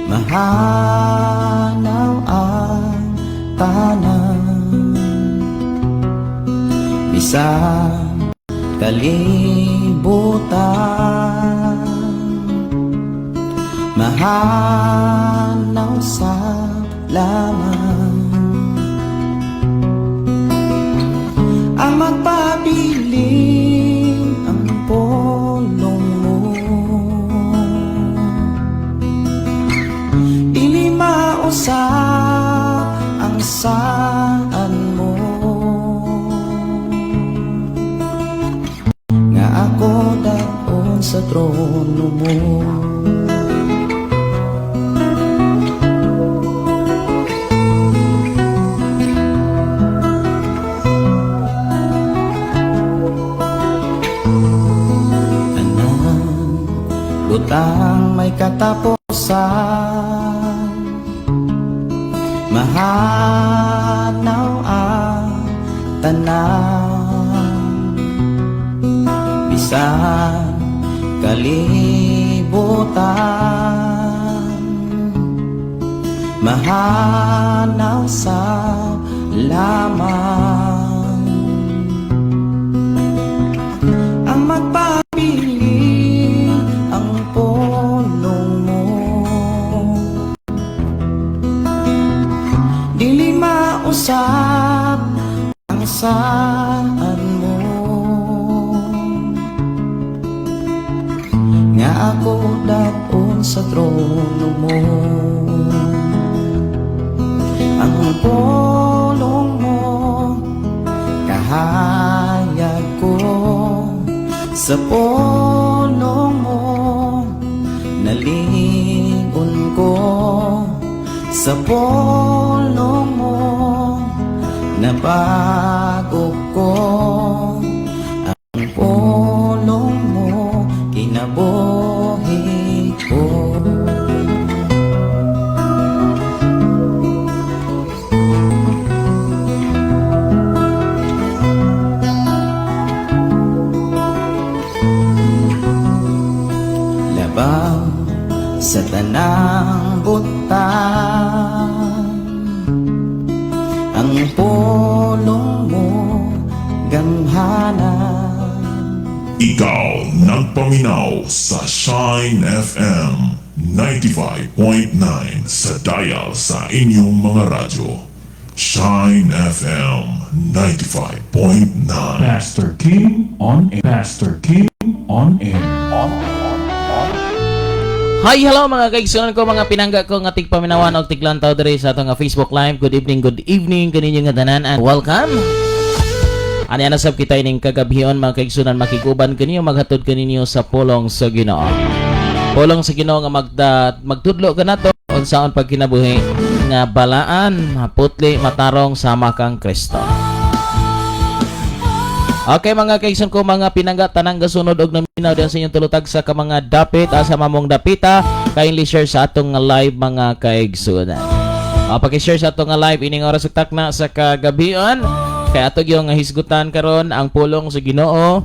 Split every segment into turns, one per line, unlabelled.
Mahanaw ang tanan, bisan kalibutan. Mahanaw sa laman. Ang magpabilin ang polong mo, dili mausap ang saan mo, nga ako daon sa trono mo. Tanan butang may katapusan, mahanaw ang tanan, bisan kalibutan. Mahanaw sa laman. Ang magpabilin ang polong mo, dili mausap ang saan mo, nga ako daon sa trono mo. Ang polong mo kahayag ko, sa polong mo nalingon ko, sa polong mo nabago ko. Ang polong mo kinabuhi ko. Labaw sa tanang butang, ang polong mo gamhanan.
Ikaw nagpaminaw sa Shine FM 95.9 sa dial sa inyong mga radyo. Shine FM 95.9.
Pastor King on air. Pastor King on air.
Hi, hello mga kaigsunan ko, mga pinangga ko nga tigpaminawan og tiglantaw diri sa atong nga Facebook Live. Good evening kaninyo nga tanan and welcome. Ani ana sab kita ining kagabhion, mga kaigsunan, makiguban kaninyo, maghatod kaninyo sa pulong sa Ginoo. Pulong sa Ginoo nga magtudlo kanato unsaon pagkinabuhi nga balaan, putli, matarong sama kang Kristo. Okay mga kaigsoon ko, mga pinangga, tanang gasunod og naminaw diyan sa inyong tulutag sa ka mga dapit asa mamong dapita, kindly share sa atong nga live, mga kaigsuonan. Paki-share sa atong nga live ining oras ug takna sa kagabion kay ato gyud nga hisgutan karon ang pulong sa Ginoo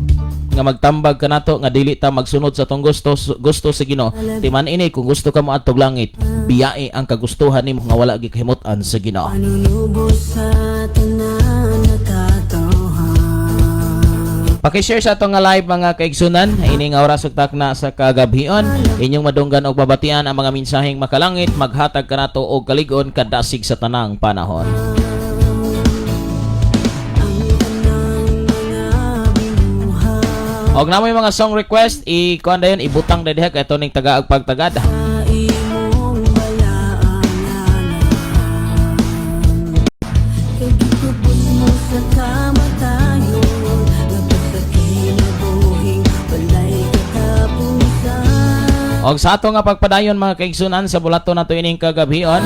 nga magtambag kanato nga dili ta magsunod sa atong gusto gusto sa Ginoo. Timan ini, kung gusto ka mo adtog langit, biyai ang kagustuhan nimo nga wala gikahimut-an sa Ginoo.
Panunubos sa tanan na katawhan.
Paki-share sa atong nga live, mga kaigsunan ining oras ug takna sa kagabhion. Inyong madunggan og mabatian ang mga mensaheng makalangit maghatag kanato og kalig-on kadasig sa tanang panahon.
Ang tanang mga binuhat
Og namoy mga song request, i kuan dayon, ibutang diha kay ito ning tagaag pagtagad.
Sa imong balaan. Kay gitubos mo sa kamatayon, Lagot sa kinabuhing walay katapusan.
Og sa ato nga pagpadayon, mga kaigsunan, sa bulato nato ining kagabhion,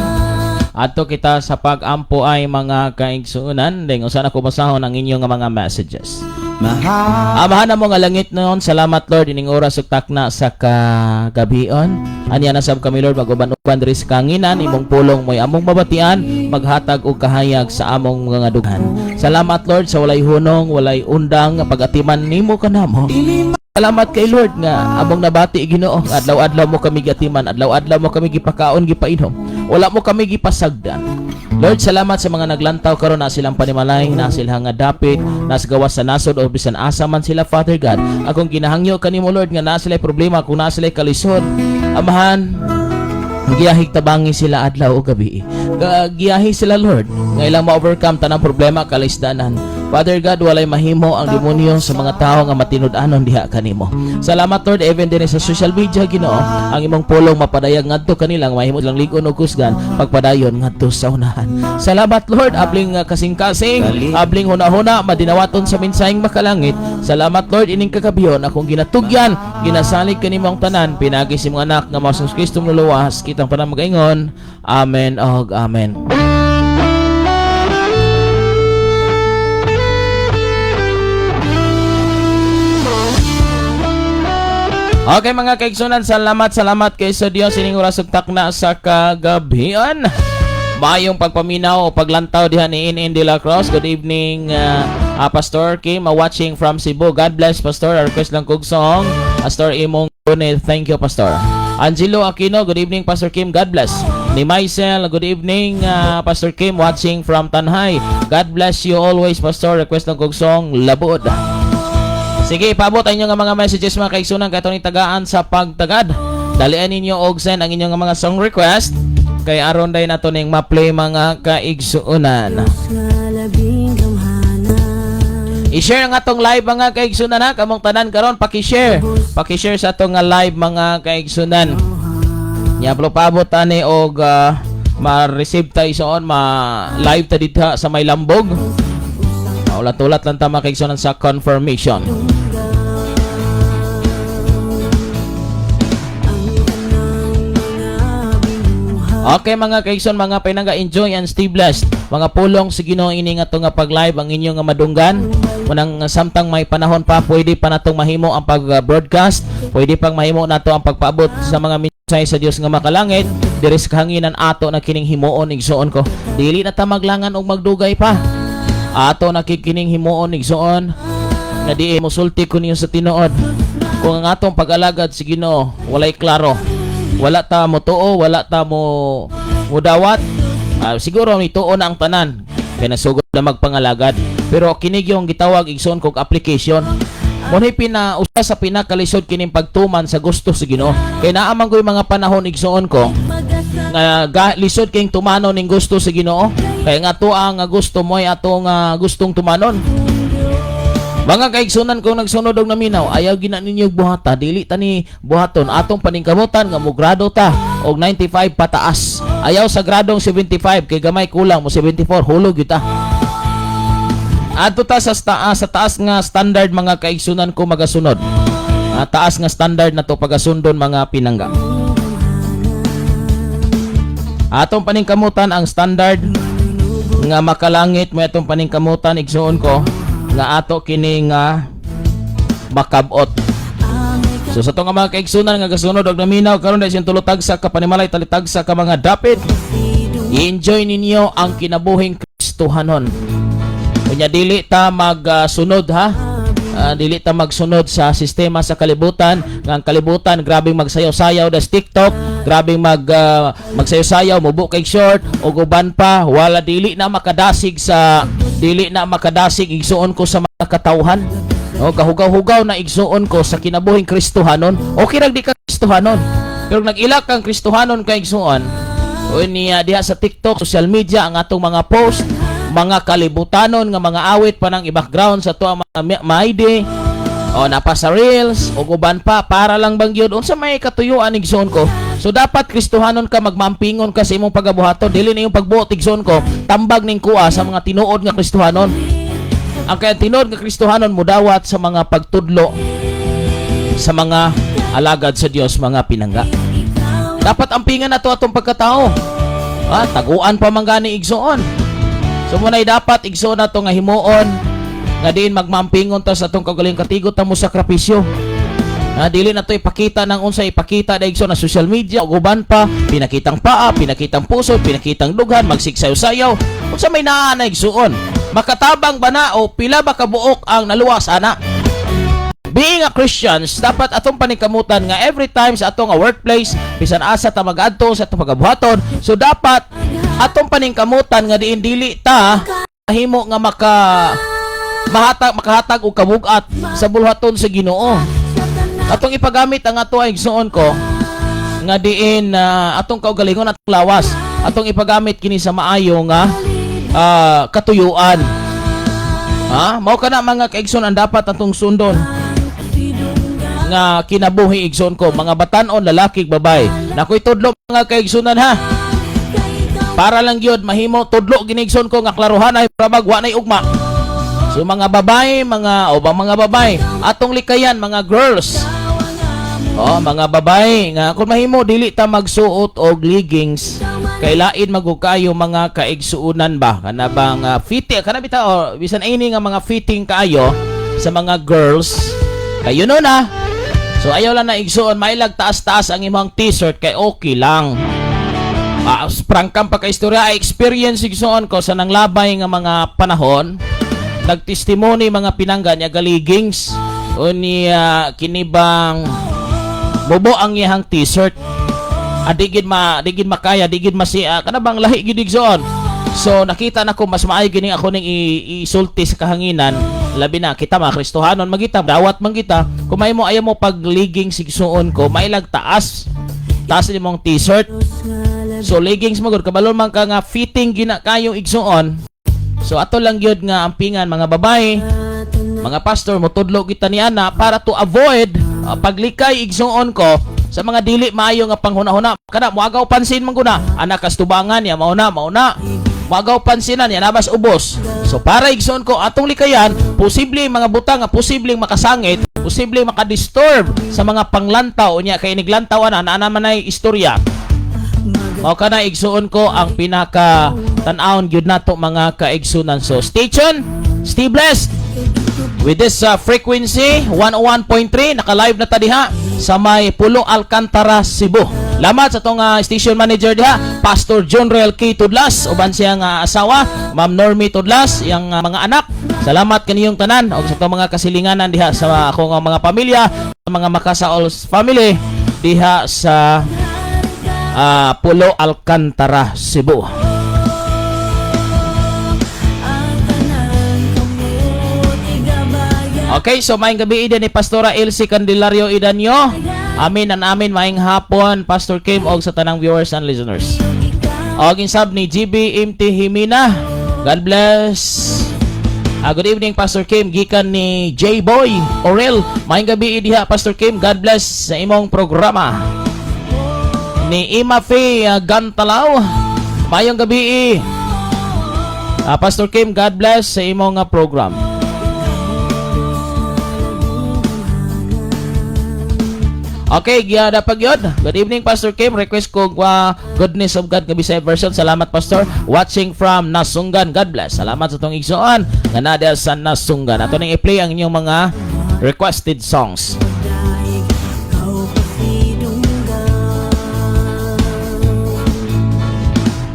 adto kita sa pag-ampo ay, mga kaigsunan, deng usa na ko basahon ang inyong nga mga messages.
Mahal
Amahan mo nga langit noon, salamat Lord ining oras ug takna sa kagabion. Anya na sab kami, Lord, maguban-uban diri sa kanginan, imong pulong mo'y among mabatian, maghatag og kahayag sa among mga dughan. Salamat Lord sa walay hunong, walay undang pagatiman nimo kanamo. Salamat kay Lord nga among nabati, Ginoo. Adlaw-adlaw mo kami gatiman, adlaw-adlaw mo kami gipakaon, gipainom. Wala mo kami gipasagdan. Lord, salamat sa mga naglantaw karon na silang panimalay, na sila nga dapit, na sa gawas sa nasod o bisan asa man sila, Father God. Akong ginahangyo kanimo, Lord, nga naa sila problema, kung naa sila kalisod. Amahan, giyahig tabangi sila adlaw o gabi. Giyahi sila, Lord, nga ilang ma-overcome tanang problema kalisdanan. Father God, walay mahimo ang demonyo sa mga tao nga matinud-anon diha kanimo. Salamat, Lord, even din sa social media, Ginoo, ang imong pulong mapadayag ngadto kanilang mahimo lang lig-on og kusgan pagpadayon ngadto sa unahan. Salamat, Lord, abling kasing-kasing, abling huna-huna madinawaton sa mensaheng makalangit. Salamat, Lord, ining kagabion akong ginatugyan, ginasalig kanimo ang tanan pinagi sa imong anak nga mao si Kristo nuluwas kitang tanan magaingon. Amen og amen. Okay mga kaigsunan, salamat, salamat kay sa Dios ining oras ug takna sa kagabion. Maayong pagpaminaw o paglantaw diha ni In De La Cruz. Good evening, Pastor Kim, watching from Cebu. God bless, Pastor. Request lang kog song. Pastor imong gunit. Thank you, Pastor. Angelo Aquino, good evening, Pastor Kim. God bless. Ni Maisel, good evening, Pastor Kim, watching from Tanjay. God bless you always, Pastor. Request lang kog song, Labod. Sige, ipaabot ang inyong mga messages mga kaigsunan kay ni tagaan sa pagtagad. Dalian ninyo og send ang inyong mga song request kay aron day nato ning ma-play mga kaigsuonan.
Nga labing gamhanan.
I-share ang atong live mga kaigsunan ha, kamong tanan karon paki-share. Paki-share sa atong nga live mga kaigsunan. Nya pero paabot ani og ma-receive ta isuon ma live ta dito sa may lambog. Ulat-ulat lang ta mga kaigsunan sa confirmation.
Ang tanang mga binuhat.
Okay mga kaigsoon, mga pinangga, enjoy and stay blessed. Mga pulong sa Ginoo ini nga nga pag-live ang inyong nga madunggan. Munang samtang may panahon pa, pwede pa natong mahimo ang pag-broadcast, pwede pang mahimo nato ang pagpaabot sa mga mensahe sa Dios nga makalangit. Diri sa kahanginan ato na kining himuon, igsuon ko. Dili na ta maglangan og magdugay pa. Ato na kining himuon, igsuon, nga di mosulti ko niyo sa tinuod. Kung ang atong pag-alagad sa Ginoo walay klaro, wala ta mo tuo, wala ta mo mudawat. Siguro ni tuo na ang tanan kay nasugod na magpangalagad. Pero kini yung gitawag, igsoon kog application. Mo ni pina usa sa pinakalisod kining pagtuman sa gusto sa Ginoo. Kay naa man ko'y mga panahon, igsoon ko, nga lisod king tumanon ning gusto sa Ginoo. Kay nga ato ang nga gusto mo ay ato nga gustong tumanon. Mga kaigsunan kung nagsunod og naminaw, ayaw gina ninyo buhata, dili ta ni buhaton atong paningkamutan nga mo grado ta og 95 pataas. Ayaw sa gradong 75 kay gamay kulang mo 74, hulog gyud ta. Adto ta sa taas nga standard mga kaigsunan ko magasunod. Taas nga standard na to pagasundon mga pinangga. Atong paningkamutan ang standard nga makalangit mo atong paningkamutan, igsuon ko, nga ato kini nga makabot. So sa nga mga kaigsunan nga gasunod og naminaw karon dahil tulutag sa kapanimalay talitag sa ka mga dapit, i-enjoy ninyo ang kinabuhing Kristohanon. Unya dili ta magsunod ha. Dili ta magsunod sa sistema sa kalibutan nga ang kalibutan grabeng magsayaw-sayaw das TikTok, grabeng magsayaw-sayaw, mubo kay short ug uban pa, wala dili na makadasig, igsuon ko, sa mga katawhan. O kahugaw-hugaw na, igsuon ko, sa kinabuhing Kristohanon. Okay ra di ka Kristohanon. Pero nag-ilak kang Kristohanon kay igsuon, o niya diha sa TikTok, social media ang atong mga post, mga kalibutanon nga mga awit pa nang i-background sa to ang mga maide o napa sa reels o uban pa para lang bang gyud unsa may katuyuan, igsoon ko. So dapat Kristohanon ka, magmampingon ka sa imong pagabuhaton, dili na yung pagbuot, igsoon ko, tambag ning kuha sa mga tinuod nga Kristohanon. Ang kaya tinuod nga Kristohanon mudawat sa mga pagtudlo sa mga alagad sa Dios mga pinangga. Dapat ampingan nato atong pagkatao. Taguan pa man gani, igsoon. So muna'y dapat, igsoon, nato nga himuon nga diin magmampingon ta sa atong kagaling katigo ta mo sakripisyo. Dili na to ipakita ng unsa ipakita da, igsoon, na social media ug uban pa, pinakitang paa, pinakitang puso, pinakitang dughan, magsiksayaw-sayaw. Unsa may naa na, igsoon? Makatabang ba na o pila ba kabuok ang naluwas ana? Being a Christians, dapat atong paningkamutan nga every time sa atong nga workplace, bisan asa ta magadto sa atong pagabuhaton, so dapat atong paningkamutan nga diin dili ta himo nga makahatag og kabugat sa buluhaton sa Ginoo. Atong ipagamit ang ato ay, igsuon ko, nga diin atong kaugalingon, atong lawas, atong ipagamit kini sa maayo nga katuyuan. Ha, mao kana, mga kaigsoon, ang dapat atong sundon nga kinabuhi, igsoon ko, mga batanon, lalaki, babae. Nakoy tudlo, mga kaigsunan, ha, para lang gyud mahimo tudlo gini, igsoon ko, nga klaruhan ay prabag wa nay ugma. So mga babae, mga o ba mga babae, atong likayan mga girls. Oh, mga babae nga kung mahimo dili ta magsuot og leggings kay lain magug kaayo, mga kaigsuunan ba, kana bang fitting kana bitaw, oh, bisan ini nga mga fitting kaayo sa mga girls kayo no na. So ayaw lang na, igsuon, mailag taas-taas ang imong t-shirt kay okay lang. Prangkang pagka-istorya ay experience, igsuon ko, sa nanglabay nga mga panahon, nagtestimony mga pinangga niya ga-leggings o niya kinibang mubo ang iyang t-shirt. Di gid makaya, di gid masiya, kana bang lahi gid, igsoon. So nakita nako mas maayo gini ako ning isulti sa kahanginan, labi na kita mga Kristohanon magita, dawat man kita. Kung may mo ayaw mo pag leggings, igsuon ko, mailag taas taas imong t-shirt. So leggings mo gud, kabalo man ka nga fitting gina kayo, igsuon. So ato lang gyud nga ampingan mga babae, mga pastor motudlo kita ni ana para to avoid paglikay, igsuon ko, sa mga dili maayo nga panghuna-huna. Kana moagaw pansin man guna anak kastubangan ya, mao na, mao na moagaw pansinan ya nabas ubos. So para, igsuon ko, atong likayan posible mga butang nga posibleng makasangit, posible makadisturb sa mga panglantaw niya, kay niglantaw ana naa man ay istorya. Mao kana, igsuon ko, ang pinaka tan-awon gyud nato, mga kaigsunan. So stay tuned, stay blessed with this frequency 101.3. Naka-live na ta diha sa may Pulo Alcantara, Cebu. Lamat sa atong station manager diha, Pastor John Real K. Tudlas, uban siyang asawa, Ma'am Normie Tudlas, yang mga anak. Salamat kaniyong tanan og sa atong mga kasilinganan diha sa akong mga pamilya, sa mga Makasaol family diha sa Pulo Alcantara, Cebu.
Ang tanan kamot igabayan.
Okay, so maayong gabi ni Pastora Elsie Candelario Idanyo. Amin and amin, maayong hapon, Pastor Kim, og sa tanang viewers and listeners. Og insab ni GB MT Himina. God bless. Good evening, Pastor Kim, gikan ni J Boy Orel. Maayong gabi diha, Pastor Kim. God bless sa imong programa. Ni Ima Faye Gantalaw. Maayong gabi. Pastor Kim, God bless sa imong program. Okay, giyada pag yun. Good evening, Pastor Kim. Request ko Goodness of God nga Bisaya version. Salamat, Pastor. Watching from Nasungan. God bless. Salamat sa atong igsoon nga naa sa Nasungan. Ato ning i-play ang inyong mga requested songs.
Daig kau pasidunggan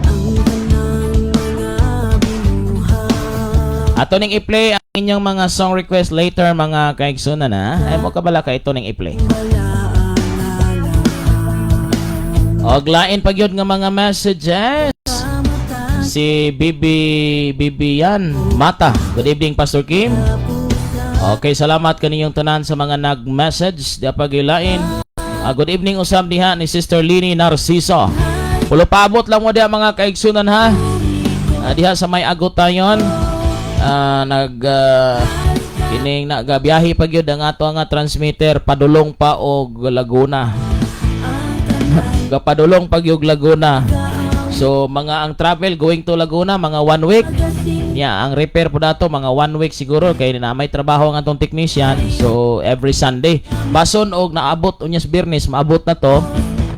ang tanang mga binuhat.
Ato ning i-play ang inyong mga song request later, mga kaigsunan, ha. Ay mo kabala ka ito ning i-play. Og lain pag yun nga mga messages. Si Bibi Bibian Mata. Good evening, Pastor Kim. Okay, salamat kaniyong tanan sa mga nag-message. Di pagilain. Good evening usab diha ni Sister Lini Narciso. Pulo paabot lang mo diha, mga kaigsunan, ha. Diha sa may Agutayon. Nag kining nagabiyahe pa gyud ang ato nga transmitter padulong pa og Laguna. Gapadulong pa gyud Laguna. So mga ang travel going to Laguna mga one week. Ya, ang repair po dato mga one week siguro kay na may trabaho ang atong technician. So every Sunday. Bason og naabot unya sa Biyernes, maabot na to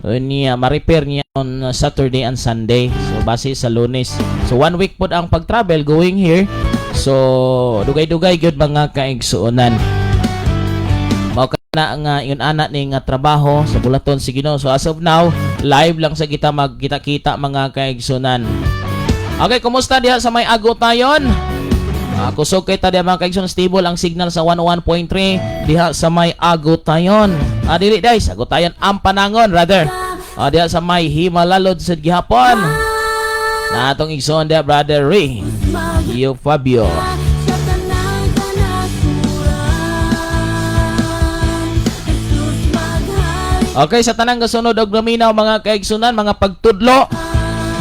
niya, ma-repair niya on Saturday and Sunday. So base sa Lunes. So one week pod ang pag-travel going here. So dugay-dugay gyud, mga kaigsuonan. Mao kana nga yun ana ni nga trabaho sa buluhaton sa Ginoo. So as of now, live lang sa kita magkita-kita, mga kaigsunan. Okay, kumusta diha sa may Agutayon? Kusog kay ta diha, mga kaigsoon, stable ang signal sa 101.3 diha sa may Agutayon. Dili guys, Agutayon, Ampanangon rather. Diha sa may Himalalod sa gihapon. Na atong igsoon diha, Brother Ray Yo Fabio.
Sa tanang kanasuran, Jesus maghari.
Okay, sa tanang gasunod og naminaw, mga kaigsunan, mga pagtudlo,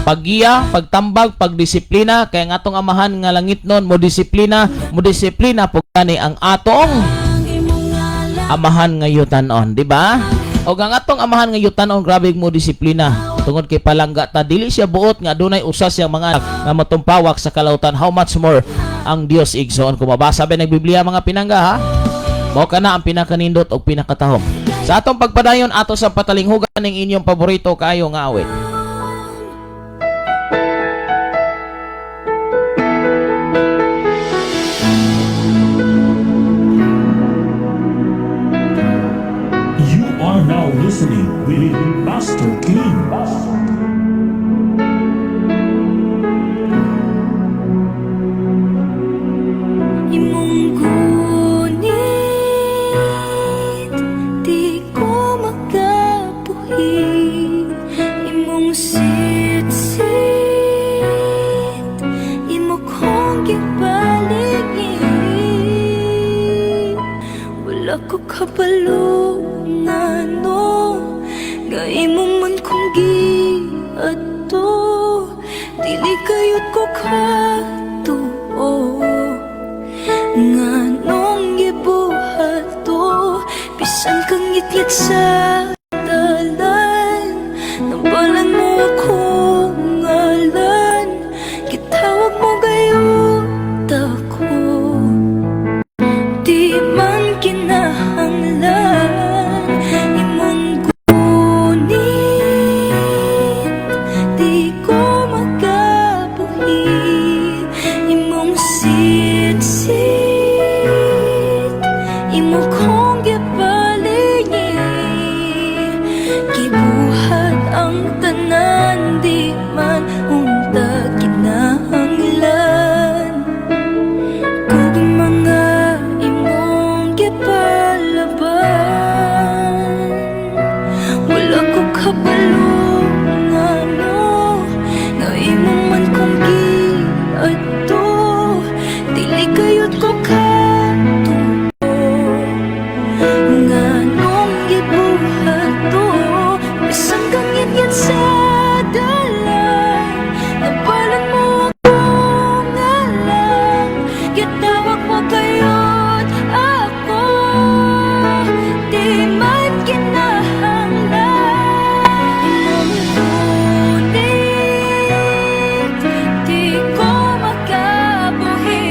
paggiya, pagtambag, pagdisiplina, kay ang atong Amahan nga langitnon mo disiplina, mo disiplina po gani ang atong
Ang imong ngalan.
Amahan nga yutanon, di ba? O ang atong Amahan nga yutanon, grabe mo disiplina. Tungod kay palangga ta, dili siya buot nga adunay usa siyang mga anak nga matumpawak sa kalautan. How much more ang Dios, igsoon? Kung mabasa ba ng Biblia, mga pinangga, ha? Mao kana ang pinakanindot og pinakatahom. Sa atong pagpadayon, ato sa patalinghugan ng inyong paborito kaayo nga awit.
You are now listening with Pastor King.
Imong gunit, di ko makabuhi. Imong sitsit, imo kong gipaligid. Wala ko kabalo ngano nga imo man kong giadto. Dili kayot ko katuo nganong gibuhat to. Bisan kang ngitngit sa dalan, nabalan mo akong ngalan. Gitawag mo gayud ako. Di man kinahanglan. Imong gunit, di ko makabuhi. Imong sitsit, imo kong gipaligid. Gibuhat ang tanan, di man unta kinahanglan. Kung mga imong gipalaban, wala ko kabalo ngano nga imo man kong giadto. Dili kayot ko katuo nganong gibuhat to. Bisan kang ngitngit sa dalan, nabalan mo akong ngalan. Gitawag mo kayot ako. Di man kinahanglan. Imong gunit, di ko makabuhi.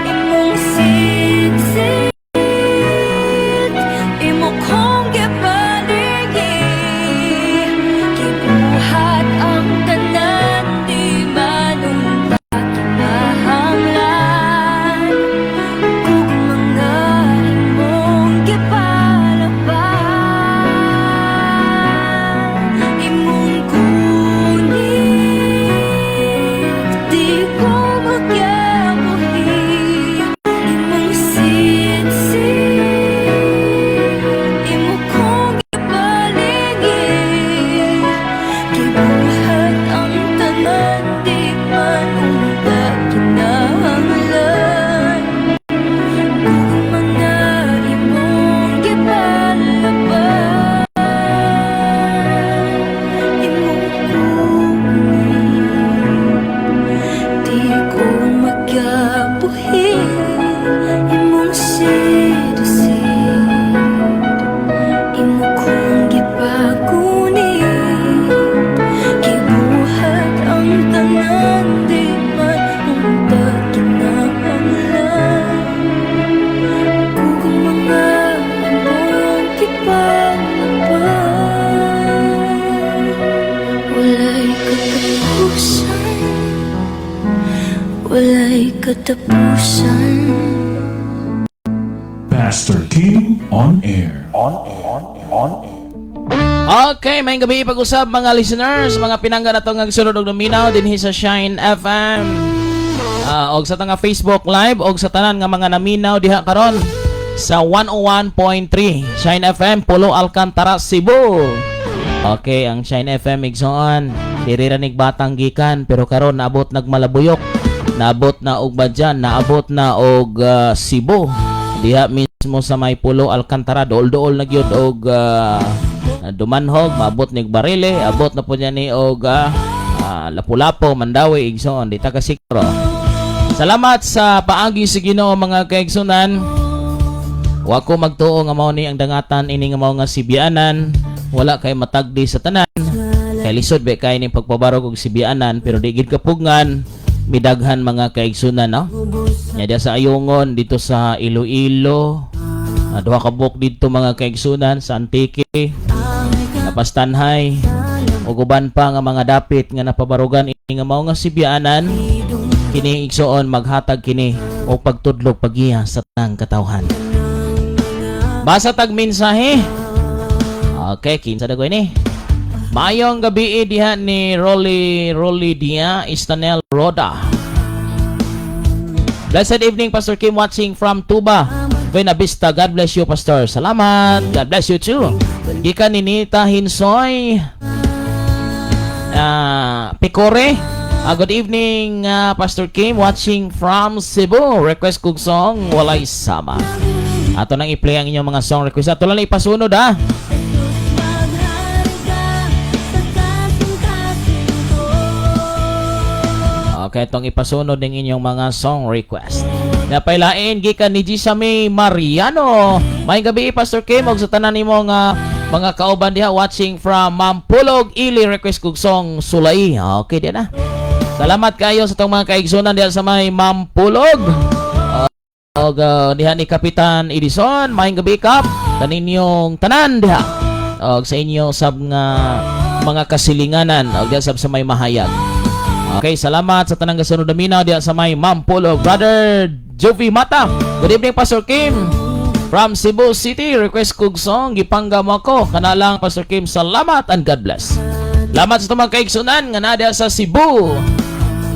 Imong sitsit, imo kong gipaligid. Gibuhat ang tanan, di man unta kinahanglan. Kung mga imong gipalaban. Imong gunit, di ko makabuhi. Imong sitsit, imo kong gipaligid. Gibuhat ang tanan, di man unta kinahanglan. Kung mga imong gipalaban. Imong gunit, di ko makabuhi. Imong sitsit, imo kong gipagunit. Gibuhat ang tanan, di man unta kinahanglan. Kung mga imong gipalaban. Walay katapusan. Walay katapusan.
Pastor King on air.
Okay, maayong gabii pag-usab, mga listeners, mga pinangga na nga sunod og naminaw dinhi sa Shine FM. Og sa nga Facebook Live og sa tanan nga mga naminaw diha karon sa 101.3 Shine FM, Polo Alcantara, Cebu. Okay, ang Shine FM, igsoon. Diri ra nig batang gikan pero karon naabot nag Malabuyok. Naabot na og Badyan, naabot na og Cebu. Diha mismo sa may Polo Alcantara, dool-dool na gyud og dumanhog, maabot nig Barile, abot na po niya ni og Lapu-Lapu, Mandaue, igsoon, di ta kasiguro. Salamat sa paagi sa Ginoo, mga kaigsunan. Wa ko magtuo nga mao ni ang dangatan ini nga mao nga sibianan. Wala kay matagdi sa tanan. Kay lisod ba kay ning pagpabarog og sibianan, pero di gid kapugngan midaghan, mga kaigsunan, no. Nya diya sa Ayungon dito sa Iloilo, duha ka buok didto, mga kaigsunan, sa Antique, Napastanhay ug uban pa nga mga dapit nga napabarugan ini nga mao nga sibianan. Kini, igsoon, maghatag kini og pagtudlog, paggiya sa tanang katawhan. Basa tag mensahe. Okay, kinsa dagoy ni? Maayong gabi diha ni Rolly Rolly Dia Istanel Roda. Blessed evening, Pastor Kim, watching from Tuba, Buenavista. God bless you, Pastor. Salamat. God bless you too. Gikan ni Nita Hinsoy. Picore. Good evening, Pastor Kim, watching from Cebu. Request kog song, Walay Sama. Ato nang i-play ang inyong mga song request. Ato lang ipasunod ah.
Maghari ka sa kasing-kasing ko.
Okay, itong ipasunod ng inyong mga song request. Napailain gikan ni Gisame Mariano. May gabi, Pastor Kim, og sa tanan nimo nga mga kauban diha watching from Mampulog, Ili. Request kog song Sulay. Okay di na. Salamat kayo sa tong mga kaigsunan diha sa may Mampulog. Og diha ni Kapitan Edison, maayong gabi, Kap, kaninyong tanan diha. Og sa inyo sab nga mga kasilinganan og diha sab sa may Mahayag. Okay, salamat sa tanang gasunod na minaw diha sa may Mampulog. Brother Jovi Mata. Good evening, Pastor Kim. From Cebu City, request kog song Gipangga Mo Ako. Kana lang, Pastor Kim. Salamat and God bless. Salamat sa itong mga kaigsunan nga naa diha sa Cebu.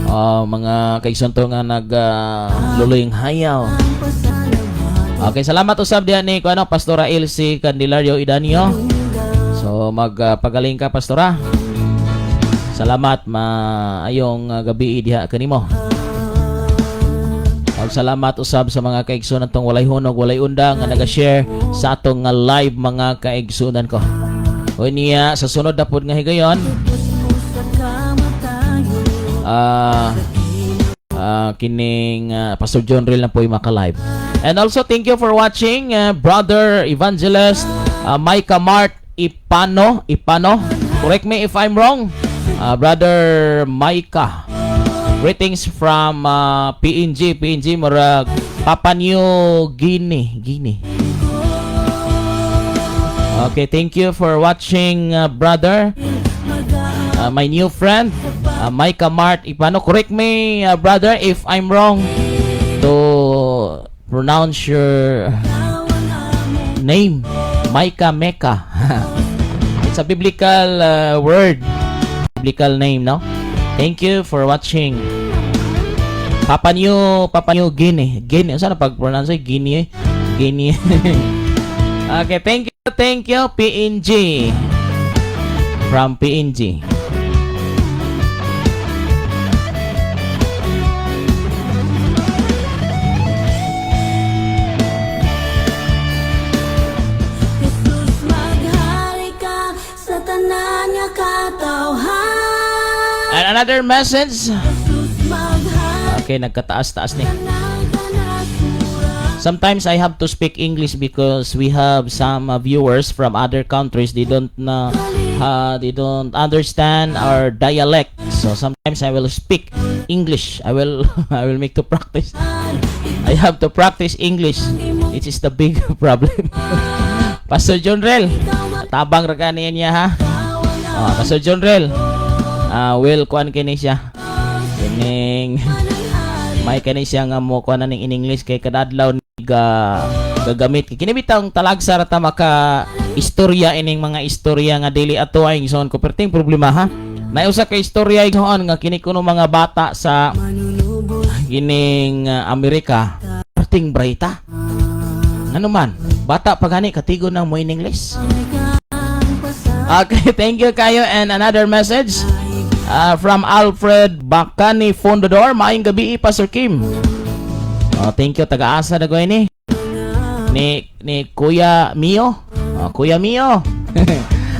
Oh, mga kaigsunan to nga nag luloyng hayaw. Okay, salamat usab diha ni kuano, Pastora Elsie Candelario Idanio. So magpagaling ka, Pastora. Salamat, maayong gabi diha kanimo. Ug salamat usab sa mga kaigsunan tong walay hunog, walay undang nga naga-share sa atong nga live, mga kaigsunan ko. O niya sa sunod na pod nga higayon, kining Pastor John Real na po yung maka-live. And also thank you for watching, Brother Evangelist Micah Mart Ipano, Ipano. Correct me if I'm wrong. Brother Micah. Greetings from PNG, PNG murag Papua New Guinea, Guinea. Okay, thank you for watching, brother. My new friend, Micah Mart Ipano. Correct me, brother, if I'm wrong to pronounce your name. Micah Mecca. It's a biblical word. Biblical name, no? Thank you for watching. Papua New Guinea. Guinea. Saan pag-pronounce? Guinea. Guinea. Okay, thank you, thank you, PNG. From PNG.
Jesus, maghari ka sa tanan nga katawhan.
And another message.
Jesus, maghari
Okay, nagkataas-taas ni.
ng kanasuran.
Sometimes I have to speak English because we have some viewers from other countries. They don't understand our dialect. So sometimes I will speak English. I will make to practice. I have to practice English. It is the big problem. Pastor John Rel, tabang ra kani niya ha. Oh, Pastor John Rel. Will kuan kini siya. Kining may kani siya nga mo kuan na ning in English kay kadadlaw ni ga gagamit kini bitang talagsa ra ta maka istorya ining mga istorya nga dili ato ay igsoon ko perting problema ha. May usa ka istorya, igsoon, nga kini kuno mga bata sa Kining Amerika, perting brayta. Ano man, bata pa gani katigo ng mo in English. Okay, thank you kayo, and another message from Alfred Bacani Fondador. Maayong gabi, Pastor Kim. Oh, thank you, taga-asa na ni ni Kuya Mio. Oh, Kuya Mio.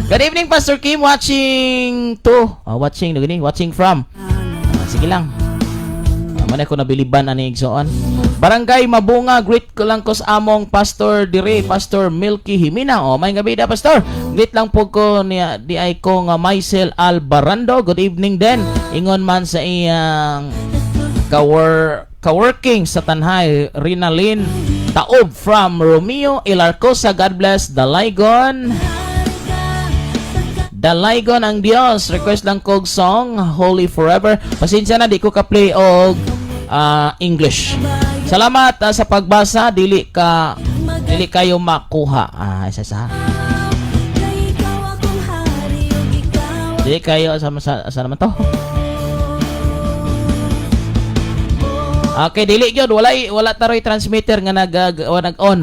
Good evening, Pastor Kim, watching to. Oh, watching gani, watching from. Ah, sige lang. Man ako nabiliban ani, igsoon. Barangay Mabunga, greet ko lang ko sa among pastor dire, Pastor Milky Himina. Oh, maayong gabi da, Pastor. Greet lang po ko niya di ay ko nga Maisel Albarando. Good evening din. Ingon man sa iyang kaworking sa Tanhay, Rinalyn Taob from Romeo Ilarcosa. God bless Dalaygon. Dalaygon ang Dios. Request lang kog song Holy Forever. Pasensya na, di ko ka-play og English. Salamat sa pagbasa, dili kayo makuha. Ah, isa sa.
Kay ikaw akong hari ug ikaw
Dili kayo sa naman to. Okay, dili gyud, wala taroy transmitter nga nag o nag-on.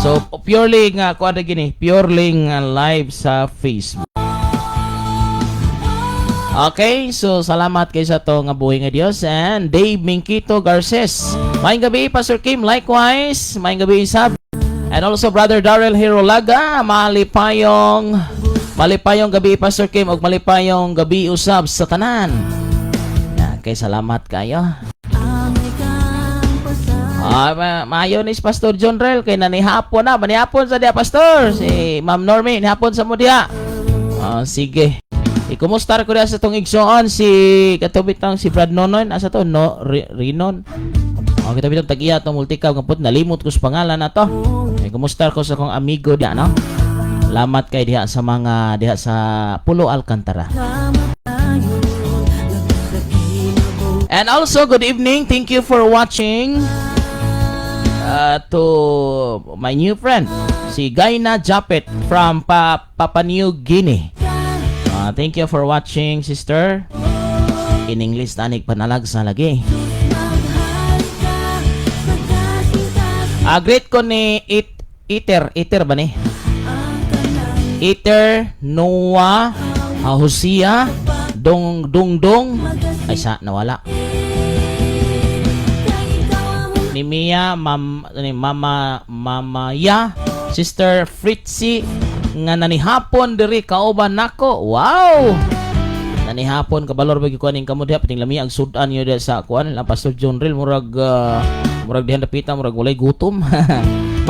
So purely nga kuan ra gini, purely nga live sa Facebook. Okay, so salamat kay sa to nga buhi nga Dios and Dave Minquito Garces. Maayong gabi, Pastor Kim, likewise. Maayong gabi sab. And also Brother Darrell Hirolaga, malipayong malipayong gabi, Pastor Kim, ug malipayong gabi usab sa tanan. Okay, salamat kayo.
Ang ikang
Ah, maayo ni si Pastor John Rel kay nanihapon na, manihapon sa diya, Pastor. Si Ma'am Normie, nihapon sa mo diya. Ah, sige. Ikumustar ko diya sa tong igsoon si katubitang si Brad Nonon asa to no Rinon. Oh, katubitang tag-iya tong multicab nga pud nalimot ko sa pangalan na to. Ikumustar ko sa akong amigo diya, no. Salamat kay diha sa mga diha sa Pulo Alcantara. And also, good evening. Thank you for watching to my new friend, si Gaina Japet from Papua New Guinea. Thank you for watching, sister. In English, tanig panalag sa lagi. Greet ko ni Iter. Iter ba ni? Iter, Noah, Hosea, Dong Dong Dong. Ay sa, nawala. Ni Mia, Mam, ni Mama Mama Ya, Sister Fritzy nga nanihapon diri kauban nako. Wow! Nanihapon kabalor ba gyud kuan kamo diha pating lami ang sudan niyo diha sa kuan lang, Pastor John Ril, murag murag diha dapita murag walay gutom.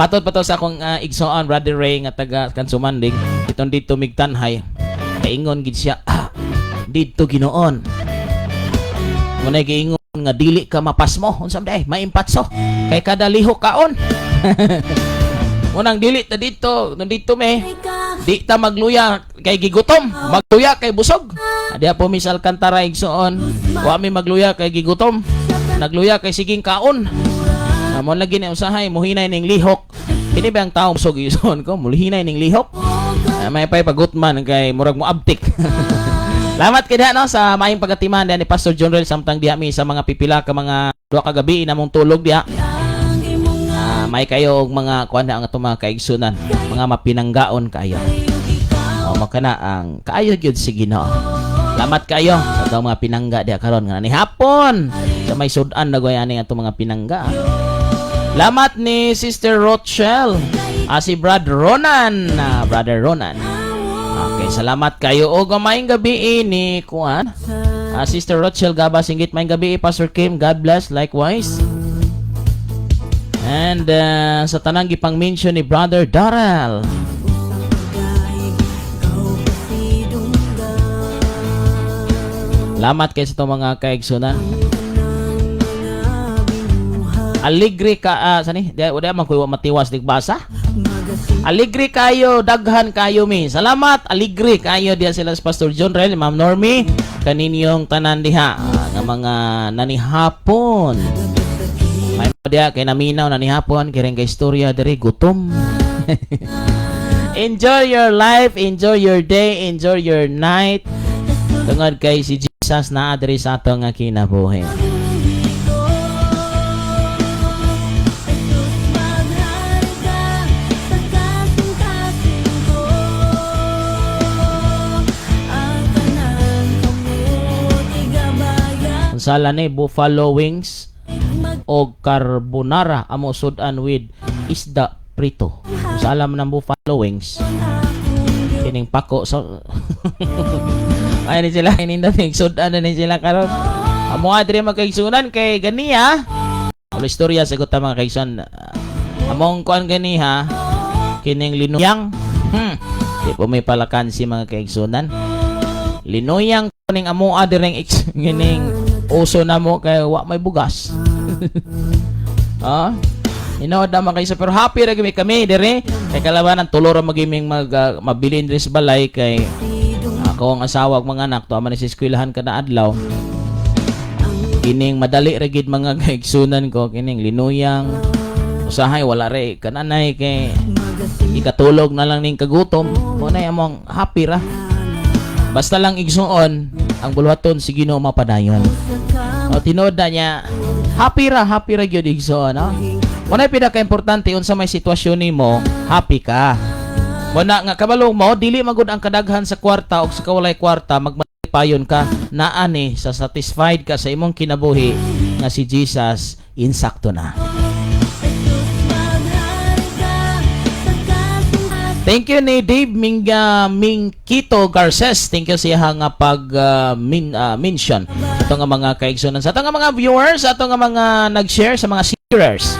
Matod pa to sa akong igsoon Brother Ray nga taga Kansumanding itong dito migtanhay. Kaingon gid siya, ah, didto Ginoon. Munay giingon nga dili ka mapasmo unsa man day maimpatso kay kada lihok kaon. Munang dili ta dito, nandito me. Di ta magluya kay gigutom, magluya kay busog. Diha po mi sa Alcantara, igsoon. Wa mi magluya kay gigutom. Nagluya kay siging kaon. Amo lagi ni usahay muhinay ning lihok. Kini ba ang taong busog, igsoon ko? Muhinay ning lihok. May pay pagutman kay murag mo abtik. Salamat kay diha, no, sa maayong pagatiman diha ni Pastor John Rel samtang diha mi sa mga pipila ka mga 2 ka gabi namong tulog diha. May kayo og mga kuan na ang atong mga kaigsunan, mga mapinanggaon kayo. O makana ang kaayo gyud si Ginoo. Salamat kayo sa atong mga pinangga diha karon nga ni hapon sa may sudan na ani atong mga pinangga. Salamat ni Sister Rochelle, si Brad Ronan, Brother Ronan. Okay, salamat kayo og maayong gabi ni kuan. Sister Rochelle Gaba singgit, maayong gabi, Pastor Kim, God bless likewise. And sa tanang gipang mention ni Brother Darrell. Salamat kay sa itong mga kaigsunan. Aligre ka, sani? Di, wala man ko matiwas digbasa. Aligre kayo, daghan kayo mi. Salamat, aligre kayo diha sila sa Pastor John Rel, Ma'am Normie, kaninyong tanan diha nga mga nanihapon. May mga diha kay naminaw nanihapon, kiring kay istorya diri gutom. Enjoy your life, enjoy your day, enjoy your night. Tungod kay si Jesus naa diri sa atong nga kinabuhi. Unsa ni buffalo wings o carbonara amo sudan with isda prito. Unsa man ng buffalo wings? Kining pako so ay ni sila ininda ning sudan na ni sila karon. Amo diri magkaigsunan kay ganiya. Wala istorya sa ta mga kaigsunan. Among kuan ganiha kining linuyang. Di po may palakan si mga kaigsunan. Linuyang kuning amoa direng kining uso na mo kay wa may bugas. Ah? Inood naman kayo sa pero happy ra gyud kami dire kay kalabanan tulo ra magiming mabilin diri sa balay kay ako ang asawa ug mga anak tuwa man sa eskwelahan kada adlaw. Kining madali ra gid mga kaigsunan ko kining linuyang usahay wala re kananay kay ikatulog na lang ning kagutom mo na among happy ra. Basta lang igsuon ang buluhaton si Ginoo mapadayon. O tinuod na niya happy ra gyud igsuon, no? Mo na pinaka-importante unsa may sitwasyon nimo, happy ka. Mo na nga kabalo mo dili magud ang kadaghan sa kwarta og sa kawalay kwarta magmalipayon ka naa ni sa satisfied ka sa imong kinabuhi nga si Jesus insakto na. Thank you ni Dave Minga Mingkito Garces. Thank you sa iya nga pag mention. Ato nga mga kaigsunan sa ato nga mga viewers, ato nga mga nag-share sa mga sharers.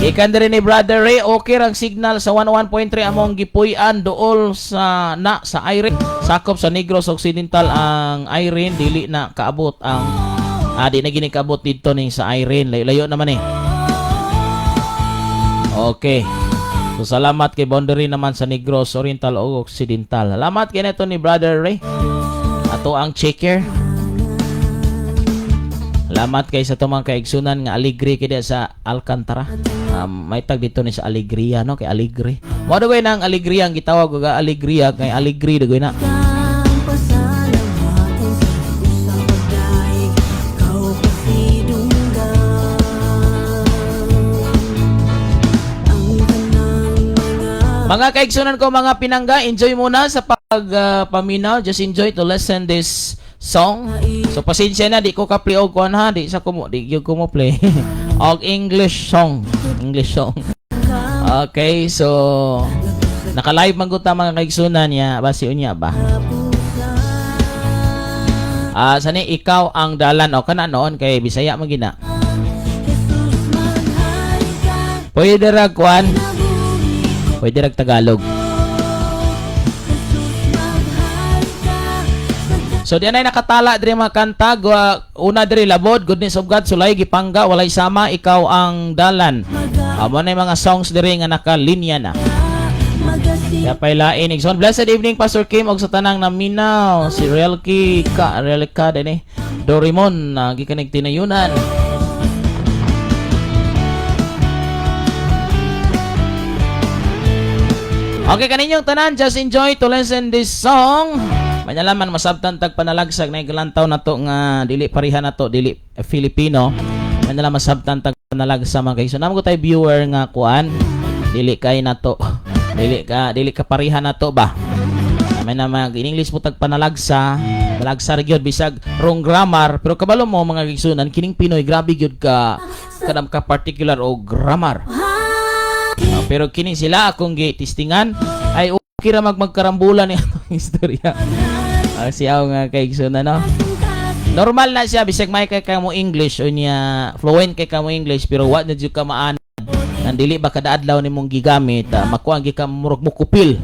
Ikan diri ni Brother Ray, okay rang signal sa 101.3 among gipuy-an duol sa na sa Irene. Sakop sa Negros Occidental ang Irene, dili na kaabot ang di na gini kaabot didto ning sa Irene. Layo-layo naman eh. Okay. So salamat kay boundary naman sa Negros Oriental o Occidental. Salamat kay neto ni Brother Ray. Ato ang checker. Salamat kay sa tumang kaigsunan nga aligre kay sa Alcantara. May tag dito ni sa Alegria no kay Alegre. Mo daw nang Alegria ang gitawag og Alegria kay Alegre dagoy na. Mga kaigsunan ko, mga pinangga, enjoy muna sa pagpaminaw. Just enjoy to listen this song. So pasensya na di ko ka-play og kuan ha, di sa ko mo, di gyud ko mo play. Og English song. English song. Okay, so naka-live man gud ta mga kaigsunan niya, basi unya ba? Sani ikaw ang dalan o kana noon kay Bisaya man gina. Pwede ra kuan. Pwede rag Tagalog. So di anay nakatala diri mga kanta, una diri labod, Goodness of God, Sulay Gipangga, Walay Sama, Ikaw ang Dalan. Amo na yung mga songs diri nga nakalinya na. Kaya pailain igsoon. Blessed evening Pastor Kim og sa tanang naminaw si Relki ka Relka dinhi. Dorimon na gikan tinayunan. Okay, kaninyong tanan, just enjoy to listen this song. Manyalaman masabtan tag panalagsag na igalantaw na to nga dili pareha na to, dili Filipino. Manyalaman masabtan tag panalagsa mga kaiso. Namo ko tayo viewer nga kuan, dili kay na to. Dili ka pareha na to ba? May na mag in English po tag panalagsa, palagsa ra gyud bisag wrong grammar, pero kabalo mo mga kaigsunan kining Pinoy grabe gyud ka kanang ka particular o grammar. Pero kini sila akong gitistingan ay okay ra magkarambulan ni atong istorya. Siya nga kaigsunan no. Normal na siya bisag may kay ka mo English o niya fluent kay ka mo English pero wa na jud ka maanad. Nang dili ba kada adlaw nimong gigamit, makuha gi ka murag mukupil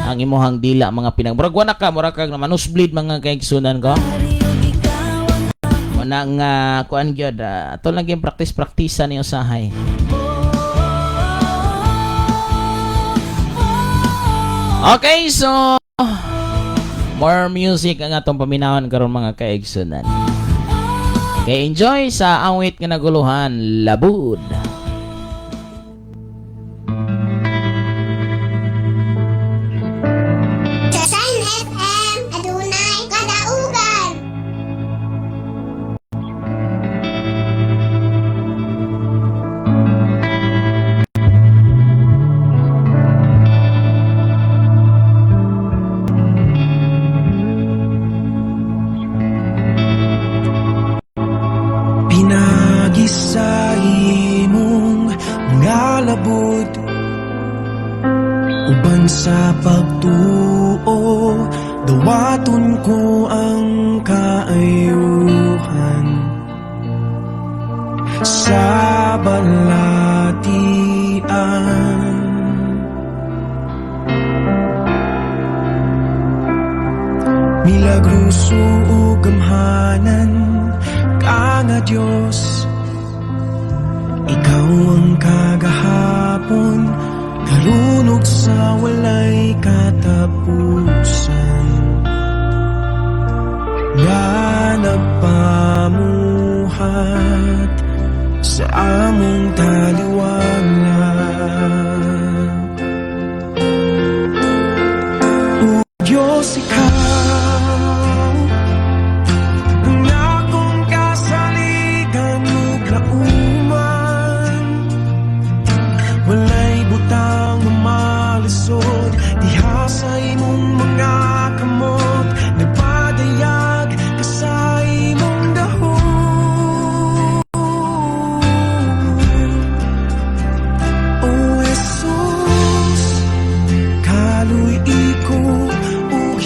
ang imuhang dila mga pinang. Murag wa na ka murag kag manusblid mga kaigsunan ko. Muna nga kuan gyud, ato lang gyud practice praktisa ni usahay. Okay, so more music ang atong paminawon karon mga kaigsunan. Okay, enjoy sa awit nga naguluhan, Labud.
Sa Shine FM, adunay kadaugan.
Sa pagtuo, dawaton ko ang kaayuhan sa balatian. Milagroso ug gamhanan ka nga Dios, ikaw ang kagahapon, karon ug sa walay katapusan, nga nagpamuhat sa among taliwala. O Diyos, ikaw ang akong kasaligan ug kauman. Walay butang nga malisod diha sa imong mga kamot. Nagpadayag ka sa imong gahom. O Jesus, kaluy-i ko ug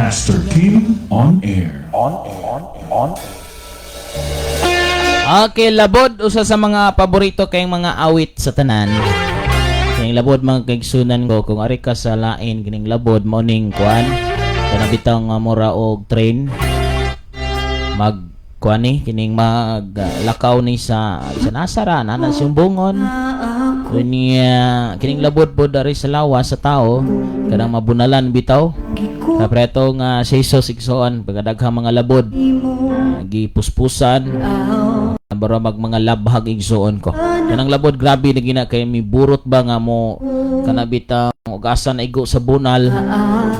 Pastor Kim on air.
Okay, labod, usa sa mga paborito kayong mga awit sa tanan. Kining labod, mga kaigsunan ko, kung ari ka sa lain kining labod mao ning kuan kana bitang nga mura og train mag kuan ni kining maglakaw ni sa nasara na na sumbongon niya. Kining labod pod ari sa lawas sa tao, kanang mabunalan bitaw sa preto nga si Jesus, igsoon, pagkadaghang mga labod, gipuspusan bara mag mga labhag, igsoon ko. Kanang labod, grabe na gina kay mi burot ba nga mo kana bitang ugasan na igo sa bunal,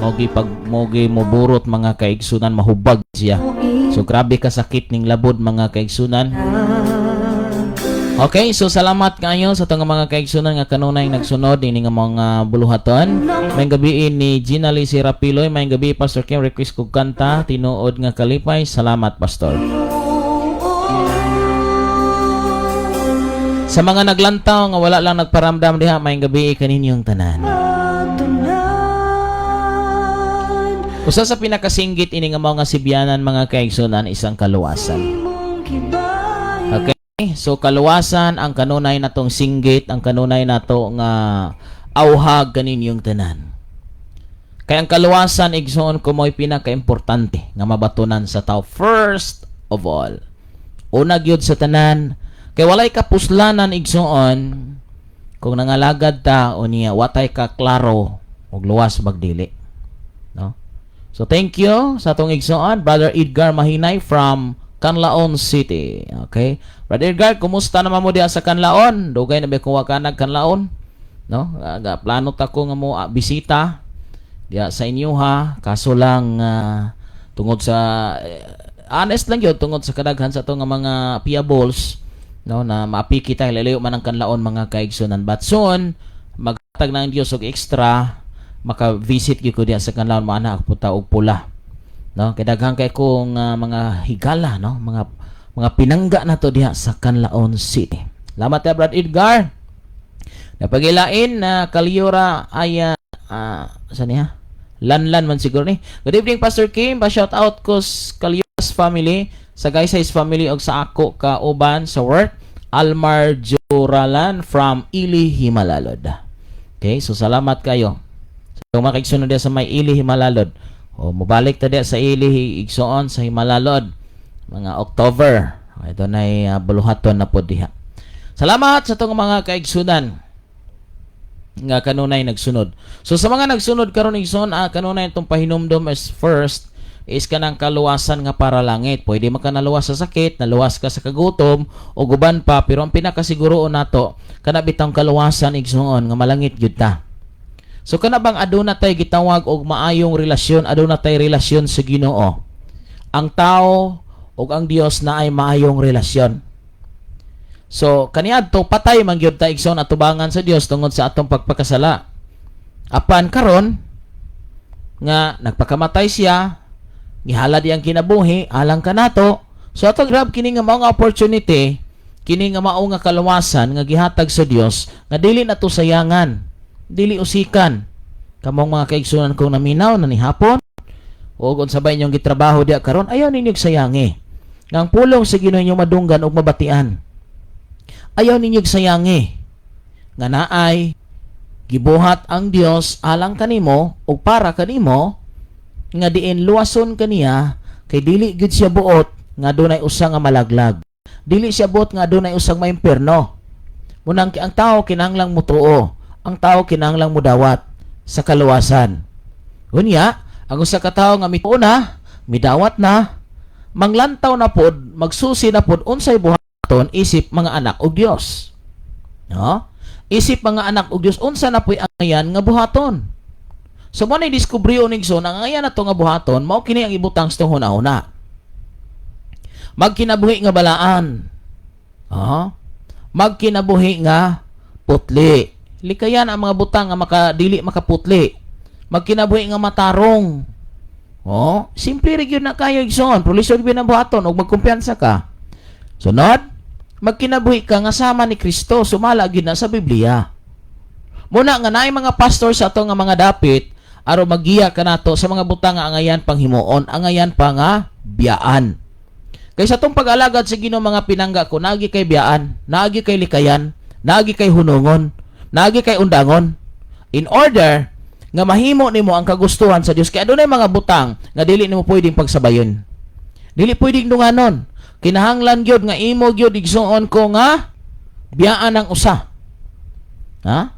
mo gi pag mo gi mo burot, mga kaigsunan, mahubag siya. So grabe ka sakit ning labod, mga kaigsunan. Okay, so salamat kayo sa itong mga kaigsunan nga kanunay nagsunod ini nga mga buluhaton. Maayong gabi ni Gina Lee Serapiloy, maayong gabi, Pastor Kim, request kog kanta Tinuod nga Kalipay. Salamat, Pastor. Sa mga naglantaw nga wala lang nagparamdam diha, maayong gabi kaninyong tanan. Usa sa pinakasinggit ini nga mga sibyanan, mga kaigsunan, isang kaluwasan. Okay? So kaluwasan ang kanunay natong singgit, ang kanunay nato nga auhag kaninyong tanan. Kaya ang kaluwasan, igsoon ko, mo'y pinakaimportante nga mabatunan sa tao first of all. Una gyud sa tanan, kay walay kapuslanan, igsoon, kung nangalagad ta o niya watay ka klaro og luwas magdili. No? So thank you sa atong igsoon, Brother Edgar Mahinay from Canlaon City. Okay? Brother Edgar, kumusta naman mo diha sa Canlaon? Dugay na ba kung wa ka nagkanlaon? No? Aga, plano ta ko nga mo bisita diha sa inyo ha. Kaso lang tungod sa honest lang yun, tungod sa kadaghan sa atong nga mga piables, no, na maapiki tayo, layo man ang Kanlaon, mga kaigsunan, but soon maghatag ng Dios og extra, maka-visit gyud ko diha sa Kanlaon, maana po ta og pula, no, kay daghan kay kong mga higala, no, mga pinangga nato diha sa Canlaon City. Salamat ya, Brad Edgar. Napagilain na Kaliura ay sa niya Lanlan man siguro ni. Good evening, Pastor Kim, pa shout out ko sa Kaliura's family, sa Gaysay's family og sa ako kauban sa work, Almar Joralan from Ili, Himalalod. Okay, so salamat kayo. So mga kaigsoon diha sa may Ili, Himalalod. O mobalik ta diha sa Ili, igsoon, sa Himalalod mga October. Ito na buluhaton na po diha. Salamat sa itong mga kaigsunan nga kanunay nagsunod. So sa mga nagsunod karon, igsoon, kanunay itong pahinumdom is first is kanang kaluwasan nga para langit. Pwede man ka naluwas sa sakit, naluwas ka sa kagutom o guban pa, pero ang pinakasiguro nato kana bitang kaluwasan, igsoon, nga malangit gyud ta. So kana bang aduna tay gitawag og maayong relasyon, aduna tay relasyon sa Ginoo. Ang tao ug ang Dios na ay maayong relasyon. So kaniadto patay man gyud ta, igsoon, atubangan sa Dios tungod sa atong pagpakasala. Apan karon nga nagpakamatay siya, gihalad iyang kinabuhi alang kanato. So atong grab kini nga mao nga opportunity, kini nga mao nga kaluwasan nga gihatag sa Dios nga dili nato sayangan, dili usikan. Kamong mga kaigsunan kong naminaw na ni hapon o unsa ba inyong gitrabaho diya karon, ayaw ninyo sayangi. Nga ang pulong sa Ginoo inyong madunggan ug mabatian. Ayaw ninyo sayangi nga naay gibuhat ang Dios alang kanimo ug para kanimo nga diin luwason kaniya, kay dili gyud siya buot nga dunay usa nga malaglag. Dili siya buot nga dunay usang maimpierno. Munang ang tao kinahanglang mutuo. Ang tao kinahanglang mudawat sa kaluwasan. Unya, ang usa ka tawo nga mituo na, midawat na, manglantaw na pod, magsusi na pod unsay buhaton isip mga anak og Dios. No? Isip mga anak og Dios, unsa na po'y angayan nga buhaton? So mo na diskubriyo ni igsoon, ang angayan nato nga buhaton mao kini ang ibutang sa huna-huna. Magkinabuhi nga balaan. Ah? Magkinabuhi nga putli. Likayan ang mga butang nga maka dili makaputli. Magkinabuhi nga matarong. Oh, simple ra gyud na kayo, igsoon. Pero lisod gyud ang buhaton ug magkumpiyansa ka. Sunod, magkinabuhi ka nga sama ni Kristo, sumala gyud na sa Biblia. Muna nga naay mga pastor sa ato nga mga dapit, Aron magiya kanato sa mga butang nga angayan panghimuon, angayan pa nga biyaan. Kay sa atong pag-alagad sa Ginoo, mga pinangga ko, naagi kay biyaan, naagi kay likayan, naagi kay hunungon, naagi kay undangon. In order nga mahimo nimo ang kagustuhan sa Dios, kay adunay mga butang nga dili nimo pwedeng pagsabayon. Dili pwedeng dunganon. Kinahanglan gyud nga imo gyud, igsuon ko, nga biyaan ang usa. Ha?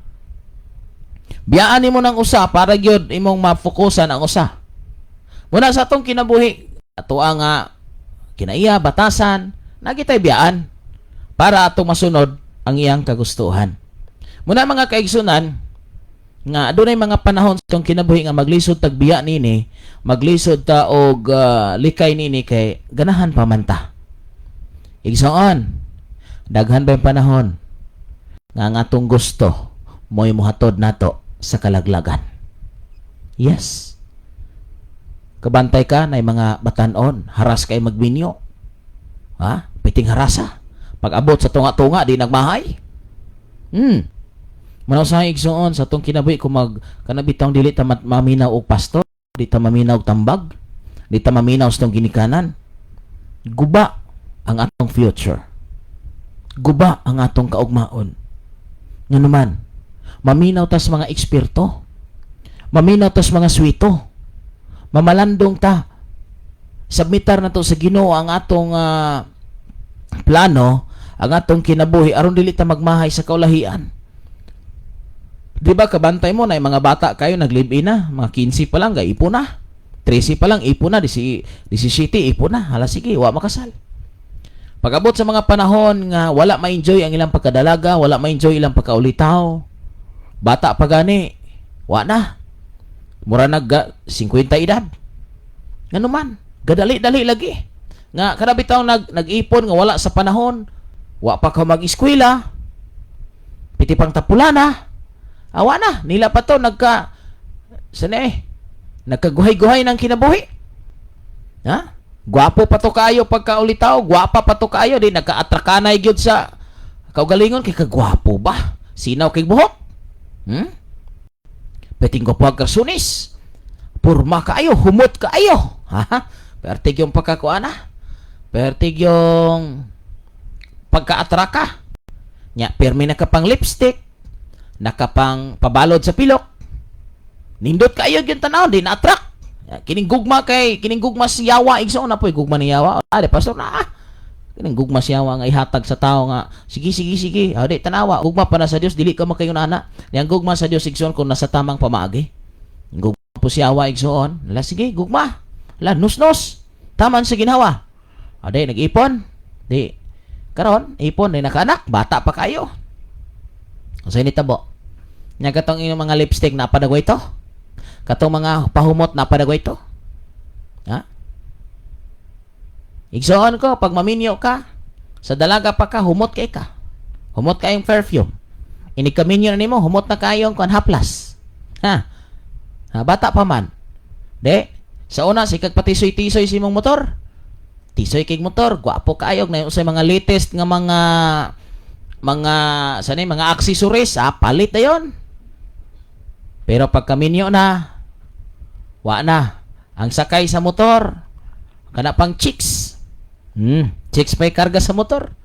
Biyaan nimo ng usa para gyud imong mafokusan ang usa. Muna sa atong kinabuhi, atoa nga kinaiya, batasan, nagitay biyaan para atong masunod ang iyang kagustuhan. Muna, mga kaigsunan, nga adunay mga panahon sa atong kinabuhi nga maglisod tag biya nini, maglisod ta og likay nini kay ganahan pa man ta. Igsoon, daghan ba yung panahon nga ang atong gusto mo'y muhatod nato sa kalaglagan? Yes. Kabantay ka na mga batanon, haras kay magminyo. Ha? Piting harasa. Pag abot sa tunga-tunga, di nagmahay. Manaw sa igsoon sa atong kinabuhi, kung mag kanabitang dili ta maminaw og pastor, di ta maminaw og tambag, di ta maminaw sa atong ginikanan. Guba ang atong future. Guba ang atong kaugmaon. Nga naman, maminaw tas mga eksperto. Maminaw tas mga swito. Mamalandong ta. Submitar na to sa Ginoo ang atong plano, ang atong kinabuhi aron dili ta magmahay sa kaulahian. Di ba kabantay mo na yung mga bata kayo nag-live-in na, mga 15 pa lang ga ipo na. 13 pa lang ipo na, 17 ipo na. Hala sige, wa makasal. Pag-abot sa mga panahon nga wala ma-enjoy ang ilang pagkadalaga, wala ma-enjoy ilang pagkaulitaw. Bata pa gani, wa na. Mura nag 50 edad. Ngano man, gadali-dali lagi. Nga kada bitaw nag-ipon nga wala sa panahon, wa pa ka mag-eskwela. Piti pang tapulana. Awa na, nila pa to nagka sana eh, nagkaguhay-guhay ng kinabuhi. Ha? Gwapo pa to kayo pagkaulitaw, gwapa pa to kayo di nagka-atrakanay gyud sa kaugalingon kay kagwapo ba? Sinaw kay buhok. Peting gwapo ang karsunis. Purma kaayo, humot kaayo. Ha? Pertig yung pagkakuana. Pertig yung pagka-atraka. Nya, pirmi nakapang lipstick, nakapang pabalod sa pilok. Nindot kayo yung tanaw, di na-attract. Kining gugma kay, kining gugma si Yawa, igsoon na po, gugma ni Yawa. Ah, di, pastor na, ah. Kining gugma si Yawa nga ihatag sa tao nga, sige, sige, sige. Ah, di, tanawa, gugma pa na sa Dios, dili ka makayon ana. Yang gugma sa Dios, igsoon, kung nasa tamang pamaagi. Gugma po si Yawa, igsoon. La, sige, gugma. La, nus-nus. Taman sa ginhawa. Ah, di, nag-ipon. Di, karon, ipon, di nakaanak, bata pa kayo. Sa nitabo. Nya katong inyong mga lipstick na padagway ito. Katong mga pahumot na padagway ito. Ha? Igsoon ko, pag maminyo ka, sa dalaga pa ka, humot kay ka. Humot kayong perfume. Inikaminyo na nimo, humot na kayong kuan haplas. Ha? Ha, bata pa man. De, sa una, sikag patisoy-tisoy si imong motor. Tisoy kay motor, gwapo kayo na yung sa mga latest nga mga sana mga accessories, ah, palit na yon. Pero pag kaminyo na, wa na. Ang sakay sa motor, kana pang chicks. Chicks pa'y karga sa motor.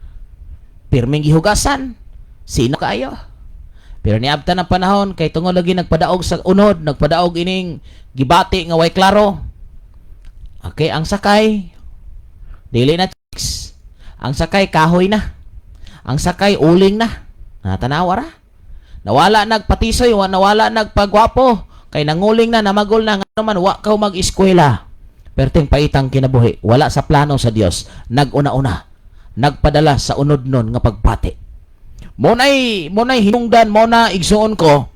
Pirming gihugasan. Sino kaayo? Pero niabta ng panahon kay tungod lagi nagpadaog sa unod, nagpadaog ining gibati nga way klaro. Okay, ang sakay dili na chicks. Ang sakay kahoy na. Ang sakay uling na. Natanawa ra. Nawala nagpatisoy, nawala nagpagwapo. Kay nanguling na, namagol na, nga naman, wa ka mag-eskwela. Perting paitang kinabuhi, wala sa plano sa Dios. Nag-una-una, nagpadala sa unod nun nga pagbati. Mo na'y hinungdan, mo na igsuon ko,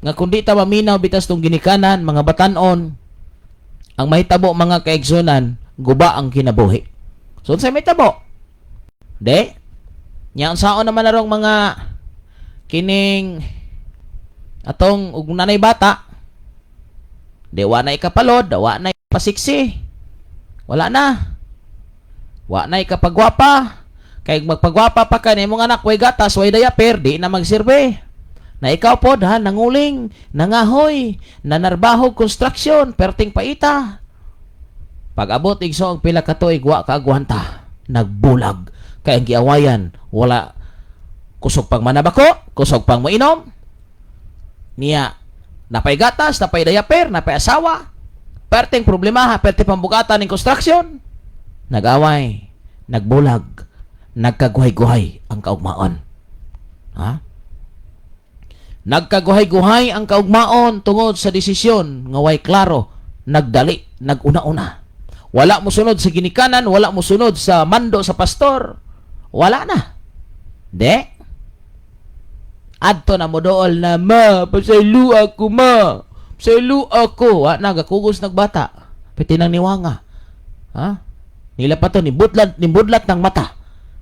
nga kung di ta maminaw bitas tong ginikanan, mga batanon, ang mahitabo, mga kaigsunan, guba ang kinabuhi. So, unsay mahitabo? De, nya unsaon naman narong mga kining atong ug nanay bata, di wa na ikapalod, wa na ipasiksi, wala na, wa na ikapagwapa, kay magpagwapa pa ka nimong anak way gatas, way diaper, di na magsilbi. Na ikaw pod ha, nanguling, nangahoy, nanarbahog construction, perting paita. Pag abot, igsoon, pila ka tuig, wa ka agwanta, nagbulag kay ang giawayan wala kusog pang manabako, kusog pang moinom. Niya napay gatas, napay diaper, napay asawa. Perting problema ha, perting pambugatan ng construction. Nag-away, nagbulag, nagkaguhay-guhay ang kaugmaon. Ha? Nagkaguhay-guhay ang kaugmaon tungod sa desisyon nga way klaro, nagdali, naguna-una. Wala mo sunod sa ginikanan, wala mo sunod sa mando sa pastor. Wala na. De? Adto na mo dool na, "Ma, pasaylo ako, ma. Pasaylo ako." Wa na, gakugos nagbata. Piti nang niwanga. Ha? Nila pa to, ni budlat ng mata.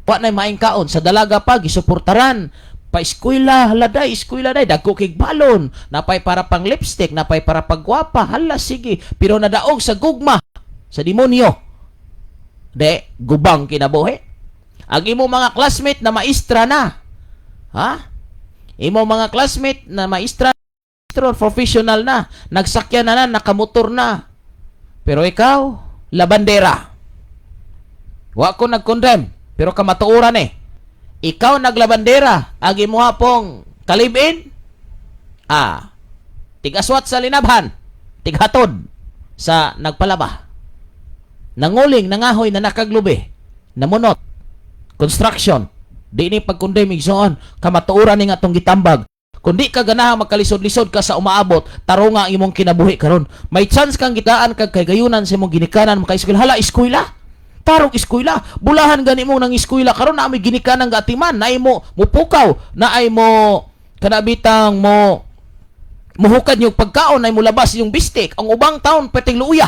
Wa na maing kaon. Sa dalaga pa, gisuportaran. Pa eskwela, hala day, eskwela day, dagko kig balon. Napay para pang lipstick, napay para pagwapa, hala sige. Pero nadaog sa gugma, sa demonyo. De, gubang kinabuhi. Ang imo mga classmate na maestra na. Ha? Imo mga classmate na maestra, professional na, nagsakyan na na, nakamotor na. Pero ikaw, labandera. Wa ko nag-condemn, pero kamatuoran eh. Ikaw naglabandera, ang imuha pong kalibin, tigaswat sa linabhan, tighatod sa nagpalaba. Nanguling, nangahoy na nakaglubi, namunot, construction, di ni pag-condemn, igsoon, kamatuoran ni nga atong gitambag. Kung di ka ganahan magkalisod-lisod ka sa umaabot, tarunga ang imong kinabuhi karon. May chance kang gitaan kag kagayunan sa imong ginikanan maka-eskwela. Hala, eskwela. Tarong eskwela. Bulahan gani mo nang eskwela karon na may ginikanan gaatiman, na mo mupukaw, na ay mo kanabitang mo muhukad yung pagkaon, ay mo labas yung bistik. Ang ubang taon peting luuya.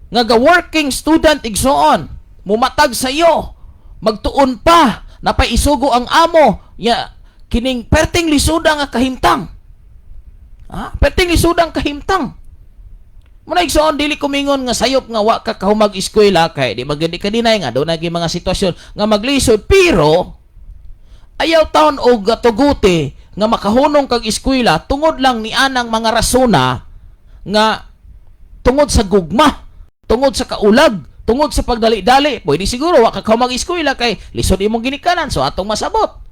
Nga ga working student, igsoon, mumatag sa iyo, magtuon pa, napaisugo ang amo, ya kining perting lisuda nga kahimtang. Ha? Perting lisudang kahimtang. Muna, igsoon, dili kumingon nga sayop nga wa ka kahumag eskwela kay di magandi ka dinay nga doon nagi mga sitwasyon nga maglisod, pero ayaw taon og tuguti nga makahunong kag eskwela tungod lang ni anang mga rasona nga tungod sa gugma, tungod sa kaulag, tungod sa pagdali-dali. Pwede siguro wa ka kahumag eskwela kay lisod imong ginikanan, so atong masabot.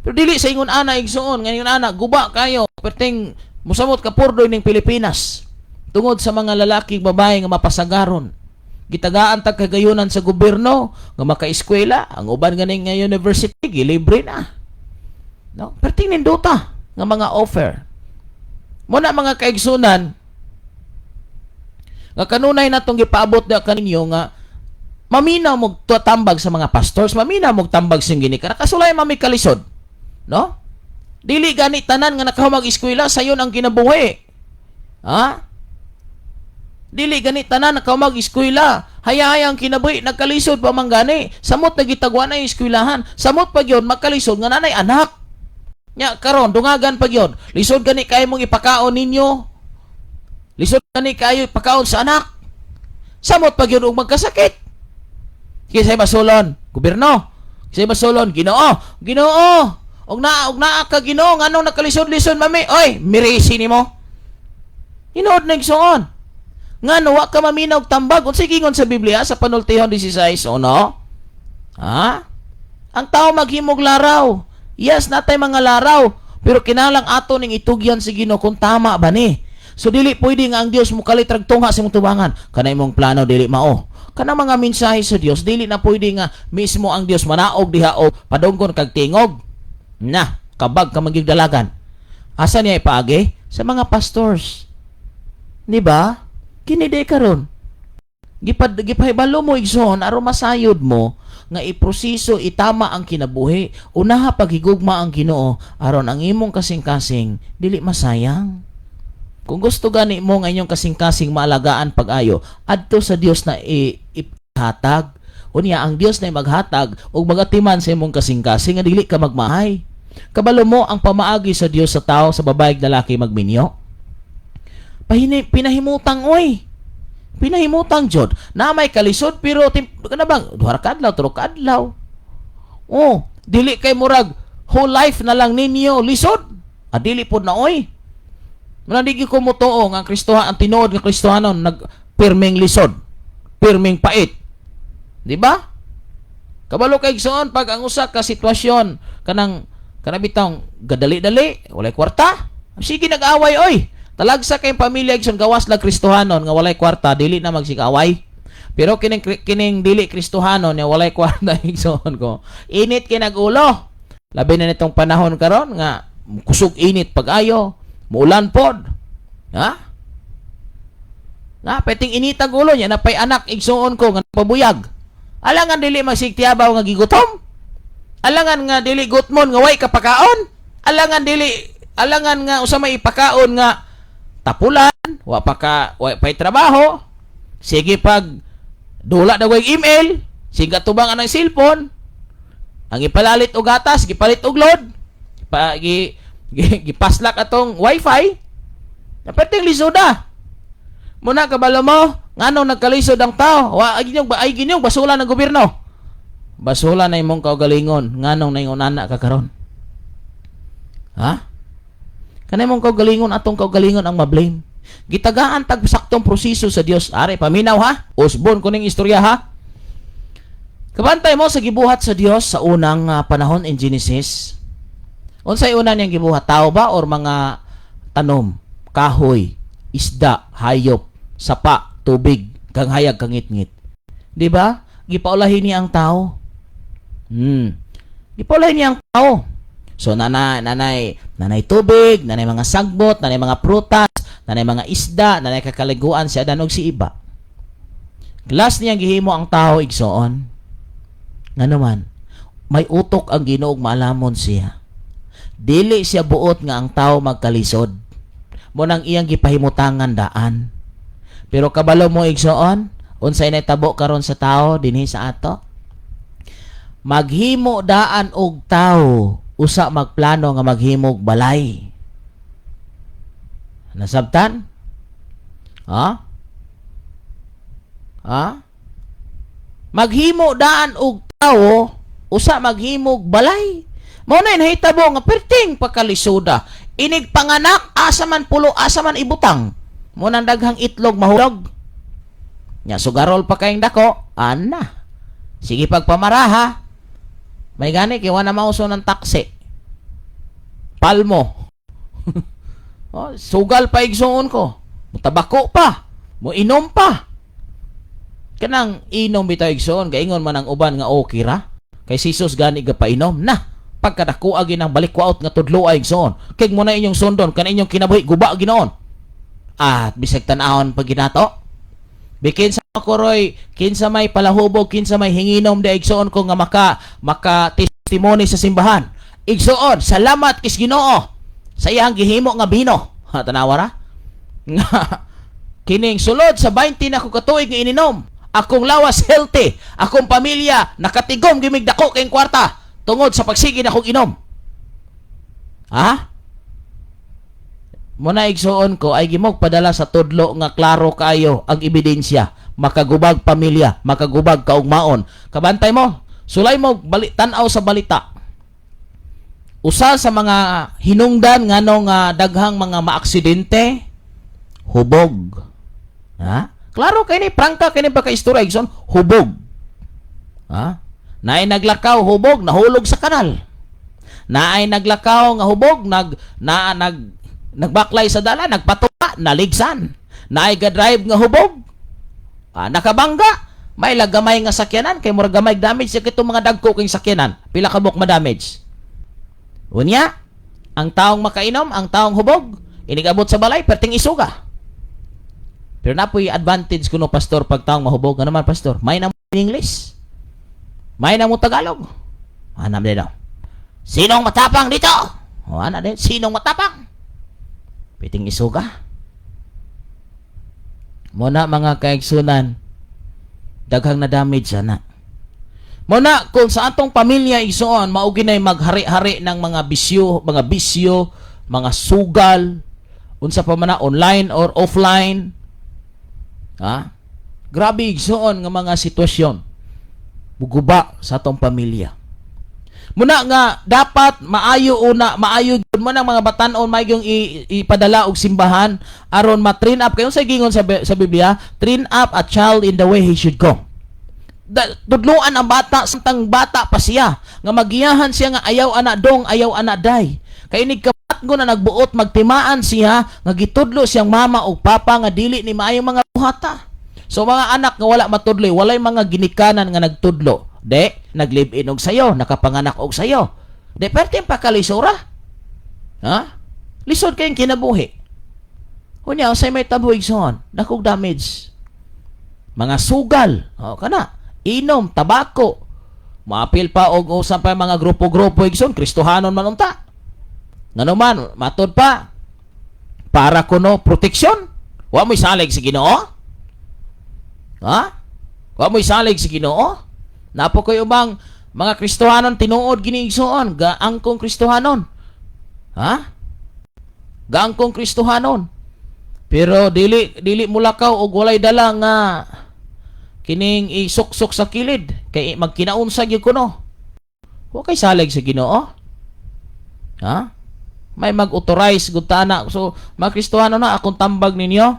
Pero dili sa ingon ana, igsoon, nga ingon ana guba kayo, perting musamot ka purdoy ning Pilipinas tungod sa mga lalaki, babae nga mapasagaron. Gitagaan tag kagayunan sa gobyerno nga makaeskwela, ang uban ganing nga university gilibre na. No? Perting nindota nga mga offer. Muna, mga kaigsunan, nga kanunay natong gipaabot na kaninyo nga maminaw mo tambag sa mga pastors, maminaw mo tambag sa ginikanan. Kasulay mami kalisod. No? Dili gani tanan nga nakahumag eskwela sayon ang kinabuhi. Ha? Dili gani tanan nakahumag eskwela hayay ang kinabuhi, nagkalisod pa man gani. Samot na gitagwa na yung eskwelahan. Samot pa gyud magkalisod nga nanay anak. Nya karon dungagan pa gyud. Lisod gani kayo mong ipakaon ninyo. Lisod gani kayo ipakaon sa anak. Samot pa gyud og magkasakit. Kinsay masulon? Gobyerno. Kinsay masulon? Ginoo. Ginoo. Og naa ka, Ginoo, nganong nakalisod-lisod mami? Oy, mirisi nimo. Hinood na, igsoon. Ngano wa ka maminaw og tambag? Unsay giingon sa Biblia sa Panultihon 16:1? Ha? Ang tao maghimog laraw. Yes, natay mga laraw, pero kinahanglan ato ning itugyan sa Ginoo kung tama ba ni. So dili pwede nga ang Dios mukalit rag tungha sa imong tubangan. Kana imong plano dili mao. Kana mga mensahe sa Dios dili na pwede nga mismo ang Dios manaog diha o padunggon kag tingog. Na, kabag ka magigdalagan. Asa niya ipaagi? Sa mga pastors. Di ba? Kini day karon. Gipahibalo mo, igsoon, aron masayod mo nga iproseso itama ang kinabuhi. Unaha paghigugma ang Ginoo aron ang imong kasing-kasing dili masayang. Kung gusto gani mo nga inyong kasing-kasing maalagaan pag-ayo, adto sa Dios na ihatag. Unya ang Dios na maghatag ug magatiman sa imong kasing-kasing nga dili ka magmahay. Kabalo mo ang pamaagi sa Dios sa tao, sa babae ug lalaki magminyo? Pinahimutang oy. Pinahimutang jud. Na may kalisod pero kana bang duha ka adlaw, tulo ka adlaw. Oh, dili kay murag whole life na lang ninyo lisod. Adili pod na oy. Muna di gyud ko motuo nga ang Kristohan, ang tinuod nga Kristohanon nag pirming lisod, pirming pait. Di ba? Kabalo kay igsoon pag ang usa ka sitwasyon kanang kanang bitawng gadali-dali, walay kwarta. Sige nag-away oy. Talagsa kay pamilya, igsoon, gawas lang Kristohanon nga walay kwarta, dili na magsigaway. Pero kining kining dili Kristohanon nga walay kwarta, igsoon ko, init kay nag-ulo. Labi na nitong panahon karon nga kusog init pag-ayo, muulan pod. Ha? Na peting initag ulo niya, napay anak, igsuon ko, nga pabuyag. Alangan dili magsigtiyabaw nga gigutom. Alangan nga dili gutmon nga way kapakaon. Alangan dili, alangan nga usa may ipakaon nga tapulan, wa pa ka wa pay trabaho. Sige pag dula na way email, sige tubang ang cellphone. Ang ipalalit og gatas, gipalit og load. Pa gi, gi gipaslak atong wifi. Naperting lisoda. Muna kabalo mo, ngano nagkalisod ang tao? Wa ay ginyong ay ginyong basula ng gobyerno. Basula na imong kaugalingon, nganong naingon ana ka karon? Ha? Kanay mong kaugalingon, atong kaugalingon ang ma-blame. Gitagaan tag saktong proseso sa Dios. Are paminaw ha. Usbon ko ning istorya ha. Kabantay mo sa gibuhat sa Dios sa unang panahon in Genesis. Unsay una niyang gibuhat? Tao ba or mga tanom, kahoy, isda, hayop, sapa, tubig, kang hayag, kangitngit? Di ba? Gipaulahin niya ang tao. Gipaulahin niya ang tao. So nanay nanay nanay tubig, nanay mga sagbot, nanay mga prutas, nanay mga isda, nanay kakaliguan si Adan ug si Eva. Last niyang gihimo ang tao, igsoon. Ngano man, may utok ang Ginoo ug maalamon siya. Dili siya buot nga ang tao magkalisod. Mo nang iyang gipahimutangan daan. Pero kabalo mo, igsoon, unsay nahitabo karon sa tao dinhi sa ato? Maghimo daan og tao, usa magplano nga maghimog balay. Nasabtan? Ha? Ha? Maghimo daan og tao, usa maghimog balay. Mao na nahitabo nga perting pagkalisuda. Inig panganak, asa man pulo, asa man ibutang. Mo nang daghang itlog mahulog. Nya sugarol pa kayong dako, ana. Sige pagpamaraha. May gani kay wa na mauso ng taksi. Palmo. Oh, sugal pa, igsuon ko. Mutabako pa. Mo inom pa. Kanang inom bitaw, igsuon, gaingon man ang uban nga okay ra. Kay si Jesus gani gapainom na. Pagkadako agi ng balikwaot nga tudlo ay, igsuon. Kay mo na inyong sundon kan inyong kinabuhi guba ginoon. At bisag tan-awon pag ginato. Bikin sa koroy, kinsa may palahubog, kinsa may hinginom di, igsuon ko, nga maka maka testimony sa simbahan. Igsuon, salamat kis Ginoo sa iyang gihimo nga bino. Ha, tanawa ra. Nga kining sulod sa 20 na ko katuig nga ininom. Akong lawas healthy, akong pamilya nakatigom gimig dako kayong kwarta tungod sa pagsige na akong inom. Ha? Muna, igsuon ko, ay gimog padala sa tudlo nga klaro kayo ang ebidensya, makagubag pamilya, makagubag kaugmaon. Kabantay mo, sulay mo bali, tan-aw sa balita. Usa sa mga hinungdan ngano nga daghang mga maaksidente, hubog. Ha? Klaro kay ni prangka kay ni pagka-istorya, igsoon, hubog. Ha? Naay naglakaw hubog, nahulog sa kanal. Naay naglakaw nga hubog, nag na nag nagbaklay sa dala, nagpatuka, naligsan. Naay ga-drive nga hubog, nakabangga. May lagamay nga sakyanan kay murag gamay damage sa kitong mga dagko king sakyanan. Pila ka buok ma-damage. Unya, ang taong makainom, ang taong hubog, inigabot sa balay, perting isuga. Pero napoy advantage kuno, pastor, pag taong mahubog. Ano man, pastor? May na mo English. May na mo Tagalog. Ana din daw. "Sinong matapang dito?" O ana din, "Sinong matapang?" Piting isuga. Muna mga kaigsunan, daghang na damage ana. Muna kung sa atong pamilya, igsoon, mao ginay maghari-hari ng mga bisyo, mga sugal, unsa pa man na online or offline. Ha? Grabe, igsoon, nga mga sitwasyon. Muguba sa atong pamilya. Muna nga dapat maayo una, maayo gyud mo nang mga batan-on, maayo yung ipadala og simbahan aron ma-train up kayo sa gingon sa Biblia, "Train up a child in the way he should go." Tudluan ang bata samtang bata pa siya nga magiyahan siya nga ayaw ana dong, ayaw ana day. Kay inig kabatgo na nagbuot, magtimaan siya nga gitudlo siyang mama o papa nga dili ni maayong mga buhata. So mga anak nga wala matudloy, walay mga ginikanan nga nagtudlo, de nag-live-in og sayo, nakapanganak og sayo, de perte pa kalisora, ha, lisod kayong kinabuhi. Unya, unsay may tabo, igsoon? Dakog damage, mga sugal, o kana, inom, tabako, maapil pa og usa pa mga grupo-grupo, igsoon, Kristohanon man unta. Ngano man, matod pa para kuno proteksyon. Wa mo'y salig sa Ginoo? Ha? Wa mo'y salig sa Ginoo? Napo ko'y ubang mga Kristohanon tinuod gini, igsoon, gaangkong Kristohanon. Ha? Gaangkong Kristohanon. Pero dili dili mulakaw og walay dala nga kining isuksok sa kilid kay magkinaunsa gyud kuno. Wa kay salig sa Ginoo. Ha? May mag-authorize gud ta na. So, mga Kristohano na akong tambag ninyo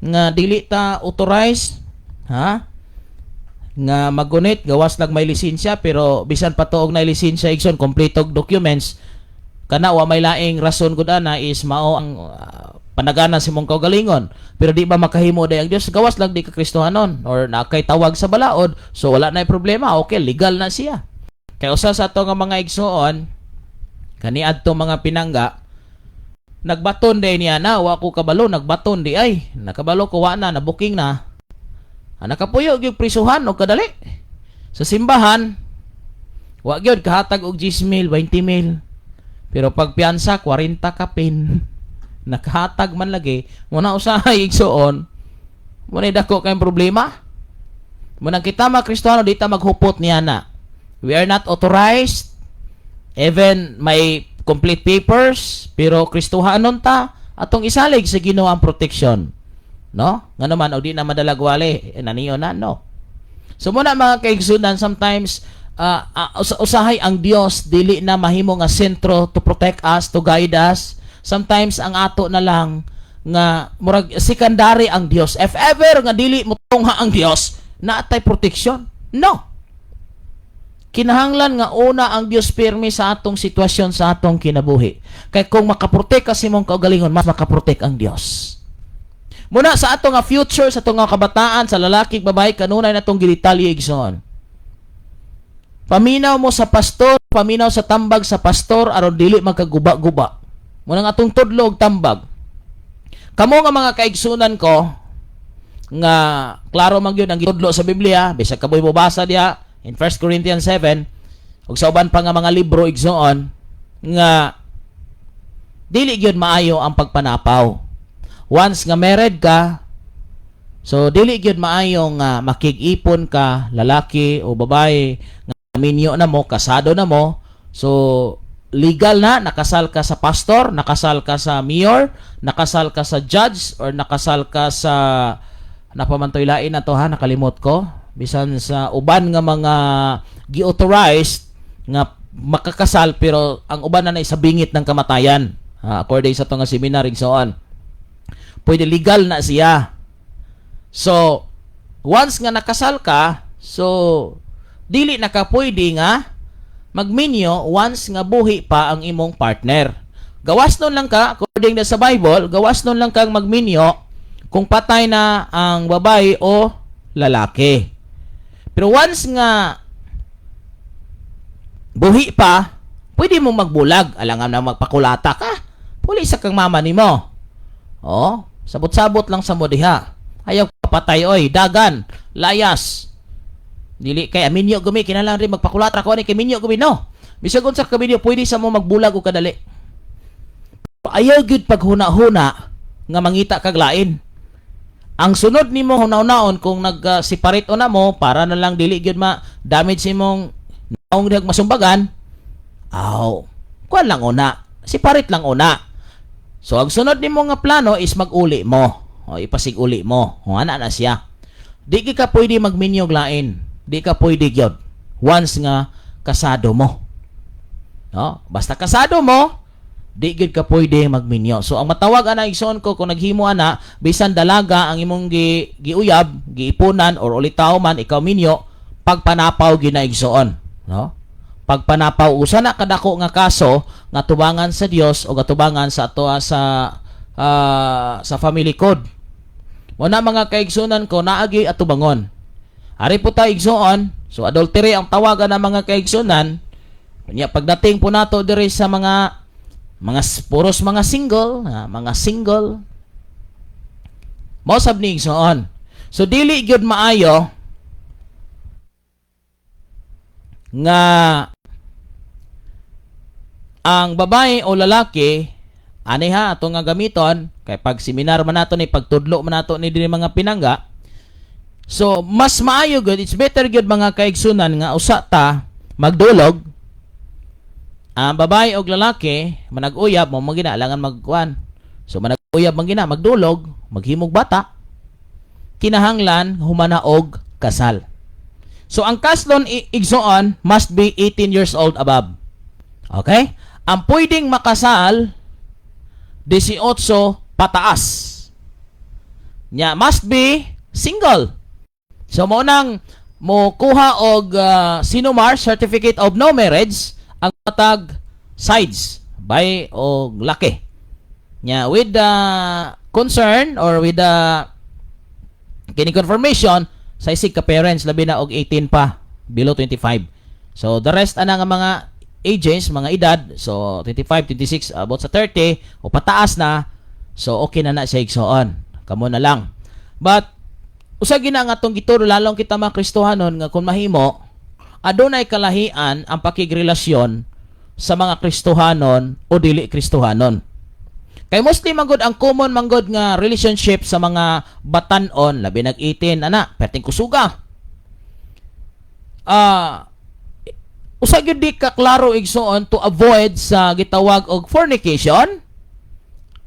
nga dili ta authorize, ha, nga magunit gawas lang may lisensya. Pero bisan pa tuog na lisensya, igsoon, kompleto og documents kana, wa may laing rason gud ana is mao ang panagana sa imong kaugalingon. Pero di ba makahimo day ang Dios gawas lang di ka Kristohanon or na kay tawag sa balaod? So wala na problema, okay, legal na siya. Kay usa sa ato nga mga igsoon kaniadto, mga pinangga, nagbaton day niya na wa ko kabalo, nagbaton di ay nakabalo ko wa na nabuking na. Ah, nakapuyo gyud prisuhan og kadali. Sa simbahan wa gyud kahatag og 10 mil, 20 mil. Pero pag piyansa, 40 kapin. Nakahatag man lagi. Muna usahay, igsoon. Muna dako kayong problema. Muna kita mga Kristiyano, di ta maghupot niya na. We are not authorized. Even may complete papers, pero Kristohanon ta, atong isalig sa Ginoo ang protection. No? Nga naman, o di na madalag wali, eh, naniyo na, no? So muna mga kaigsunan, sometimes usahay ang Dios dili na mahimo nga sentro to protect us, to guide us. Sometimes ang ato na lang nga murag secondary ang Dios. If ever nga dili mo tungha ang Dios, naatay protection. No. Kinahanglan nga una ang Dios pirmi sa atong sitwasyon, sa atong kinabuhi. Kay kung makaprotect ka sa imong kaugalingon, mas makaprotect ang Dios. Muna sa ato nga future, sa atong nga kabataan, sa lalaki, babae, kanunay na itong gidetalye, igsoon. Paminaw mo sa pastor, paminaw sa tambag sa pastor aron dili magkaguba-guba. Muna nga atong tudlo og tambag. Kamo nga mga kaigsunan ko nga klaro man gyud ang gitudlo sa Biblia, bisag kamoy mobasa diha in 1 Corinthians 7 ug sa uban pa nga mga libro, igsoon, nga dili gyud maayo ang pagpanapaw. Once nga married ka, so dili gyud maayo nga makig-ipon ka, lalaki o babae, nga minyo na mo, kasado na mo. So legal na, nakasal ka sa pastor, nakasal ka sa mayor, nakasal ka sa judge, or nakasal ka sa napamantoy lain na to, ha, nakalimot ko. Bisan sa uban nga mga gi-authorized nga makakasal, pero ang uban na sa bingit ng kamatayan. Ha, according sa to nga seminar and so on. Pwede, legal na siya. So, once nga nakasal ka, so dili na ka pwede nga magminyo once nga buhi pa ang imong partner. Gawas nun lang ka, according na sa Bible, gawas nun lang kang magminyo kung patay na ang babae o lalaki. Pero once nga buhi pa, pwede mo magbulag. Alangan na magpakulata ka. Puli sa kang mama nimo. Oh, sabot-sabot lang sa mo diha. Ayaw patay oy, dagan, layas. Dili kay aminyo gumi, kinahanglan rin magpakulata ko ani kay minyo gumi, no. Bisag unsa ka minyo, pwede sa mo magbulag og kadali. Ayaw gyud paghuna-huna nga mangita kag lain. Ang sunod nimo huna-hunaon kung nag-separate o na mo para na lang dili gyud ma damage imong naong dihag masumbagan. Aw, kuan lang una, separate lang una. So ang sunod nimo nga plano is mag-uli mo. O ipasig-uli mo. O ana na siya. Di ka pwede magminyog lain. Di ka pwede gyud. Once nga kasado mo. No? Basta kasado mo, di gyud ka pwede magminyo. So ang matawag ana, igsoon ko, kung naghimo ana, bisan dalaga ang imong giuyab, giipunan or ulitaw man ikaw minyo, pagpanapaw gyud na, igsoon, no? Pagpanapaw, usa na kadako nga kaso nga tubangan sa Dios o katubangan sa atoa sa family code. Mo na, mga kaigsunan ko, naagi atubangon. Ari po ta, igsoon, so adultery ang tawagan ng mga kaigsunan. Nya pagdating po nato diri sa mga puros mga single, mga single. Mao sab ni, igsoon. So dili gyud maayo nga ang babae o lalaki ani ha, ato nga gamiton kay pag seminar man nato ni, pagtudlo man nato ni dinhi, mga pinangga. So mas maayo gyud, it's better gyud, mga kaigsunan, nga usa ta magdulog ang babae og lalaki manag-uyab mo magina alangan magkuan. So manag-uyab man gina, magdulog, maghimog bata, kinahanglan humana og kasal. So ang kaslon, igsoon, must be 18 years old above. Okay, ang pwedeng makasal 18 pataas. Nya must be single. So mo nang mo kuha og CENOMAR, Certificate of No Marriage, ang matag sides bay o laki. Nya with the concern or with the kini confirmation sa isig ka parents, labi na og 18 pa, below 25. So the rest ana nga mga ages, mga edad, so 25, 26, about sa 30 o pataas na, so okay na na siya, igsoon. Kamo na lang. But usa gina nga atong gituro, lalong kita mga Kristohanon, nga kung mahimo adunay kalahian ang pakigrelasyon sa mga Kristohanon o dili Kristohanon. Kay mostly manggod ang common manggod nga relationship sa mga batan-on, labi nag 18 ana, perting kusuga. Usa gyud di ka klaro, igsoon, to avoid sa gitawag og fornication,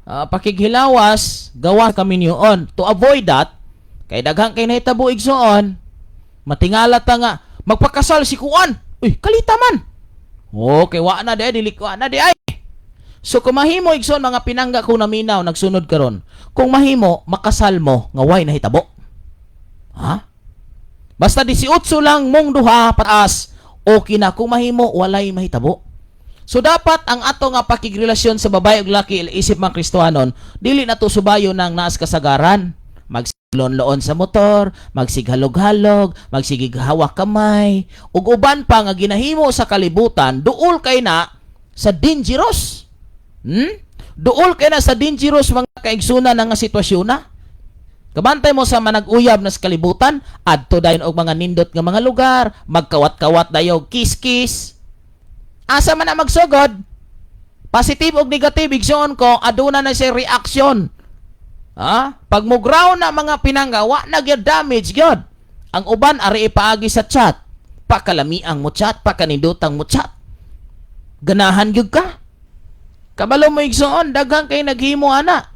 pakighilawas gawa kaminyoon. To avoid that, kay daghang kay nahitabo, igsoon, matingala ta nga magpakasal si kuan. Uy, kalita man. Okay, wa na di, dili wa na di ay. So kung mahimo, igsoon, mga pinangga ko naminaw nagsunod karon. Kung mahimo makasal mo nga way nahitabo. Ha? Basta 18 lang mong duha pataas, okay na kung mahimo walay mahitabo. So dapat ang ato nga pakigrelasyon sa babae ug laki isip mga Kristohanon, dili na to subayo ng naas kasagaran. Magsilon-loon sa motor, magsighalog-halog, magsigig hawak kamay, ug uban pa nga ginahimo sa kalibutan, duol kay na sa dangerous. Duol kay na sa dangerous, mga kaigsunan, nga sitwasyon na. Kabantay mo sa manag-uyab na sa kalibutan, adto dayon og mga nindot nga mga lugar, magkawat-kawat dayon, kiss-kiss. Asa man na magsugod? Positive og negative, igsoon ko, aduna na siya reaction. Ha? Pag mugraw na, mga pinangga, wa na gyud damage gyud. Ang uban ari ipaagi sa chat. Pakalamiang mo chat, pakanindutang mo chat. Ganahan gyud ka. Kabalo mo, igsoon, daghang kay naghimo ana.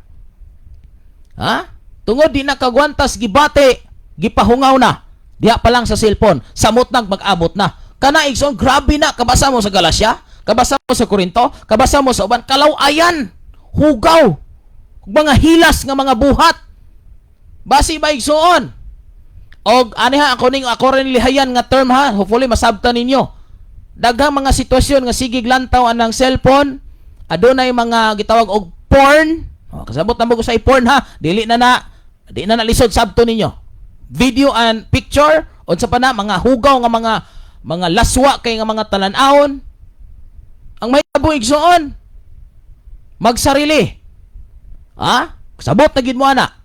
Ha? Tungod di na kagwantas gibate, gipahungaw na. Diha pa lang sa cellphone, samot nang mag-abot na. Kana, igsoon, grabe na. Kabasa mo sa Galacia, kabasa mo sa Korinto, kabasa mo sa uban, kalaw-ayan, hugaw, mga hilas nga mga buhat. Basi ba, igsoon? Og ani ha, ako ning ako rin lihayan nga term ha, hopefully masabtan ninyo. Daghang mga sitwasyon nga sigig lantaw anang cellphone, adunay mga gitawag og porn. Oh, kasabot na mo ko sa porn ha, dili na na di na nalisod sabto ninyo. Video and picture, unsa pa na mga hugaw nga mga laswa kay nga mga talan-awon. Ang mahitabo, igsoon, magsarili. Ha? Sabot na gid mo ana.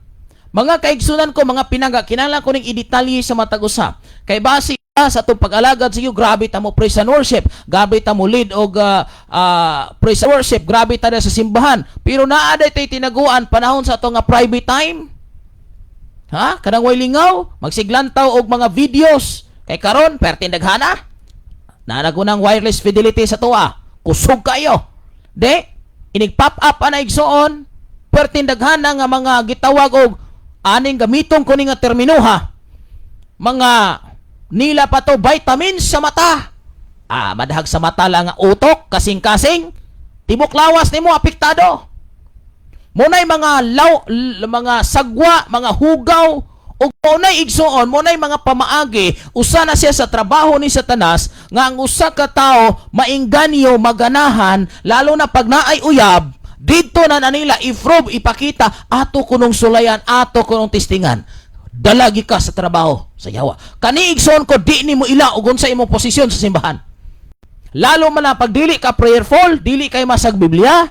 Mga kaigsunan ko, mga pinangga, kinahanglan ko ning i-detalye sa matag usa. Kay base sa atong pag-alagad sa iyo, grabe ta mo praise and worship, grabe ta mo lead og praise and worship, grabe ta na sa simbahan. Pero naa day tay tinaguan panahon sa atong nga private time. Ha? Kanang way lingaw, magsiglantaw og mga videos. Kay karon pertin daghana. Naa nang wireless fidelity sa tuwa. Kusog kayo. De, inig pop up ana, igsoon, pertin daghana nga mga gitawag og aning gamiton ko ni nga termino ha. Mga nila pa to vitamins sa mata. Madahag sa mata lang nga utok, kasing-kasing, tibok lawas nimo apektado. Munay mga law, mga sagwa, mga hugaw, ug munay, igsuon, munay mga pamaagi, usa na siya sa trabaho ni Satanas nga ang usa ka tawo maingganyo, maganahan, lalo na pag naay uyab, didto na nila i-prove, ipakita, ato kunong sulayan, ato kunong testingan. Dalagi ka sa trabaho sa yawa. Kani, igsoon ko, di nimo ila og unsa imong posisyon sa simbahan. Lalo man na pag dili ka prayerful, dili kay masag Biblia,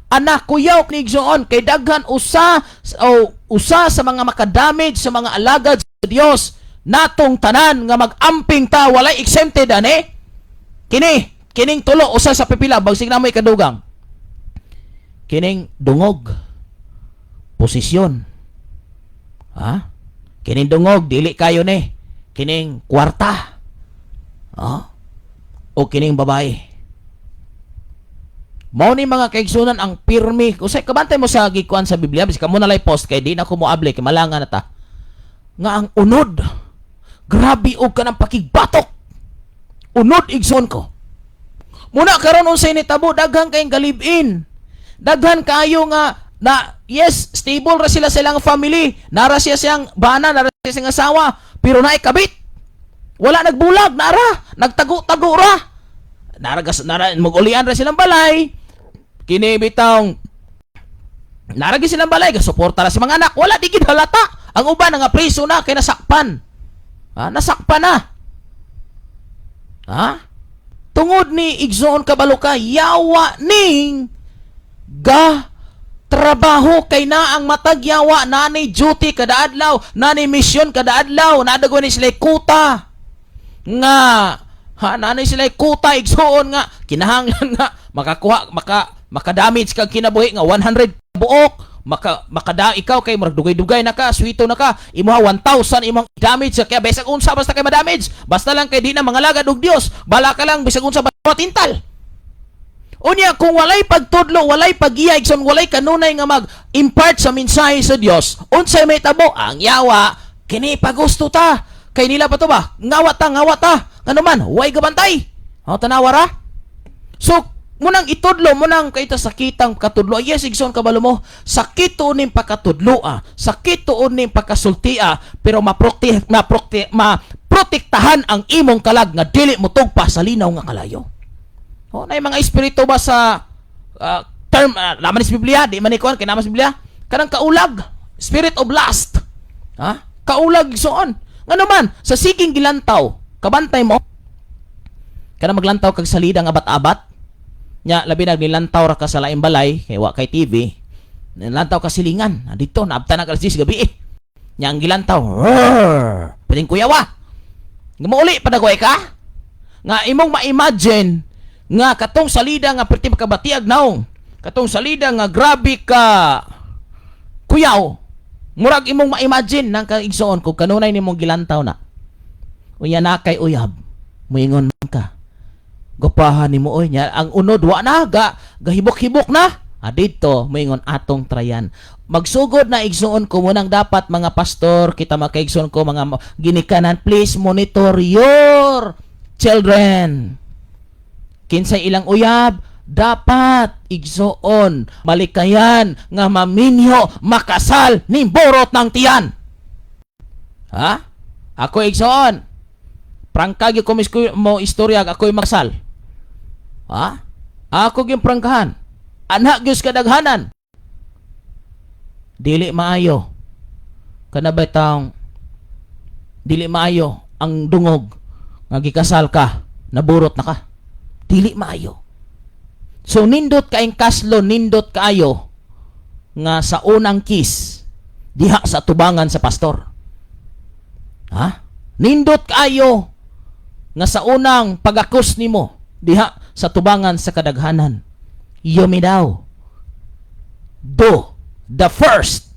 anak kuyaw ni igsoon kay daghan usa o usa sa mga makadamage sa mga alagad sa Dios natong tanan nga mag-amping ta, walay exempted ani. Kini kining tulo usa sa pipila, bagsig na mo'y kadugang. Kining dungog, posisyon, ha, kining dungog dili kayo ni, kining kwarta, ha, o kining babae. Mao ni, mga kaigsunan, ang pirmi. Usay kabantay mo sa gikuan sa Biblia, bisag kamo na lay post kay di na ko moabli kay malanga na ta. Nga ang unod, grabe og kanang pakigbatok. Unod, igsoon ko. Muna karon unsay nitabo, daghan kayong galib-in. Daghan kayo nga na yes, stable ra sila sa ilang family, nara siya siyang bana, nara siya siyang asawa, pero naay kabit. Wala nagbulag, nara, nagtago-tago ra. Nara gas nara mag-ulian ra silang balay. Kini bitawng nara gyud silang balay, gasuporta ra sa mga anak, wala di gid halata. Ang uban nga preso na kay nasakpan. Ha, nasakpan na. Ha? Tungod ni, igsoon, kabalo ka, yawa ning ga trabaho kay na ang matag yawa nani duty kada adlaw, nani mission kada adlaw, nadago ni sila kuta nga, ha, nanay sila kuta, igsoon, nga kinahanglan nga makakuha, makadamage kag kinabuhi nga 100 buok, makada ikaw kay murag dugay-dugay na ka, swito na ka, imuha 1,000 imong damage kaya bisag unsa basta kay madamage, basta lang kay di na mangalagad og Dios, bala ka lang bisag unsa basta tintal. Unya kung walay pagtudlo, walay pagiya, igsoon, walay kanunay nga mag-impart sa mensahe sa Dios, unsay may tabo? Ang yawa, kini pagusto ta. Kay nila pa to ba? Ngawat ta, ngawat ta. Ngano man, way gabantay. O, tanawa ra. So, munang itudlo, munang kay ta sakitang katudlo. Yes, igsoon, kabalo mo, sakit tuon ning pakatudlo ah. Sakit tuon ning pakasulti ah, pero maprotektahan ang imong kalag nga dili mo tugpa sa linaw nga kalayo. Oh, na mga espiritu ba sa term laman sa Biblia, di man ni kuan kay naman sa Biblia, kanang kaulag, spirit of lust. Ha? Kaulag, igsoon. Ngano man, sa siging gilantaw, kabantay mo kana maglantaw kag salida nga abat-abat. Nya labi na nilantaw ra ka sa laing balay kay wa kay TV. Nilantaw ka silingan. Ah, dito naabtan na alas 10 gabi eh. Nya ang gilantaw. Roar! Piling kuyawa. Nga mauli padagoy ka? Nga imong ma-imagine nga katong salida nga perti makabatiag naong, katong salida nga grabe ka kuyaw, murag imong ma-imagine nang kaigsoon kung kanunay nimong gilantaw na, unya na kay uyab, muingon man ka, gopahan nimo oy, nya ang unod wa na ga gahibok-hibok na. Ah, didto moingon atong trayan magsugod na, igsoon ko. Munang dapat mga pastor kita, makaigsoon ko, mga ginikanan, please monitor your children, kinsay ilang uyab. Dapat, igsoon, malikayan nga maminyo, makasal ni borot ng tiyan, ha. Ako, igsoon, prangka gyud ko mo istorya, ako'y makasal, ha. Ako gyud prangkahan anak gyud sa kadaghanan. Dili maayo kana ba taong dili maayo ang dungog nga gikasal ka, naburot na ka, dili maayo. So nindot kaing kaslo, nindot kaayo nga sa unang kiss diha sa tubangan sa pastor, ha. Nindot kaayo nga sa unang pagakos nimo diha sa tubangan sa kadaghanan. You may now do the first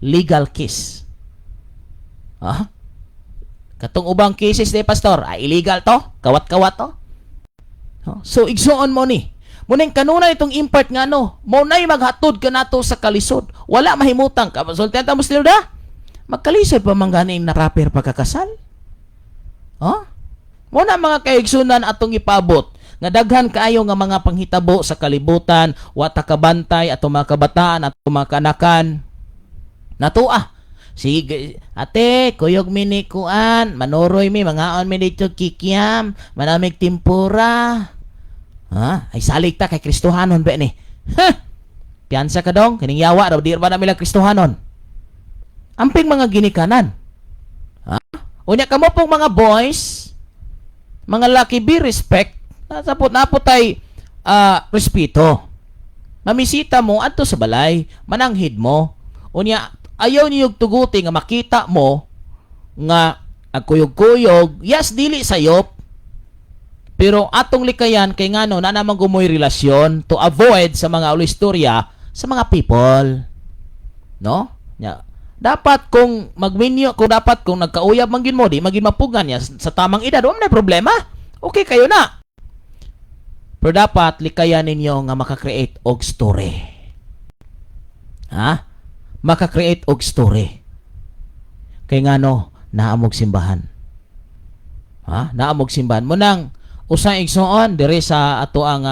legal kiss, ha. Katong ubang cases ni pastor ay illegal to, kawat-kawat to. No? So igsuon mo ni. Muning kanunay itong impart nga no, mo nay maghatod ka nato sa kalisod. Wala mahimutang ka. Sultihan ta mo sila da. Magkalisod pa man gani na proper pagkakasal. Huh? Mo na, mga kaigsunan, atong ipabot nga daghan kaayo nga mga panghitabo sa kalibutan, wa ta kabantay atong mga kabataan, atong mga kanakan. Natua. Sige, ate, kuyog mi ni kuan, manuroy mi, mangaon mi dito kikiam, manamig timpura. Ha? Ay salig ta kay Kristohanon ba ni? Ha? Piyansa ka dong, kining yawa raw di ba na mila Kristohanon. Amping mga ginikanan. Ha? Unya kamo pong mga boys, mga laki, be respect. Nasapot na po tay respeto. Mamisita mo adto sa balay, mananghid mo. Unya ayaw niyo tuguti nga makita mo nga ang kuyog-kuyog, yes, dili sayop. Pero atong likayan kay ngano na naman gumoy relasyon to avoid sa mga istorya sa mga people. No? Nya. Dapat kung magminyo, kung dapat kung nagkauyab man gyud mo, di magin mapugan niya sa tamang edad, wala may problema. Okay kayo na. Pero dapat likayan ninyo nga maka-create og story. Ha? Maka-create og story. Kay ngano, naamog simbahan. Ha? Naamog simbahan. Mo nang usa, igsoon, dire sa ato ang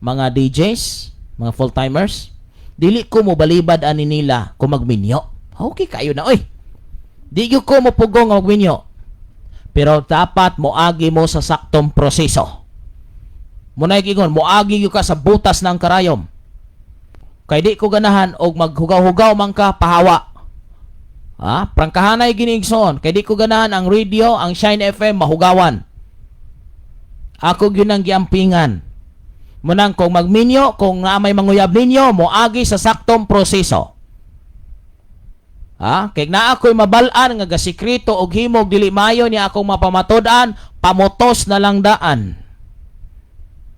mga DJs, mga full-timers, dili ko mo balibad ani nila kung magminyo. Okay kayo na oy. Di gyud ko mo pugong nga magminyo. Pero dapat moagi mo sa saktong proseso. Munay giingon, moagi gyud ka sa butas ng karayom. Kay di ko ganahan og maghugaw-hugaw man ka pahawa. Ha? Prangkahanay gini, igsoon. Kay di ko ganahan ang radio, ang Shine FM mahugawan. Ako gyud ang giampingan. Munang kung magminyo, kung naa may manguyab ninyo, moagi sa saktong proseso. Ha? Kay naa ako'y mabal-an nga gasikreto og himog dili maayo niya akong mapamatud-an, pamotos na lang daan.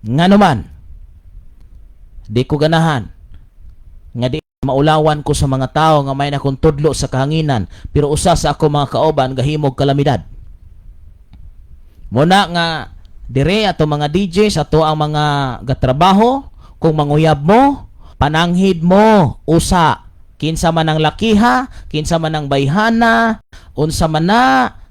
Ngano man, di ko ganahan nga di maulawan ko sa mga tao nga may nakong tudlo sa kahanginan, pero usa sa ako mga kauban gahimog kalamidad. Muna nga dire ato mga DJs, ato ang mga gatrabaho, kung manguyab mo, pananghid mo usa kinsa man ang lakiha, kinsa man ang bayhana, unsa man na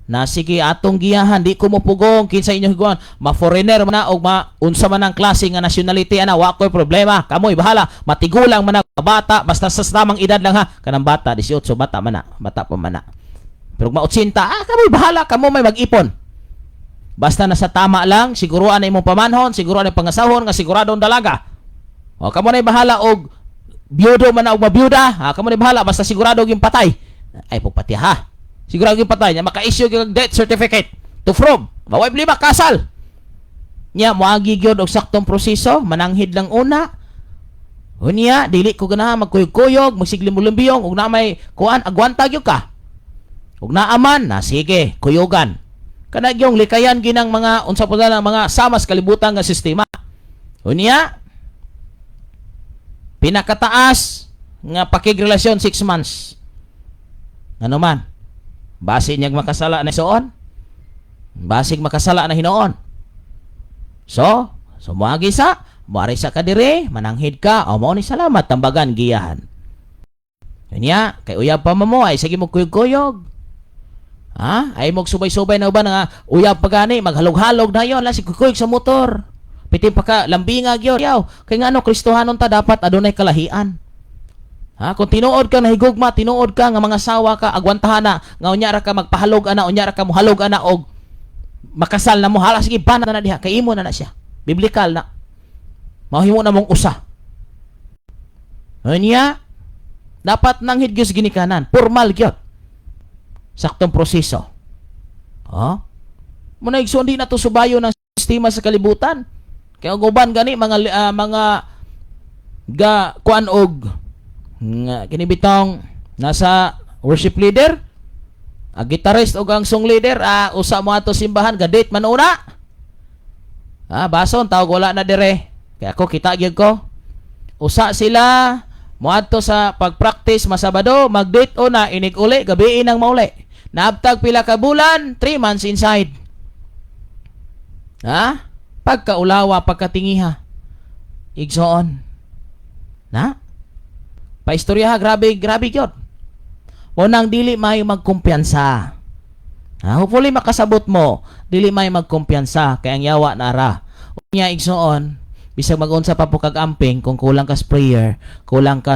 na sige atong giyahan. Di ko mopugong kinsa inyong higuan, ma-foreigner man na og ma unsa man ang klase nga nationality ana, wa koy problema, kamoy bahala, matigulang man na, bata, basta sa tamang edad lang ha. Kanang bata 18, bata man na, bata pa man na, pero kung ma-80, kamoy bahala, kamo may mag-ipon. Basta nasa tama lang, siguruan na imong pamanhon, siguruan na pangasahon nga siguradong dalaga. O kamo na bahala og biyudo man na og mabiyuda, ha, kamo na bahala basta sigurado yung patay. Ay pagpati ha. Sigurado yung patay nya maka-issue gyud og death certificate to prove. Maway problema kasal. Nya moagi gyud og saktong proseso, mananghid lang una. Unya, dili ko ganahan magkuyog-kuyog, magsiglimulambiyong ug na may kuan, agwanta gyud ka. Ug naaman na sige, kuyugan. Kana gyung likayan ginang mga unsa po na mga samas kalibutan nga sistema. Unya, pinakataas nga pakigrelasyon, 6 months. Ano man? Base niyag makasala na soon. Basig makasala na hinoon. So, sumuagi sa, muari sa kadire, mananghid ka, o mao ni salamat, tambagan, giyahan. Unya, kay uyab pa mo, ay sige mo kuyog-kuyog. Ha? Ay mo subay-subay na uban nga uyab pa gani, maghalog-halog na yon, lang si kuyog sa motor. Piti pa ka lambinga gyud. Yaw, kay ngano, Kristohanon ta, dapat adunay kalahian. Ha, kung tinuod ka nahigugma, tinuod ka nga mga sawa ka, agwantahan na nga unya ra ka magpahalog ana, unya ra ka mohalog ana og makasal na mo, hala sige bana na diha kay imo na na siya. Biblical na. Mahimo na mong usa. Unya, dapat nanghid gyud sa ginikanan, formal gyud. Saktong proseso. Ha? Muna, igsoon, di na to subayo ng sistema sa kalibutan. Kaya ang uban gani mga ga kuan og nga kini bitong nasa worship leader, ang guitarist og ang song leader, usa mo ato simbahan ga date man una. Bason tawag wala na dire. Kaya ako kita gyud ko. Usa sila moadto sa pag-practice masabado, mag-date una, inig uli, gabi nang mauli. Naabtag pila ka bulan, 3 months inside. Ha? Pagkaulawa, pagkatingiha. Igsoon. Na? Paistorya ha, grabe, grabe gyud. Mo nang dili maayo magkumpiyansa. Ha, hopefully makasabot mo, dili may magkumpiyansa kay ang yawa na ra. Unya, igsoon, bisag mag-unsa pa po kag amping, kung kulang ka sa prayer, kulang ka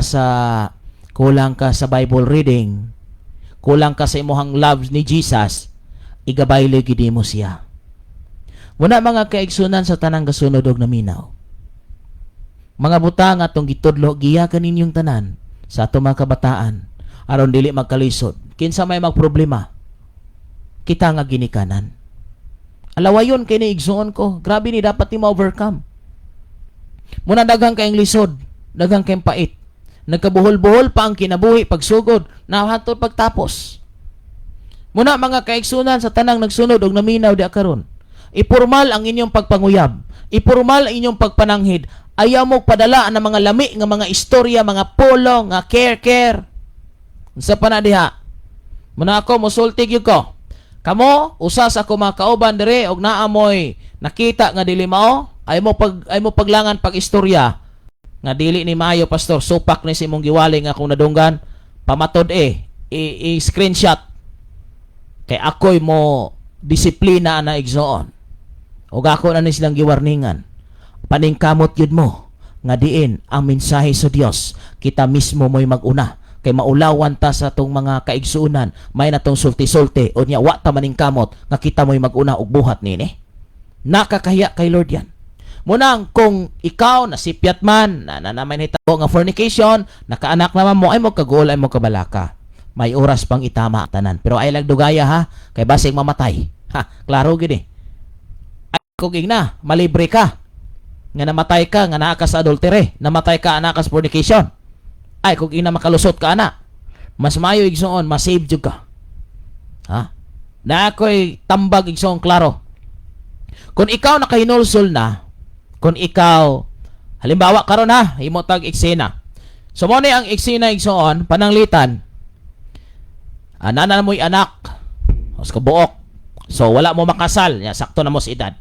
sa Bible reading, kulang ka sa imuhang love ni Jesus, igabay gid mo siya. Muna, mga kaigsunan, sa tanang gasunod og naminaw. Mga butang atong gitudlo giya kaninyong tanan sa atong mga kabataan aron dili magkalisod. Kinsa may magproblema? Kita nga ginikanan. Alawayon kay ni, igsuon ko. Grabe ni, dapat ni ma-overcome. Muna daghang kayong lisod, daghang kayong pait. Nagkabuhol-buhol pa ang kinabuhi pagsugod, nahatod pagtapos. Muna, mga kaigsunan, sa tanang nagsunod og naminaw di karon. Ipurmal ang inyong pagpanguyab. Ipurmal ang inyong pagpananghid. Ayaw mo padala ang mga lami nga mga istorya, mga pulong, nga care-care. Unsa pa na diha? Muna ako, musulti gyud ko. Kamo, usa sa ako mga kauban dire og naamoy nakita nga dili mao, ay mo paglangan pag istorya nga dili ni maayo, pastor, supak ni sa imong giwali nga kung nadunggan, pamatod eh, i-screenshot kay ako'y mo disiplina na, igsoon. Ug ako na ni silang giwarningan. Paningkamot yun mo nga diin ang mensahe sa Dios, kita mismo mo'y mag-una kay maulawan ta sa atong mga kaigsuonan, may natong sulti-sulti, unya wa ta maningkamot nga kita mo'y mag-una og buhat nini. Nakakahiya kay Lord yan. Munang kung ikaw nasipyat man na na may nahitabo nga fornication, nakaanak naman mo, ay mo kagol, ay mo kabalaka. May oras pang itama ang tanan. Pero ay dugaya ha, kay basig mamatay. Ha, klaro gid eh. Ay kung na, malibre ka. Nga namatay ka, nga naa ka sa adultery, namatay ka anak ka sa fornication. Ay kung ina makalusot ka ana. Mas maayo, igsoon, masave jud ka. Ha? Na ako'y tambag, igsoon, klaro. Kung ikaw nakahinulsol na, kung ikaw halimbawa karon ha, himo tag eksena. So mo ni ang eksena, igsoon, pananglitan. Anana mo'y anak. Os kabuok. So wala mo makasal, ya sakto na mo sa edad.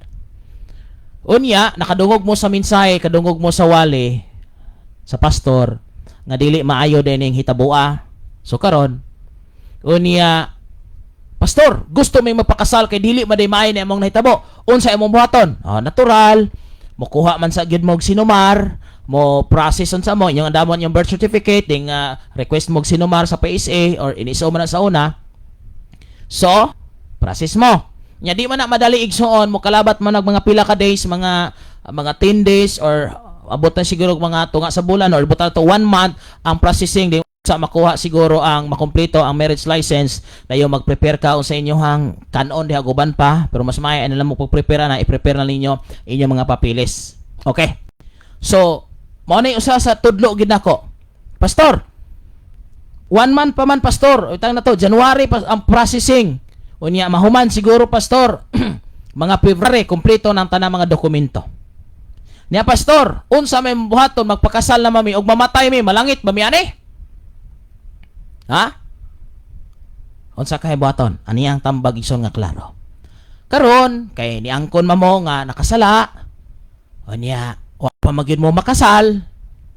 Unya, nakadungog mo sa mensahe, kadungog mo sa wali, sa pastor, nga dili maayo din ning hitabua. So karon, unya, "Pastor, gusto may magpakasal kay dili man day maayo na imong nahitabo. Unsa imong buhaton?" Oh, natural, mokuha man sa gyud mo og sinumar, mo process unsa mo, inyong andamon yung birth certificate, ding request mo og sinumar sa PSA or iniso man na sa una. So, process mo. Nya di man na madali, igsuon, mo kalabat man og mga pila ka days, mga 10 days or abot na siguro og mga tunga sa bulan or abot na to one month ang processing di sa makuha siguro ang makumpleto ang marriage license na yung mag-prepare ka sa inyong kanon diha guban pa, pero mas maya na lang mo pag-prepare na i-prepare na ninyo inyong mga papilis. Okay. So, mao na yung usa sa tudlo gid nako. "Pastor, one month pa man, pastor. Itang na to, January pa ang processing. Unya mahuman siguro, pastor, mga February kumpleto ng tanang mga dokumento." "Niya pastor, unsa may buhaton, magpakasal na mami og mamatay mi, malangit ba mi ani? Ha? Unsa kay buhaton?" Ani ang tambag, igsoon, nga klaro. Karon kay niangkon mamo nga nakasala. Unya wa pa magyud mo makasal.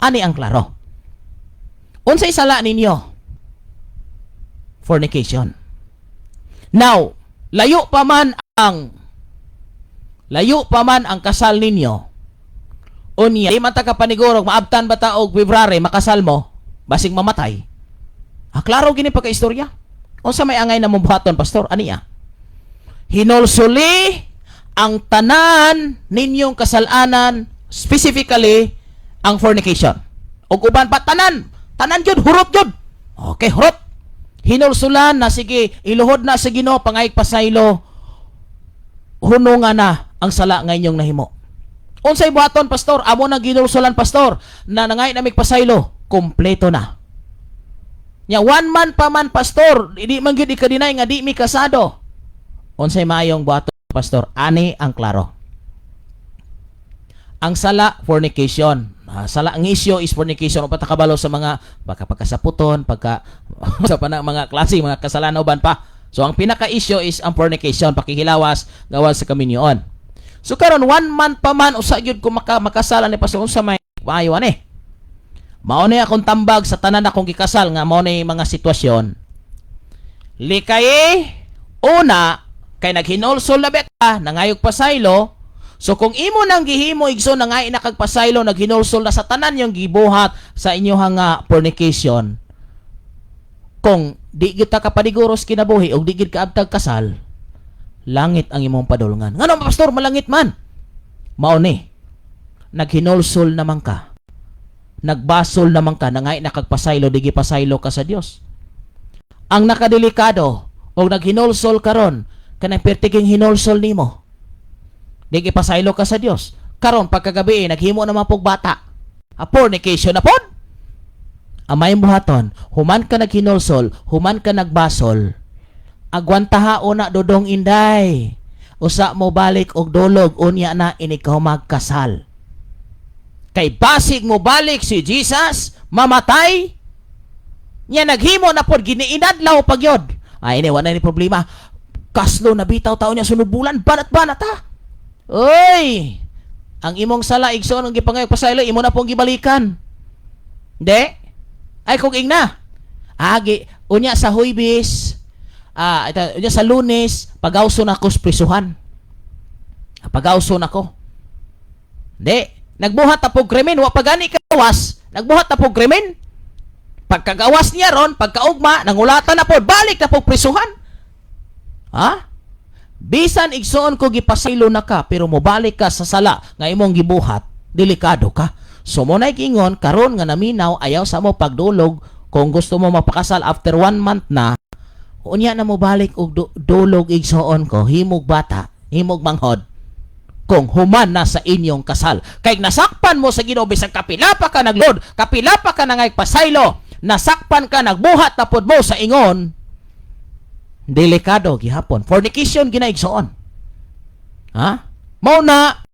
Ani ang klaro. Unsay sala ninyo? Fornication. Now, layo pa man ang kasal ninyo. Unya, di man ta ka paniguro maabtan ba ta og February makasal mo, basig mamatay. Ah, klaro gini pagka-istorya. Unsa may angay na mo buhaton, pastor? Ani ah? Hinulsuli ang tanan ninyong kasalanan, specifically ang fornication. Ug uban pa tanan, tanan jud, hurot jud. Okay, hurot. Hinulsulan na, sige, iluhod na sa Ginoo, pangayig pasaylo, hununga na ang sala nga inyong nahimo. Unsay buhaton, pastor? Amo na ginulsulan, pastor, na nangay na pasaylo, kompleto na. Nya one month pa man, pastor, di man gyud ika-deny nga di mi kasado. Unsay maayong buhaton, pastor? Ani ang klaro. Ang sala, fornication. Ah, sala ang issue is fornication. O patakabalo sa mga baka pagkasaputon, pagka sa pa na mga klase, mga kasalanan uban pa. So ang pinaka-issue is ang fornication, pakihilawas gawas sa kaminyoon. So karon one month pa man, usa gyud ko makasala ni pastor, unsa may maayo ani? Mao ni akong tambag sa tanan akong gikasal nga mao ni mga sitwasyon. Likay Una, kay naghinulsol na ka, nangayog pasaylo. So kung imo nang gihimo, igsoon, nangay na kag pasaylo, naghinulsol na sa tanan yung gibuhat sa inyong nga fornication. Kung di kita ka paniguros kinabuhi og di gid ka abtag kasal, langit ang imong padulngan. Ngano, pastor, malangit man? Mao ni. Naghinulsol naman ka. Nagbasol naman ka, nangay na kag pasaylo, di gipasaylo ka sa Dios. Ang nakadelikado og naghinulsol karon, kanang pertiging hinulsol nimo. Di gipasaylo ka sa Dios. Karon pagkagabi naghimo naman pog bata. A fornication na pod. Amay buhaton, human ka naghinulsol, human ka nagbasol, agwantaha una, dodong inday. Usa mo balik og dulog, unya na inig ka magkasal. Kay basig mo balik si Jesus, mamatay, nya naghimo na pod giniinadlaw pagyod. Ay, ini wala ni problema. Kaslo na bitaw taon niya sunod bulan, banat-banat ha. Oy! Ang imong sala, igsoon, ang gipangayog pasaylo, imo na pong gibalikan. Hindi? Ay, kung ingna. Agi, unya sa Huybis, ito, unya sa Lunes, pagawso na ko sa prisuhan. Pagawso na ko. Hindi. Nagbuhat na po krimen, wa pa gani kawas, nagbuhat na po krimen. Pagkagawas niya ron, pagkaugma, nangulata na po, balik na po prisuhan. Ha? Bisan, igsoon ko, gipasaylo na ka, pero mobalik ka sa sala nga imong gibuhat, delikado ka. So mo na ingon karon nga naminaw, ayaw sa mo pagdulog. Kung gusto mo mapakasal after one month na, unya na mo balik og dulog, igsoon ko, himog bata, himog manghod kung human na sa inyong kasal. Kay nasakpan mo sa Ginoo bisag kapila pa ka naglod, kapila pa ka nangay pasaylo, nasakpan ka, nagbuhat na pod mo sa ingon, delikado gihapon. Fornication ginaigsoon. Ha? Mao na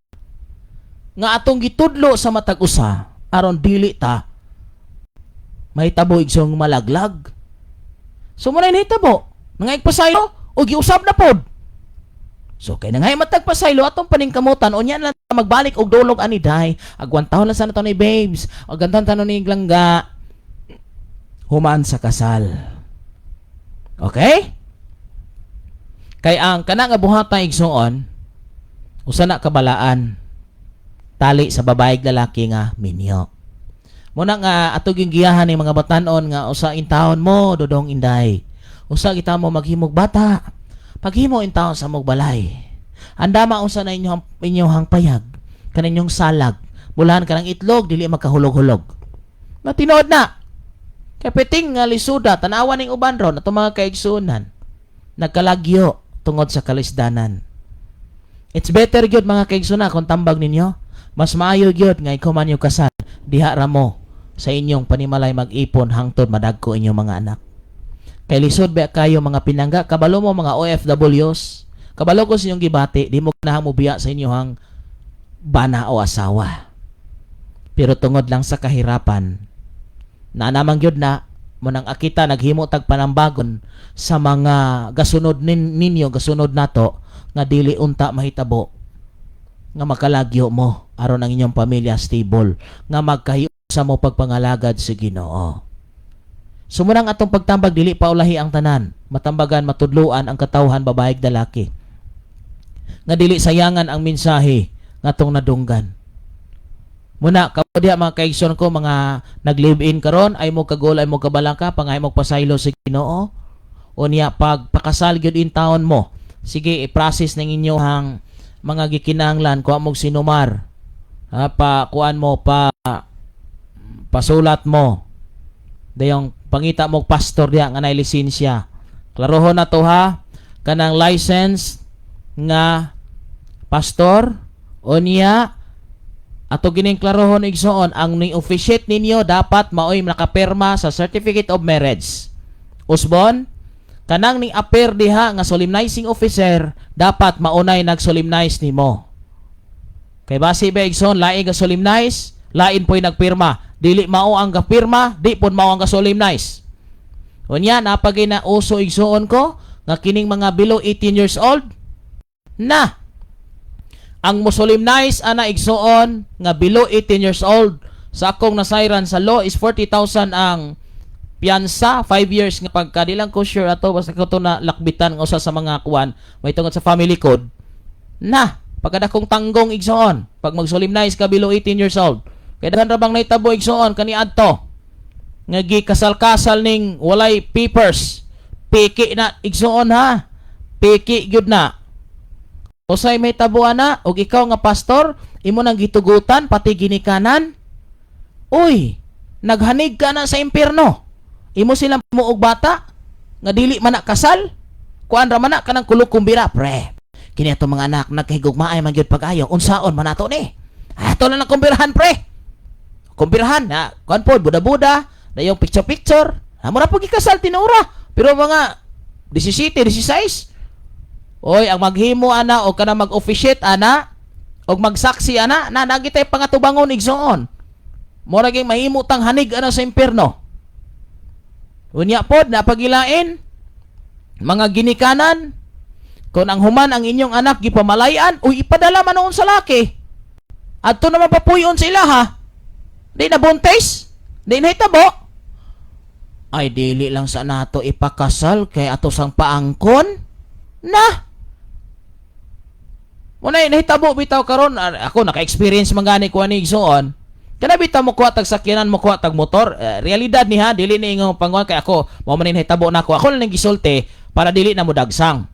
nga atong gitudlo sa matag usa aron dili ta mahitabo, igsoong, malaglag. So mo na nahitabo. Nangay pasaylo o giusab na pod. So kay nangay matag pasaylo, atong paningkamutan unya na magbalik og dulog ani day. Agwantahon lang sana to ni babes. Agwantahan tanon ni langga human sa kasal. Okay? Kay ang kana nga buhata, igsoon, usa na kabalaan tali sa babae lalaki nga minyo. Muna nga ato gyung giyahan ni mga batanon nga usa intawon mo, dodong inday. Usa kita mo maghimog bata. Paghimo intawon sa mog balay. Andama unsa na inyong inyong payag, kaninyong salag. Bulahan ka ng itlog dili makahulog-hulog. Matinood na. Kay piting nga lisuda, tanawa ning uban ron atong mga kaigsuonan. Nagkalagyo tungod sa kalisdanan. It's better gyud, mga kaigsuonan, kung tambag ninyo. Mas maayo gyud nga ikaw man yung kasal, diha ra mo sa inyong panimalay mag-ipon hangtod madagko inyong mga anak. Kay lisod ba kayo, mga pinangga, kabalo mo mga OFWs, kabalo ko sa inyong gibati, di mo ganahan mo biya sa inyong bana o asawa. Pero tungod lang sa kahirapan, na namang gyud na mo nang akita naghimo tag panambagon sa mga gasunod ninyo, gasunod nato, nga dili unta mahitabo nga makalagyo mo aron ang inyong pamilya stable, nga magkahiusa mo pagpangalagad sa Ginoo. Sumunang atong pagtambag, dili pa ulahi ang tanan, matambagan, matudluan ang katawhan, babae lalaki, nga dili sayangan ang mensahe nga atong nadunggan. Muna, kamo diha, mga kaigsoon ko, mga nag-live-in karon, ay mo kagol, ay mo kabalaka, pangay mo pasaylo sa Ginoo. Unya pag pakasal gyud in taon mo, sige, i-process ng inyong mga gikinahanglan, kuha mog sinumar. Ha, pa kuan mo, pa pasulat mo. Dayong pangita mo pastor diha nga nay lisensya. Klarohon na to ha, kanang license nga pastor. Unya ato gining klarohon, igsoon, ang ni officiate ninyo dapat maoy nakapirma sa certificate of marriage. Usbon, kanang ni appear diha nga solemnizing officer dapat maunay nag-solemnize nimo. Kay basi ba, igsoon, lain ga solemnize, lain po'y nagpirma. Dili mao ang gapirma, di pod mao ang ga-solemnize. Unya napagay na uso, igsoon ko, nga kining mga below 18 years old na ang mosolemnize ana, igsoon, nga below 18 years old, sa akong nasayran sa law is 40,000 ang Piyansa, 5 years nga pagka di lang ko sure ato, basta ko to na lakbitan nga usa sa mga kuan may tungod sa family code na pagkadakong tanggong, igsoon, pag mag-solemnize ka below 18 years old. Kay daghan ra bang nahitabo, igsoon, kaniadto nga gikasal-kasal ning walay papers. Piki na, igsoon, ha. Piki gyud na. Usay may tabuan na og ikaw nga pastor, imo nang gitugutan pati ginikanan. Uy, naghanig ka na sa impierno. Imo silang muog bata nga dili man na kasal. Kuan ra man na kanang kulog kumbira, pre. Kini ato mga anak nagkahigugmaay man gyud pag-ayo. Unsaon man nato ni? Ato na lang kumbirahan, pre. Kumbirahan na, kuan pod buda-buda, dayong picture-picture. Amo ra pud gikasal tinuora. Pero mga 17, 16. Oy, ang maghimo ana o kana mag-officiate ana og magsaksi ana na nagitay pangatubangon, igsoon. Mura gyud mahimo tang hanig ana sa impierno. Unya pod na pagilain mga ginikanan, kung ang human ang inyong anak gipamalayan, uy, ipadala man noon sa laki. Adto naman papuyon sa ilaha. Di na buntis, di na hitabo. Ay, dili lang sa nato ipakasal kay ato sang paangkon. Na. Muna nahitabo bitaw karon, ako naka-experience man gani ko ani, igsoon. Kana bitaw mo kuha tag sakyanan, mo kuha tag motor, realidad ni ha, dili ni ingong panguan kay ako mao man ni nahitabo nako. Ako lang gisulti para dili na mo dagsang.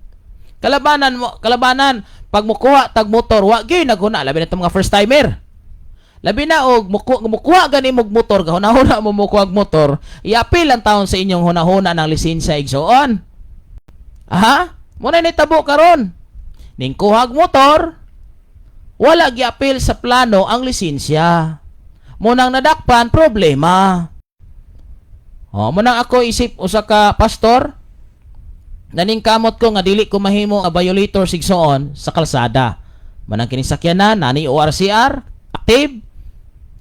Kalabanan mo, kalabanan pag mukuha tag motor, wa gyud naghuna, labi na itong mga first timer. Labi na og mukuha gani mog motor, gahuna-huna mo mukuha og motor, iapil ang taon sa inyong hunahuna ng lisensya, igsoon. Aha, muna ni tabo karon. Ning kuhag motor, wala giapil sa plano ang lisensya. Munang nadakpan problema. Oh, munang ako isip usa ka pastor, naningkamot ko nga dili ko mahimo nga violator, igsoon, sa kalsada. Manang kining sakyanan nani ORCR active.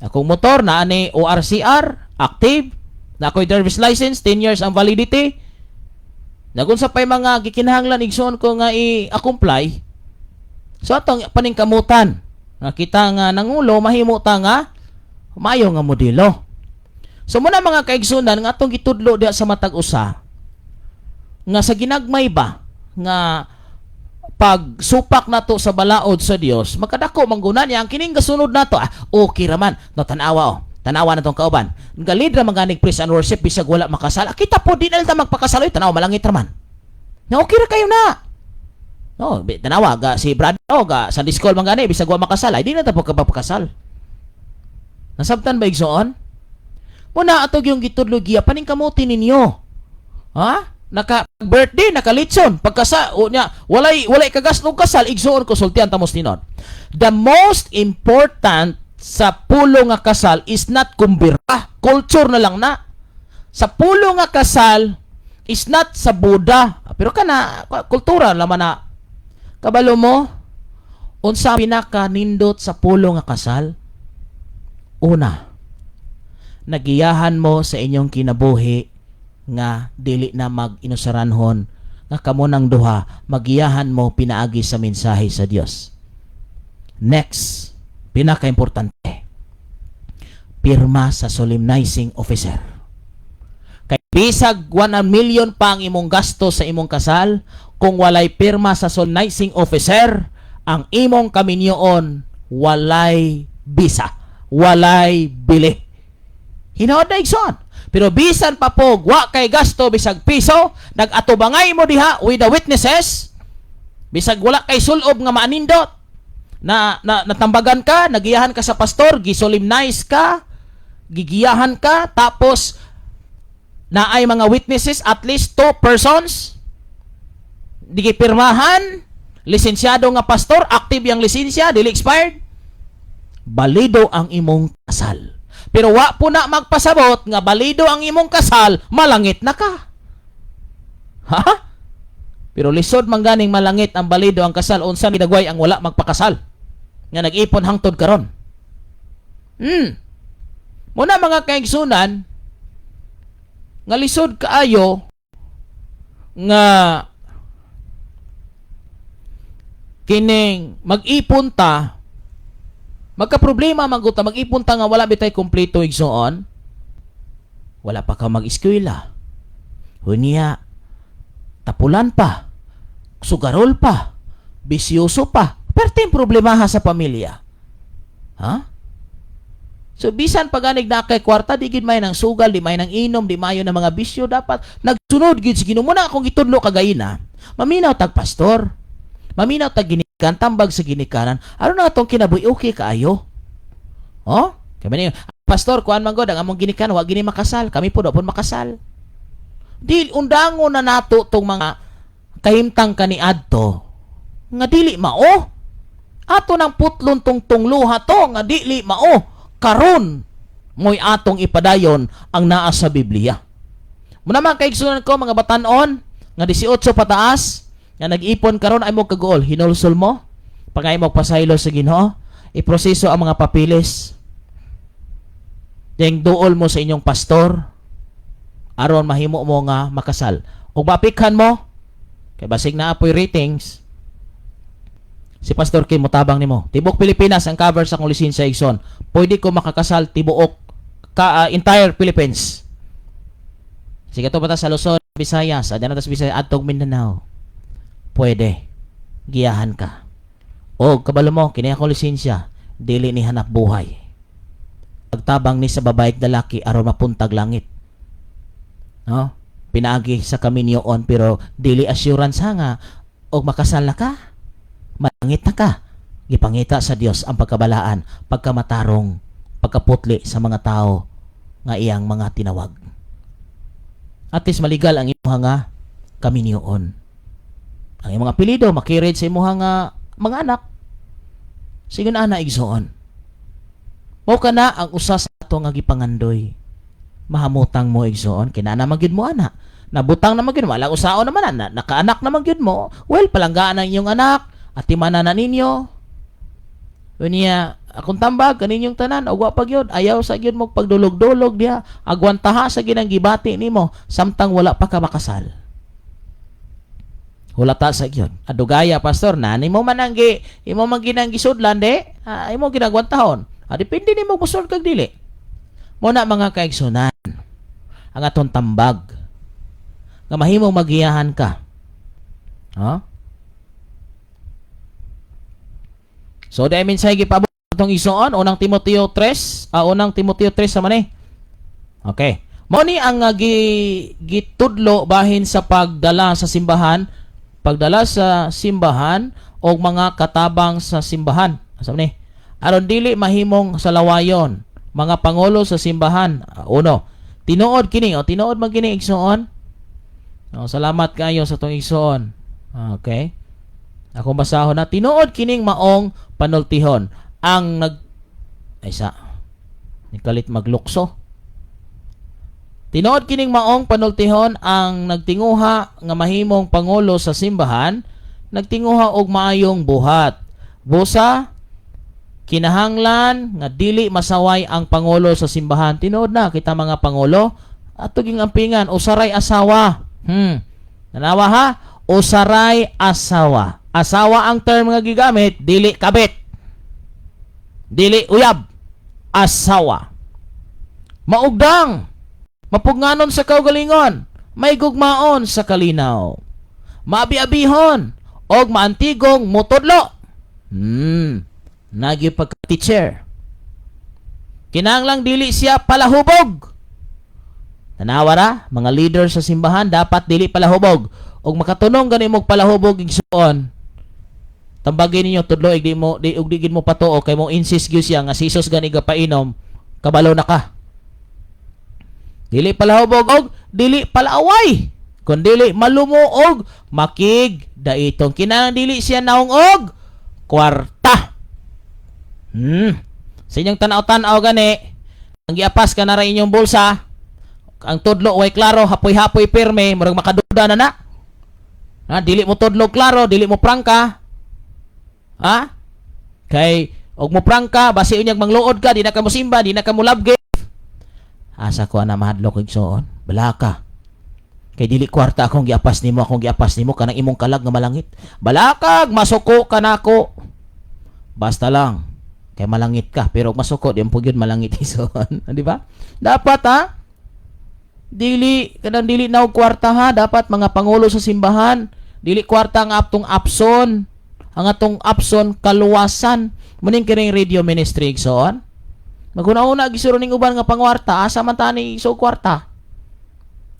Akong motor naa ni ORCR active. Na ako'y driver's license, 10 years ang validity. Nagunsa pa'y mga gikinahanglan, igsoon, ko nga i-comply. So atong paningkamutan nga kita nga nangulo mahimo ta nga maayo nga modelo. So muna mga kaigsunan nga atong gitudlo diha sa matag usa nga sa ginagmay ba nga pagsupak nato sa balaod sa Dios, makadako mangguna niya ang kining gasunod nato. Ah, okay raman no, tan-awa oh. Tanawa na tong kauban. Galid ra man ganig praise and worship bisag wala makasal. Ah, kita po di na ta magpakasal oy, tanawa, malangit raman. Na okay ra kayo na. No, tanawa ga si brother oh, ga Sunday school man gani bisag wa makasal, ay di na ta po kapapakasal. Nasabtan ba, igsoon? Muna atog yung gitudlo giya paningkamuti ninyo. Ha? Naka birthday, nakalitson, pagkasa o niya, walay kagas og kasal, igsoon ko, sultian tamos tinon. The most important sa pulo nga kasal is not kumbira, culture na lang na. Sa pulo nga kasal is not sa Buddha, pero kana kultura laman na. Kabalo mo unsa pinaka nindot sa pulo nga kasal? Una, nagiyahan mo sa inyong kinabuhi nga dili na mag-inusaranhon, nga kamo ng duha magiyahan mo pinaagi sa mensahe sa Dios. Next, pinaka-importante, pirma sa solemnizing officer. Kay bisag 1 million pa ang imong gasto sa imong kasal, kung walay pirma sa solemnizing officer, ang imong kaminyoon walay bisa, walay bili. Hinood na, igsoon. Pero bisan pa po, wa kay gasto bisag piso, nag-atubangay mo diha with the witnesses, bisag wala kay sulob nga maanindot, na natambagan ka, nagiyahan ka sa pastor, gisolemnize ka, gigiyahan ka, tapos naay mga witnesses, at least two persons, di gipirmahan, lisensyado nga pastor, active yung lisensya, dili expired, balido ang imong kasal. Pero wa po na magpasabot nga balido ang imong kasal, malangit na ka. Ha? Pero lisod man ganing malangit ang balido ang kasal unsa midagway ang wala magpakasal nga nag-ipon hangtod karon. Muna mga kaigsunan nga lisod kaayo nga kining mag-ipon ta, magka-problema man gud ta mag-ipon ta nga wala bitay kompleto, igsoon. Wala pa ka mag-eskwela. Unya, tapulan pa. Sugarol pa. Bisyoso pa. Perting problemaha sa pamilya. Ha? So bisan pa ganig na kay kwarta, di gid may ng sugal, di may ng inom, di mayo ng mga bisyo, dapat nagsunod gid sa Ginoo. Muna akong gitudlo kagayna. Maminaw tag pastor. Maminaw tag ginikan, tambag sa ginikanan. Aron na atong kinabuhi okay kaayo. Oh? Kami ni pastor, kuan man gud ang among ginikan, wa gini makasal. Kami po do makasal. Di undangon na nato tong mga kahimtang kaniadto nga dili mao. Ato nang putlon tong tungluha to nga dili mao. Karon mo'y atong ipadayon ang naa sa Biblia. Muna man kaigsunan ko, mga batanon nga 18 pataas nga nag-ipon karon, ay mo kaguol, hinulsol mo, pangay mo pasaylo sa Ginoo, iproseso ang mga papilis. Deng duol mo sa inyong pastor aron mahimo mo nga makasal. Ug mapikhan mo kay basig na apoy ratings si Pastor Kim motabang nimo. Tibok Pilipinas ang cover sa akong lisensya, igsoon. Pwede ko makakasal tibuok ka entire Philippines. Sige, to ba ta sa Luzon, Visayas, adana ta sa Visayas adtong Mindanao. Pwede. Giyahan ka. O kabalo mo, kini akong lisensya, dili ni hanap buhay. Pagtabang ni sa babae ug lalaki aron mapuntag langit. No? Pinaagi sa kaminyoon, pero dili assurance ha nga og makasal na ka, malangit na ka. Gipangita sa Dios ang pagkabalaan, pagkamatarong, pagkaputli sa mga tao nga iyang mga tinawag. At least maligal ang imuha nga kaminyoon. Ang imong apelyido makirid sa imuha nga mga anak. Sige na, ana, igsoon. Mao kana ang usa sa ato nga gipangandoy. Mahamutang mo, igsoon, kinana man gyud mo ana. Nabutang naman gyud mo, alang usaon naman ana, nakaanak naman gyud mo. Well, palanggaan ang inyong anak, atimanan na ninyo. Unya, akong tambag kaninyong tanan og wa pa gyud, ayaw sa gyud mo pagdulog-dulog diha, agwantaha sa ginang gibati nimo samtang wala pa ka makasal. Hulata sa gyud. Adugaya, pastor, na nimo man ang gi imo man ginang gisudlan de, imo ginagwantahon. Depende nimo busol kag dili. Mo na, mga kaigsunan, ang atong tambag nga mahimong magiyahan ka. Ha? So, dahil mensahe gipaabot atong igsoon, Unang Timoteo 3, Unang Timoteo 3 sa man eh. Okay. Mao ni ang gitudlo bahin sa pagdala sa simbahan o mga katabang sa simbahan. Asa man ni? Aron dili mahimong salawayon mga pangulo sa simbahan. Uno, tinuod kini, o tinuod man kini, igsoon. O, salamat kayo sa tong igsoon. Okay. Akong basahon na, tinuod kining maong panultihon. Ang nag ay sa nikalit maglukso. Tinuod kining maong panultihon, ang nagtinguha nga mahimong pangulo sa simbahan, nagtinguha og maayong buhat. Busa kinahanglan nga dili masaway ang pangulo sa simbahan. Tinuod na kita mga pangulo ato ging ampingan usaray asawa. Nanawa ha? Usaray asawa. Asawa ang term nga gigamit, dili kabit. Dili uyab. Asawa. Maugdang. Mapugnganon sa kaugalingon, may gugmaon sa kalinaw. Maabi-abihon og maantigong motudlo. Nagi pagka-teacher. Kinahanglang dili siya palahubog. Tanawa ra, mga leader sa simbahan dapat dili palahubog. Og makatunong gani mo palahubog, igsoon, tambagin ninyo tudlo di mo di og di gid mo patuo kay mo insist gyud siya nga si Jesus gani gapainom, kabalo na ka. Dili palahubog og dili palaaway. Kun dili malumuog, makig daitong kinahanglan dili siya naong og kwarta. Sa inyong tanaw-tanaw gani, ang giapas ka na ra inyong bulsa, ang tudlo way klaro, hapoy-hapoy pirme, murag makaduda na na. Ha, dili mo tudlo klaro, dili mo prangka. Ha? Kay og mo prangka, basi unyag mangluod ka, di na ka mo simba, di na ka mo love gift. Asa ko ana mahadlok, igsoon? Balaka. Kay dili kwarta akong giapas nimo kanang imong kalag nga malangit. Balakag masuko ka nako. Basta lang kay malangit ka, pero og masuko di mo gyud malangit, igsoon, di ba? Dapat ha. Dili kanang dili na og kwarta ha, dapat mga pangulo sa simbahan, dili kwarta ang atong apson. Ang atong apson kaluwasan. Muning kining radio ministry, igsoon. Maguna-una gisuro ning uban nga pangwarta, asa man tani iso kwarta?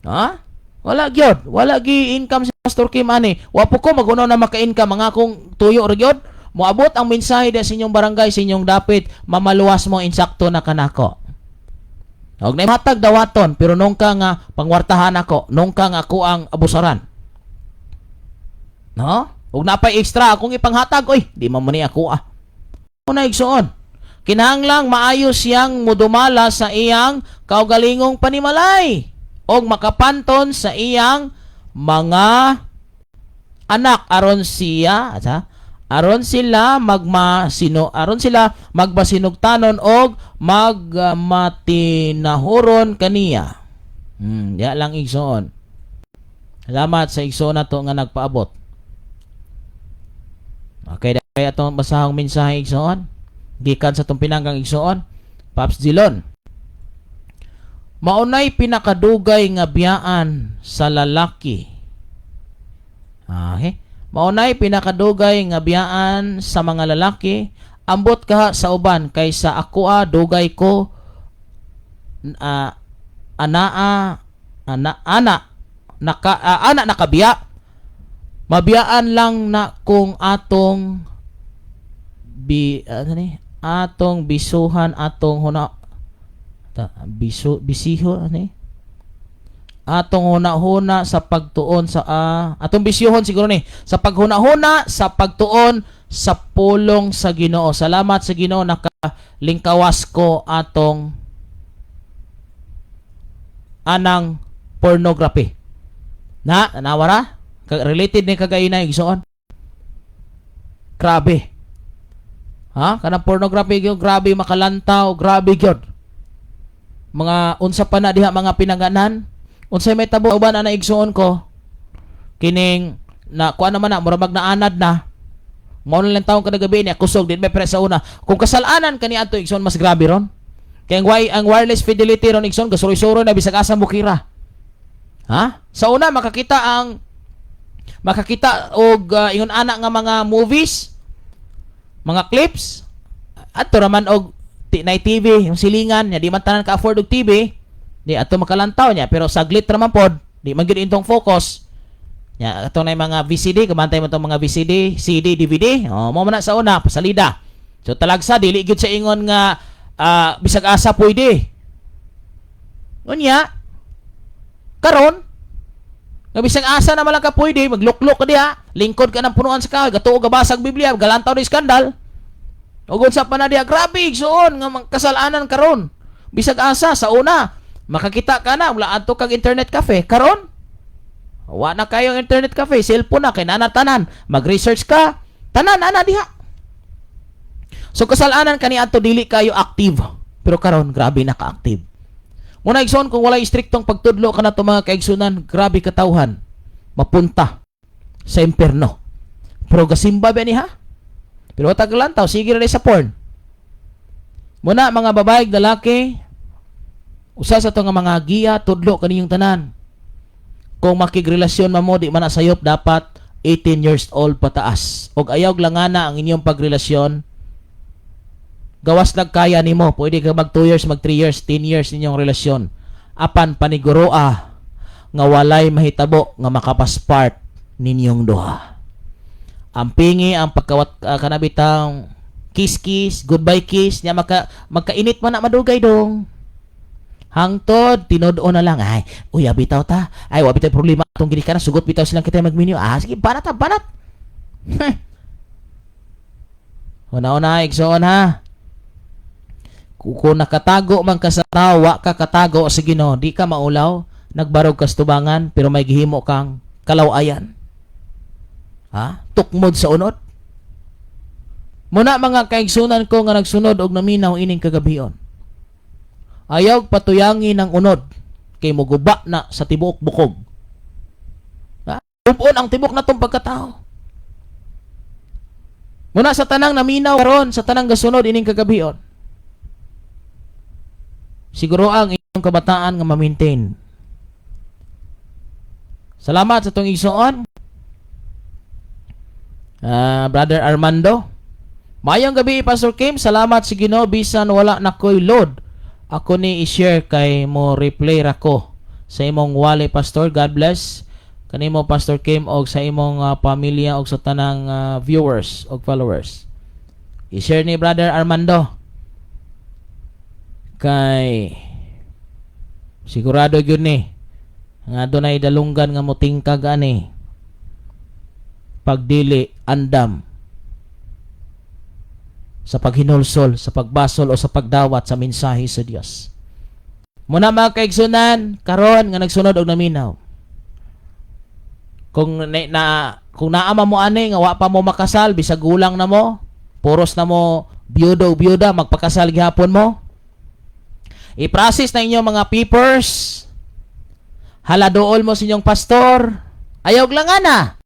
Ha? Wala gyud, wala gi income si Pastor Kim ani. Wa po ko maguna na maka-income mga akong tuyo ra gyud. Moabot ang mensahe sa inyong barangay, sa inyong dapit, mamaluwas mo insakto na kanako. Og na hatag dawaton, pero nung ka nga pangwartahan ako, nung ka nga ako ang abusaran. No? Ug napay extra akong ipanghatag, oy, di man mo ni ako ah. Una, igsoon. Kinahanglang maayo siyang mudumala sa iyang kaugalingong panimalay og makapanton sa iyang mga anak aron siya asa aron sila magmasino aron sila magbasinugtanon og magmatinahuron kaniya. Ya lang, igsoon. Salamat sa igsoon nato nga nagpaabot. Okay, dahil atong basahong mensahe, igsoon. Gikan sa atong pinanggang igsoon, Paps Dillon. Maunay pinakadugay nga biyaan sa lalaki. Okay. Maunay pinakadugay nga biyaan sa mga lalaki. Ambot ka sa uban kaysa ako a dugay ko anaa ana ana naka ana nakabiya. Mabiyaan lang na kung atong bi ano ni atong bisuhan atong huna ta, bisu bisiho ano ni atong huna-huna sa pagtuon sa atong bisyuhon siguro ni sa paghuna-huna sa pagtuon sa pulong sa Ginoo. Salamat sa Ginoo, nakalingkawas ko atong anang pornography. Na nawara related ni kagayna, igsoon. Grabe. Ha? Kanang pornography gyud, grabe makalantaw, grabe gyud. Mga unsa pa na diha, mga pinanganan? Unsay may tabo uban ana, igsoon ko? Kining na kuan naman na mura mag naanad na. Mao na lang taong kada gabi niya kusog din may pre sa una. Kung kasalanan kani adto, igsoon, mas grabe ron. Kay ang wireless fidelity ron, igsoon, gasuroy-suroy na bisag asa mukira. Ha? Sa una makakita og ingon ana nga mga movies, mga clips, adto raman og nay TV, yung silingan niya, di man tanan ka afford og TV, di ato makalantaw niya, pero saglit ra man pod, di man gyud intong focus. Nya ato na mga VCD, kamantay mo tong mga VCD, CD, DVD, oh, mo man na sa una, pasalida. So talagsa dili gyud sa ingon nga bisag asa pwede. Unya, karon nga bisag asa na man lang ka pwede, magluklok ka diha, lingkod ka ng punuan sa kahoy, gatuo ka basag Biblia, galantaw ni skandal. Ug unsa pa na diha, grabe, igsoon, nga mga kasalanan karon. Bisag asa sa una, makakita ka na, wala adto kag internet cafe. Karon, wa na kayong internet cafe, cellphone na kay nana tanan, mag-research ka, tanan ana diha. So kasalanan kani adto dili kayo active. Pero karon grabe na ka-active. Muna, igsoon, kung walay istriktong pagtudlo kanato, mga kaigsunan, grabe katawhan mapunta sa impierno. Pero gasimba ba ni ha? Pero wa taglantaw, sige ra sa porn. Muna mga babae, lalaki, usa sa to nga mga giya, tudlo kaninyong tanan. Kung makigrelasyon man mo, di man na sayop, dapat 18 years old pataas. Og ayaw langana ang inyong pagrelasyon, gawas nagkaya nimo, pwede ka mag 2 years, mag 3 years, 10 years inyong relasyon. Apan paniguroa nga walay mahitabo nga makapaspart ninyong duha. Ang pingi, ang pagkawat kanabitang kiss kiss, goodbye kiss, nya maka magkainit man na madugay dong. Hangtod tinud-on na lang ay, uy, bitaw ta. Ay, wa bitaw problema atong gini ka na sugot bitaw silang kita magminyo. Ah, sige, banat ta, banat. Una-una, igsoon ha. Kung nakatago man ka sa tao, wa ka katago sa Ginoo, di ka maulaw, nagbarog ka sa tubangan, pero may gihimo kang kalawayan. Ha? Tukmod sa unod. Muna mga kaigsunan ko nga nagsunod og naminaw ining kagabion. Ayaw patuyangin ang unod kay muguba na sa tibuok bukog. Ha? Gub-on ang tibok na tong pagkatao. Muna sa tanang naminaw karon, sa tanang gasunod ining kagabion. Siguro ang inyong kabataan nga ma-maintain. Salamat sa atong igsoon. Brother Armando. Maayong gabi, Pastor Kim. Salamat sa Ginoo bisan wala na ko'y load. Ako ni i-share kay mo replay ra ko sa imong wali, Pastor. God bless kanimo, Pastor Kim, og sa imong pamilya og sa tanang viewers og followers. I-share ni Brother Armando. Kay sigurado gyud ni nga dunay dalunggan nga motingkag ani pagdili andam sa paghinulsol, sa pagbasol o sa pagdawat sa mensahe sa Dios. Muna, mga kaigsunan, karon nga nagsunod og naminaw. Kung naama mo ani nga wa pa mo makasal, bisag gulang na mo, puros na mo byudo o byuda, magpakasal gihapon mo. I-process na inyong mga papers. Haladool mo sa inyong pastor. Ayaw lang ana.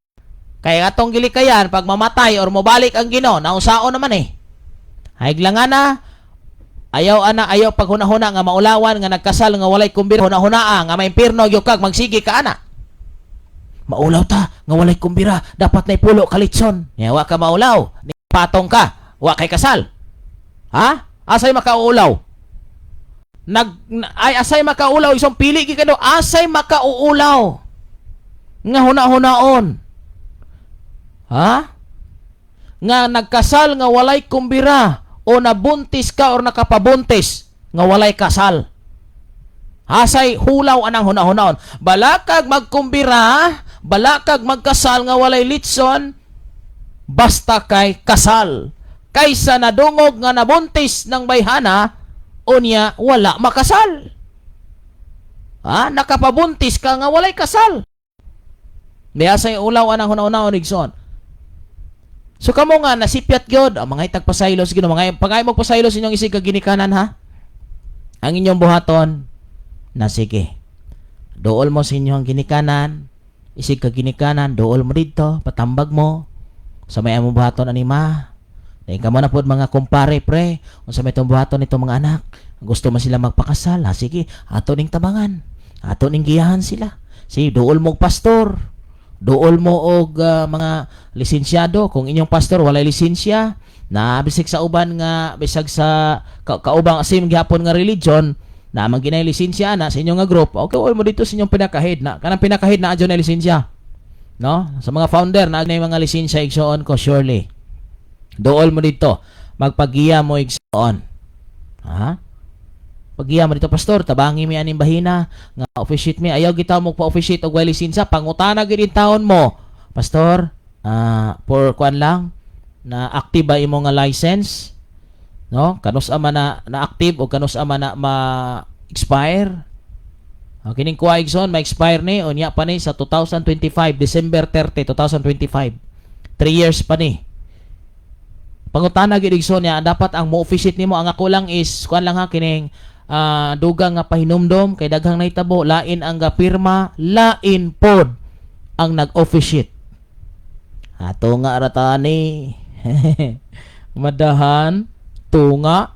Kaya atong gilikayan, pag mamatay or mobalik ang Ginoo, nausaon naman eh. Hayag lang ana, ayaw ana, ayaw paghuna-huna nga maulawan nga nagkasal nga walay kumbira, huna-hunaa nga maimpirno gyud kag magsige ka ana. Maulaw ta nga walay kumbira, dapat na ipulo ka litson. Nya wa ka maulaw, ni patong ka, wa kay kasal. Ha? Asay makaulaw? Ay, asay makaulaw isang pili gi kano, asay makauulaw nga huna-hunaon? Ha? Nga nagkasal nga walay kumbira o nabuntis ka or nakapabuntis nga walay kasal. Asay hulaw anang huna-hunaon? Balakag magkumbira, balakag magkasal nga walay litson, basta kay kasal. Kaysa nadungog nga nabuntis ng bayhana, unya wala makasal. Ha? Nakapabuntis ka nga walay kasal. May asay ulaw anang huna-hunaon, igsoon? So kamo nga nasipyat gyud, ang mga itag pasaylos Ginoo, mga pagay mo pasaylos inyong isig kaginikanan, ha. Ang inyong buhaton na sige. Dool mo sa inyong ginikanan, isig kaginikanan, dool mo didto, patambag mo sa may among buhaton anima. Dahil kamo na pod mga kumpare, pre, unsa may itong buhaton nito mga anak. Gusto man sila magpakasal, ha, sige, ato ning tabangan. Ato ning giyahan sila. Si dool mo og pastor. Dool mo og mga lisensyado. Kung inyong pastor walay lisensya, na bisag sa uban nga bisag sa kaubang same gihapon nga religion, na man ginay lisensya na sa inyong nga group, okay, dool mo dito sa inyong pinaka-head na kanang pinaka-head na adyo na lisensya. No? Sa mga founder na mga lisensya, igsoon ko, surely. Dool mo dito. Magpagiya mo, igsoon. Ha? Pagiya mo dito, "Pastor, tabangi mi aning bahina nga officiate mi." Ayaw gitaw mo pa officiate og way lisensya, pangutana gid taon mo. "Pastor, for kuan lang, na active ba imo nga license? No? Kanus ama na na active o kanus ama na ma expire?" Okay, kining kuha, igsoon, ma-expire ni unya pa ni sa 2025, December 30, 2025. 3 years pa ni. Pangutana gid, igsoon niya, dapat ang mo officiate nimo. Ang ako lang is kuan lang ha, kining dugang nga pahinumdom kay daghang nahitabo, lain ang gapirma, lain pod ang nag-officiate. Ato nga ratani madahan tunga.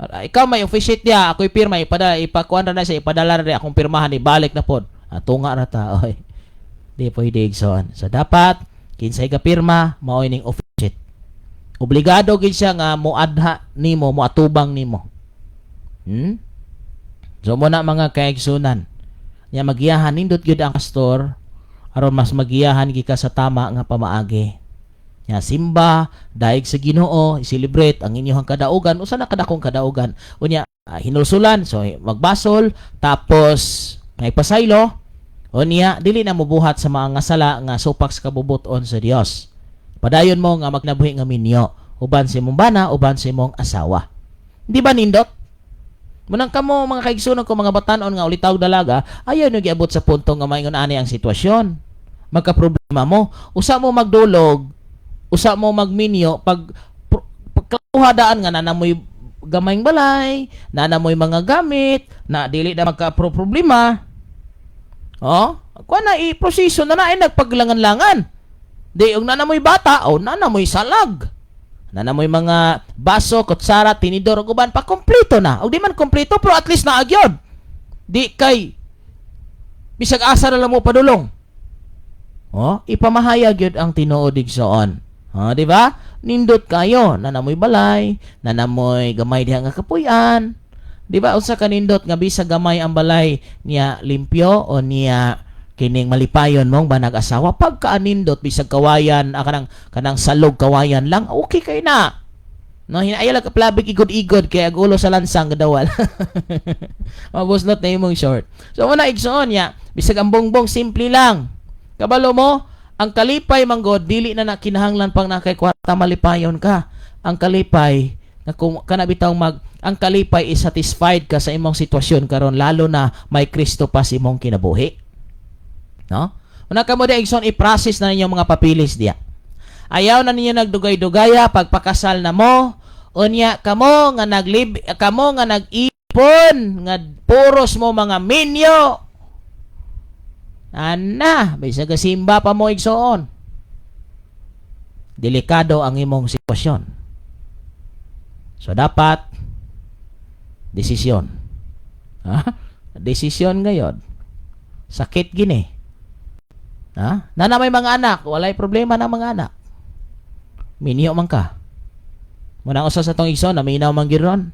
Ikaw may officiate niya, ako'y pirma, ipada ipakuan ra na siya, ipadala ra akong pirmahan, ibalik na pod. Ato nga rata, oy. Di pwede, igsoon. So dapat kinsay gapirma maoy ning officiate. Obligado gid siya nga moadha nimo, moatubang nimo. So mo na, mga kaigsunan. Nya magiyahan nindot gyud ang pastor aron mas magiyahan gi ka sa tama nga pamaagi. Nya simba, daig sa Ginoo, i-celebrate ang inyong kadaugan, usa na kadakong kadaugan. Unya hinulsulan, so magbasol, tapos may pasaylo, unya dili na mobuhat sa mga sala nga supak sa kabubuton sa Dios. Padayon mo nga magnabuhi nga minyo uban sa imong bana, uban sa imong asawa. Di ba nindot? Munang kamo, mga kaigsunan ko, mga batanon nga ulitaw dalaga, ayaw nyo giabot sa punto nga maingon ani ang sitwasyon. Magka-problema mo, usa mo magdulog, usa mo magminyo pag pagkuha daan nga nanamoy gamayng balay, nanamoy mga gamit, na dili na magka-problema. Oh, kuha na i-proseso na na ay nagpaglangan-langan. Di og nanamoy bata, o nanamoy salag. Nanamoy mga baso, kutsara, tinidor ug uban pa, kompleto na. Og di man kompleto pero at least naa gyud. Di kay bisag asa na lang mo padulong. Oh, ipamahayag yun ang tinuod, igsoon. Ha, di ba? Nindot kayo, nanamoy balay, nanamoy gamay diha nga kapuy-an. Di ba unsa kanindot nga bisag gamay ang balay niya, limpyo o niya kining malipayon mong banag asawa, pagkaanindot bisag kawayan, kanang kanang salog kawayan lang, okay kay na. No, hinaya lang kaplabig igod-igod kay ag ulo sa lansang gadawal. Mabuslot na imong short. So muna, igsoon, ya, bisag ang bongbong simple lang. Kabalo mo, ang kalipay manggod dili na na kinahanglan pang nakay kwarta malipayon ka. Ang kalipay nga kung kana bitaw mag ang kalipay is satisfied ka sa imong sitwasyon karon, lalo na may Kristo pa sa imong kinabuhi. No? Una kamo di, igsoon, i-process na ninyo mga papilis diya. Ayaw na ninyo nagdugay-dugaya pagpakasal na mo. Unya kamo nga naglib, kamo nga nag-ipon nga puros mo mga minyo. Ana, bisag simba pa mo, igsoon. Delikado ang imong sitwasyon. So dapat desisyon. Ha? Desisyon ngayon. Sakit gini. Ha? Nana may mga anak, walay problema ng mga anak. Minyo man ka. Muna usa sa tong igsoon, naminaw man gyud ron.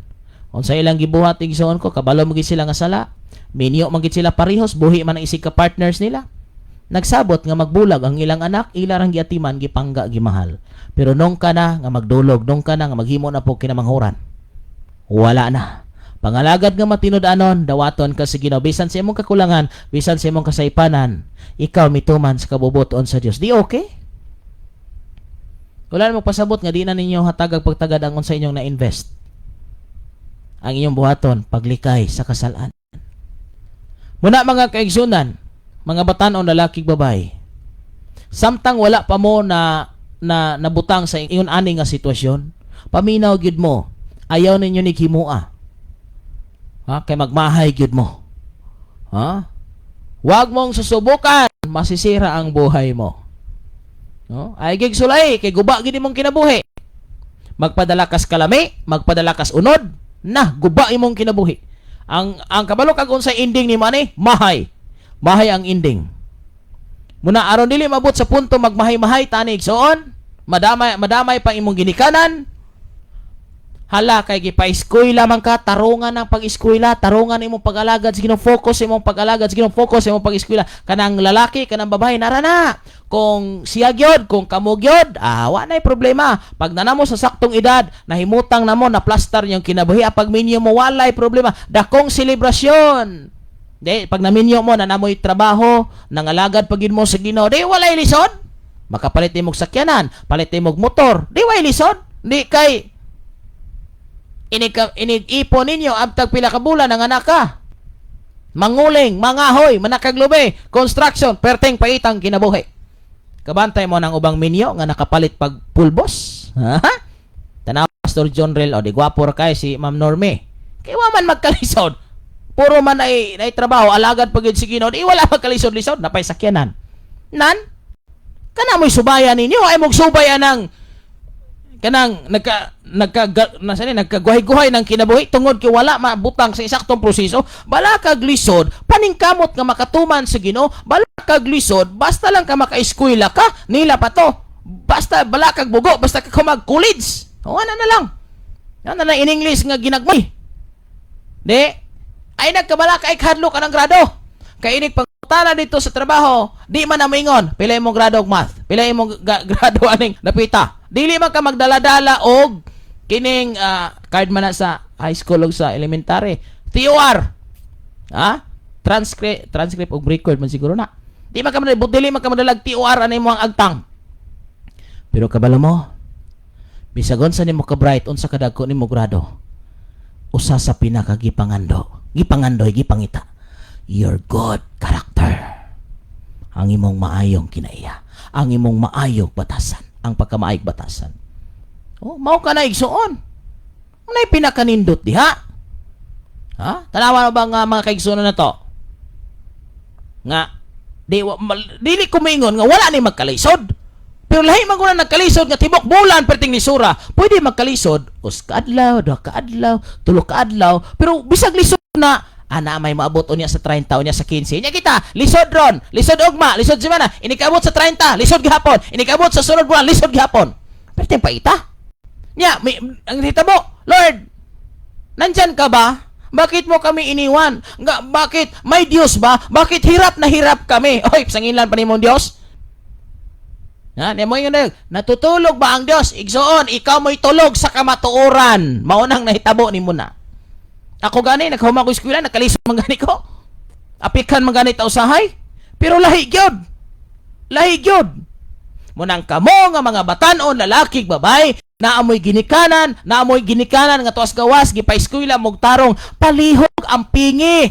Unsa ilang gibuhat, igsoon ko, kabalo mo gid sila nga sala. Minyo man gid sila parehos, buhi man ang isig ka partners nila. Nagsabot nga magbulag ang ilang anak, ila rang giatiman, gipangga, gimahal. Pero nung ka na nga magdulog, nung ka na nga maghimo na po kinamanghuran. Wala na. Pangalagad nga matinud-anon, dawaton ka sa Ginoo bisan sa imong kakulangan, bisan sa imong kasaypanan, ikaw mituman sa kabubuton sa Dios. Di okay? Wala na magpasabot nga di na ninyo hatagag pagtagad ang unsa inyong na-invest. Ang inyong buhaton, paglikay sa kasalan. Muna, mga kaigsunan, mga batanon, lalaki, babae. Samtang wala pa mo na na nabutang sa ingon ani nga sitwasyon, paminaw gyud mo. Ayaw ninyo ni himua. Ha? Kay magmahay gyud mo. Ha? Huwag mong susubukan, masisira ang buhay mo. No? Ay gig sulay kay guba gid imong kinabuhi. Magpadala kas kalami, magpadala kas unod, na guba imong kinabuhi. Ang kabalo kag unsay ending ni mani, mahay. Mahay ang ending. Muna aron dili mabot sa punto magmahay-mahay tani, igsoon, madamay madamay pa imong ginikanan. Hala, kay gipa-eskwela man ka, tarungan ang pag-eskwela, tarungan imong pag-alagad sa Ginoo, focus imong pag-alagad sa Ginoo, focus imong pag-eskwela. Kanang lalaki, kanang babae, nara na. Kung siya gyud, kung kamo gyud, wa na'y problema. Pag nanamo sa saktong edad, nahimutang namo, na plaster yung kinabuhi, pag minyo mo, walay problema. Dakong selebrasyon. Di, pag naminyo mo, na namoy trabaho, nangalagad pag mo sa Ginoo, di walay lisod. Makapalit imong sakyanan, palit imong motor, di walay lisod. Di kay inig, inig ipon ninyo abtag pila ka bulan ang anak ka. Manguling, mangahoy, manakaglubi, construction, perteng paitang kinabuhi. Kabantay mo ng ubang minyo nga nakapalit pag pulbos. Ha? Tanaw Pastor John Rel, o di gwapo ra kay si Ma'am Norme. Kay wa man magkalisod. Puro man ay trabaho, alagad pag yun si Ginoo, di wala magkalisod-lisod, napay sakyanan. Nan? Kana mo'y subayan ninyo, ay mong subay anang kanang nagka nagka nasa ni nagkaguhay-guhay ng kinabuhi tungod kay wala mabutang sa isaktong proseso. Balakag lisod, paningkamot nga makatuman sa Ginoo. Balakag lisod, basta lang ka makaeskwela ka nila pa to, basta balakag bugo, basta ka mag-college o ana na lang, ana na in English nga ginagmay. Di ay nagkabalaka ay kahadlok ka ng grado kay inig pangutana dito sa trabaho, di man na moingon pila imong grado og math, pila imong grado aning napita. Dili man ka magdala-dala og kining card man na sa high school og sa elementary, TOR, ha, transcript, transcript og record man siguro na. Di man ka madala, dili man ka madalag TOR ani mo ang agtang. Pero kabalo mo, bisag unsa nimo ka bright, unsa ka dagko nimo grado, usa sa pinakagipangando, gipangandoy, gipangita, your good character, ang imong maayong kinaiya, ang imong maayong batasan, ang pagkamaayog batasan. Oh, mao ka na, igsuon. Unay pinakanindot diha. Ha? Tanawa ba nga mga kaigsuonan na to? Nga di dili ko moingon nga wala ni magkalisod. Pero lahi man ko na nagkalisod nga tibok bulan perting lisura. Pwede magkalisod us kaadlaw, duha kaadlaw, tulo kaadlaw, pero bisag lisod na Ana may maabot unya sa 30, unya sa 15. Nya kita, lisod ron, lisod ugma, lisod semana, inikabot sa 30, lisod gihapon, inikabot sa sunod buwan, lisod gihapon. Perting paita. Nya, may, ang mo, "Lord, nandyan ka ba? Bakit mo kami iniwan? Nga, bakit? May Diyos ba? Bakit hirap na hirap kami?" Oy, sangilan pa nimong Diyos? Ha, mo yun, natutulog ba ang Diyos? Igsoon, ikaw mo'y tulog sa kamatuoran. Maunang nahitabo nimo na. Ako gani, naghuman ko eskwela, nakalisod man gani ko. Apikan man gani ta usahay. Pero lahi gyud. Lahi gyud. Munang kamo nga mga batanon, lalaki, babae, naamoy ginikanan nga tuas gawas, gipa-eskwela mog tarong, palihog ang pingi.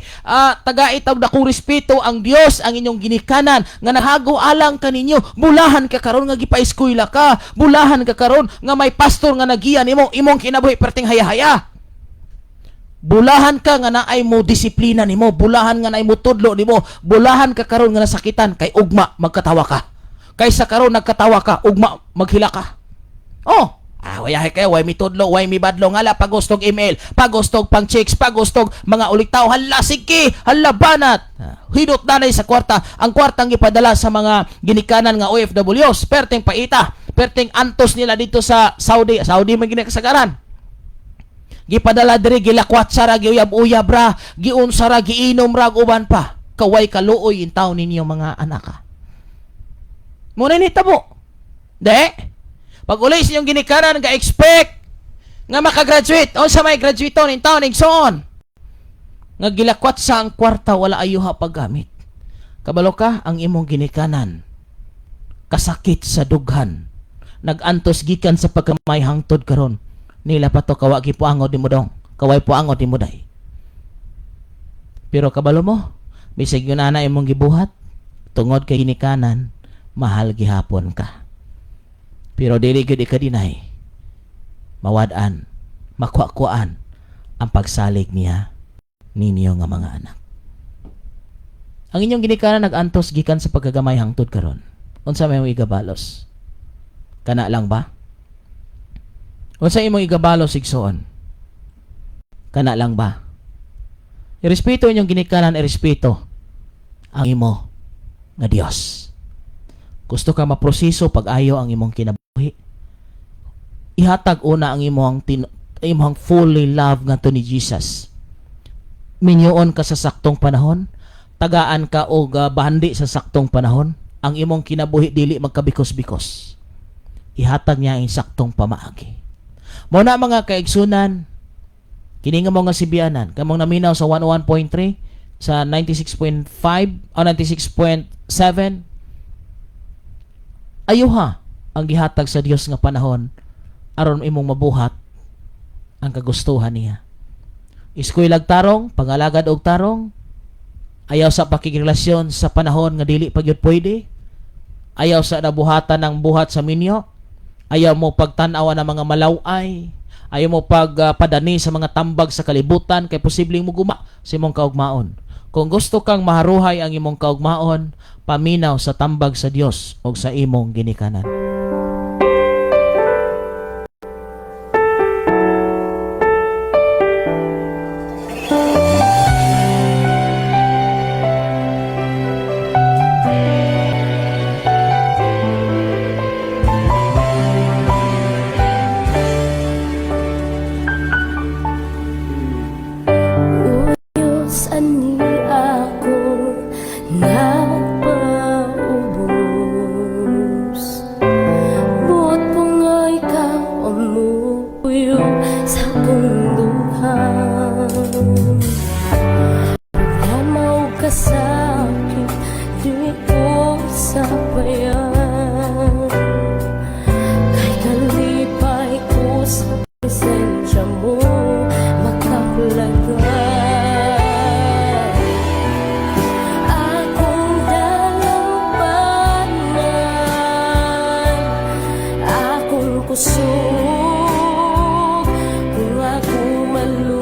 Taga itaw dakong respeto ang Dios, ang inyong ginikanan nga nahago alang kaninyo. Bulahan ka karon nga gipa-eskwela ka, bulahan ka karon nga may pastor nga nagiya nimo, imong kinabuhi perting haya-haya. Bulahan ka nga naay mo disiplina nimo, bulahan nga naay mo tudlo nimo, bulahan ka karon nga nasakitan kay ugma magkatawa ka. Kaysa karon nagkatawa ka, ugma maghila ka. Oh, wayahe kayo, way mi tudlo, way mi badlo, ngala pagustog email, pagustog pang chicks, pagustog mga ulitaw, hala sige, hala banat. Hidot danay sa kwarta, ang kwartang gipadala sa mga ginikanan nga OFWs, perting paita, perting antos nila dito sa Saudi, Saudi man ginakasagaran. Gipadala diri, gilakwat sara, giuyab-uyab ra, giunsa ra, giinom ra, uban pa. Kaway kaluoy in taon ninyo mga anak. Muna ni tabo. De, pag uli sa inyong ginikanan, ga-expect nga makagraduate. O sa may graduate in taon, igsoon. Nga gilakwat sa ang kwarta, wala ayuha paggamit. Kabalo ka, ang imong ginikanan, kasakit sa dughan. Nagantos gikan sa pagkamay hangtod karon. Nila pa to kawa gipuangod ni mo dong. Kaway puangod ni mo day. Pero kabalo mo, bisag yun ana imong gibuhat, tungod kay ginikanan, mahal gihapon ka. Pero dili gyud ikadinay mawad-an, makuha-kuan ang pagsalig niya ninyo nga mga anak. Ang inyong ginikanan nag-antos gikan sa pagkagamay hangtod karon. Unsa may imong igabalos? Kana lang ba? Unsa imong igabalos, igsoon? Kana lang ba? Irespeto inyong ginikanan, irespeto ang imo nga Dios. Gusto ka maproseso pag-ayo ang imong kinabuhi? Ihatag una ang imong fully love ngadto ni Jesus. Minyoon ka sa saktong panahon, tagaan ka og bahandi sa saktong panahon, ang imong kinabuhi dili magkabikos-bikos. Ihatag niya ang saktong pamaagi. Mo na, mga kaigsunan, kini nga mga sibianan, kamong naminaw sa 101.3, sa 96.5 o 96.7, ayuha ang gihatag sa Dios nga panahon aron imong mabuhat ang kagustuhan niya. Iskuylag tarong, pangalagad og tarong, ayaw sa pakigrelasyon sa panahon nga dili pa gyud pwede. Ayaw sa nabuhatan ng buhat sa minyo. Ayaw mo pagtan-aw ng mga malaway. Ayaw mo pagpadani sa mga tambag sa kalibutan kay posibleng mo guma sa imong kaugmaon. Kung gusto kang maharuhay ang imong kaugmaon, paminaw sa tambag sa Dios o sa imong ginikanan.
O Diyos, ani ako nagpaubos. Buot po nga ikaw ang mupuyo sa akong duhan. Problema o kasakit, di ko sabayan. Kay kalipay ko sa presensya mo makaplagan. Akong dalampanan, akong kusog, kung ako maluyan.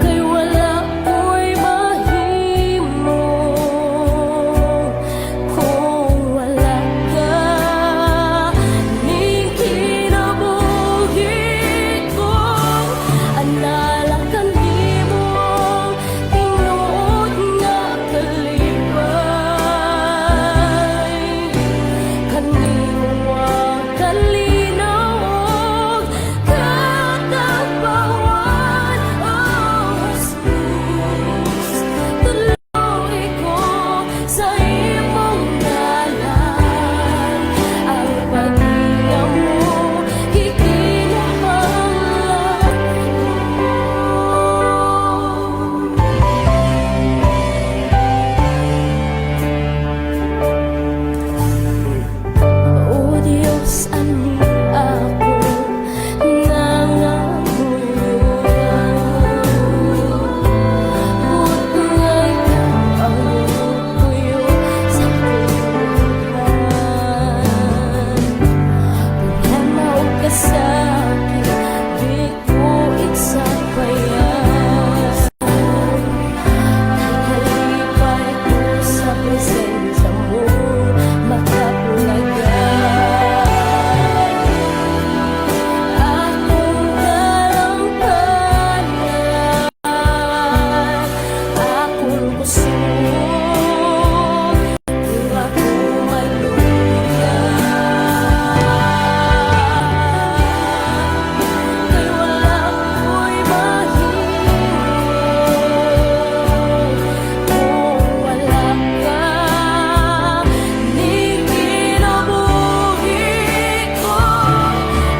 Kay wala ko'y mahimo. Kusog kung ako maluya, kay wala ko'y mahimo kung wala ka ning kinabuhi ko.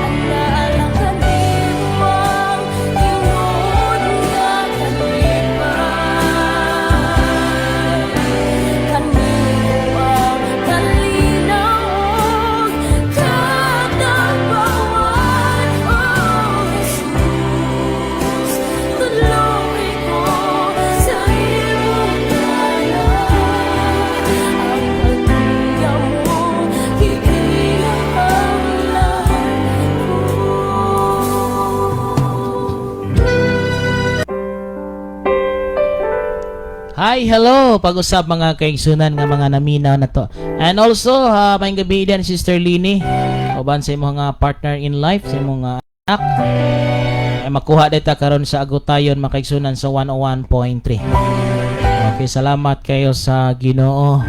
Anaa lang kanimo ang tinuod nga kalipay, kanimo ang kalinaw ug katabawan. Oh Jesus, tudloi ko sa imong ngalan. Ang paggiya mo gikinahanglan ko.
Hi, hello! Pag-usap, mga kaigsunan nga mga naminaw na to. And also, maayong gabii din, Sister Lini. Uban sa imong mga partner in life, sa imong anak. Ay makuha dita karon sa Agutayon, mga kaigsunan, sa 101.3. Okay, salamat kayo sa Ginoo.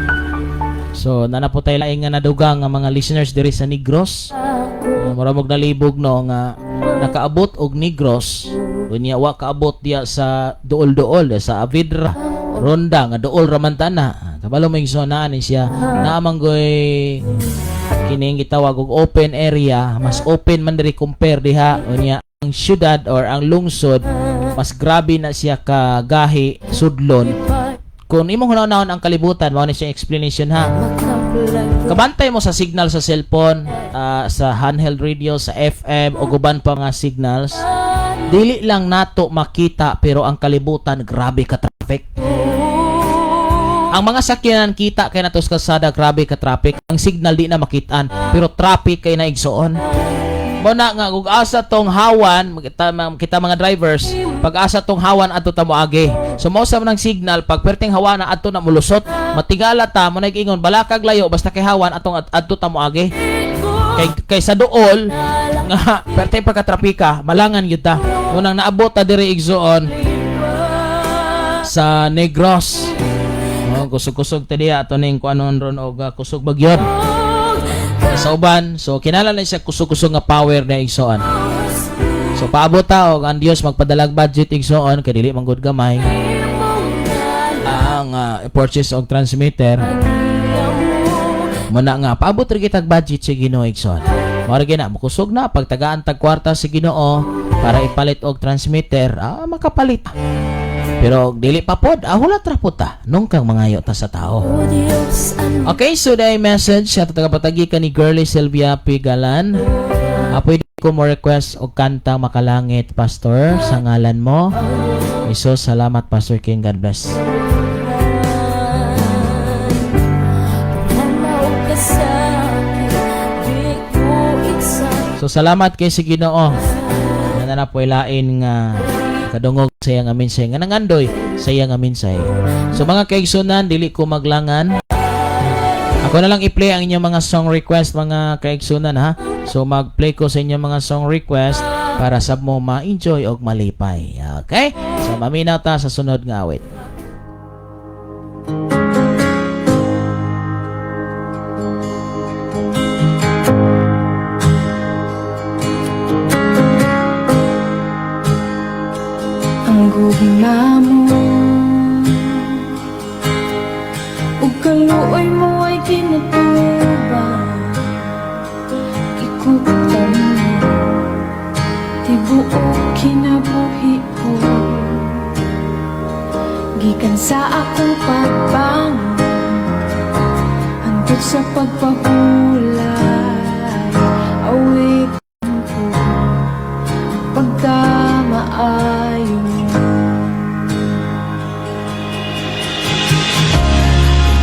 So, naa na po tayo laing nga nadugang nga mga listeners diri sa Negros. Mura mog nalibog, no, nga nakaabot og Negros unya wa kaabot diya sa duol-duol sa Avidra Ronda nga duol ra man tana. Kabalo mo yung naa ni siya, naa man goy kining gitawag og open area, mas open man diri compare diha. Unya ang syudad or ang lungsod, mas grabe na siya kagahi sudlon kung imong hunahon ang kalibutan. Mao ni siya explanation, ha. Kabantay mo sa signal sa cellphone, sa handheld radio, sa FM o uban pa nga signals. Dili lang nato makita, pero ang kalibutan grabe ka traffic. Ang mga sakyanan kita kay nato sa kalsada, grabe ka traffic. Ang signal di na makitaan, pero traffic kay na, igsoon. Mo na nga kung asa tong hawan kita, mga drivers, pag asa tong hawan, adto ta moagi. So mao sa nang signal, pag perting hawan na, adto na mulusot. Matigala ta mo nag-ingon balakag layo, basta kay hawan atong adto ta moagi. Kay sa duol nga perting pagkatrapika, malangan gyud ta. Unang naabot ta diri, igsoon, sa Negros. Oh, kusog-kusog ta diya ato ning kuanon ron og kusog bagyod sa uban. So kinahanglan na siya kusog-kusog nga power na, igsoon. So paabot ta og ang Dios magpadalag budget, igsoon, kay dili man gud gamay ang purchase og transmitter. Muna nga paabot ra kitag budget sa Ginoo, igsoon. Mao ra na mukusog na pagtagaan tag kwarta sa Ginoo para ipalit og transmitter, makapalit. Pero dili pa pod, hulat ra pod ta nung kang mangayo ta sa tao.
O Diyos, ano
Okay, so the message sa tagapatagi ka ni Girlie Sylvia Pigalan. Pwede ko mo request og kanta Makalangit, Pastor, sa ngalan mo. Jesus, salamat, Pastor King. God bless.
Tanaw ka sa akin, di ko iksa.
So salamat kay si Ginoo. Nga na po ilain nga kadungog sa iyang minsay nga nangandoy sa iyang minsay. So mga kaigsunan, dili ko maglangan. Ako na lang i-play ang inyong mga song request, mga kaigsunan, ha. So mag-play ko sa inyong mga song request para sab mo ma-enjoy og malipay. Okay? So maminaw ta sa sunod nga awit.
Ang gugma mo ug kaluoy mo ay kinatubang. Ikutan mo tibuok kinabuhi ko. Gikan sa akong pagbangon hangtod sa pagpahulay, awitan ko pagkamaayo mo.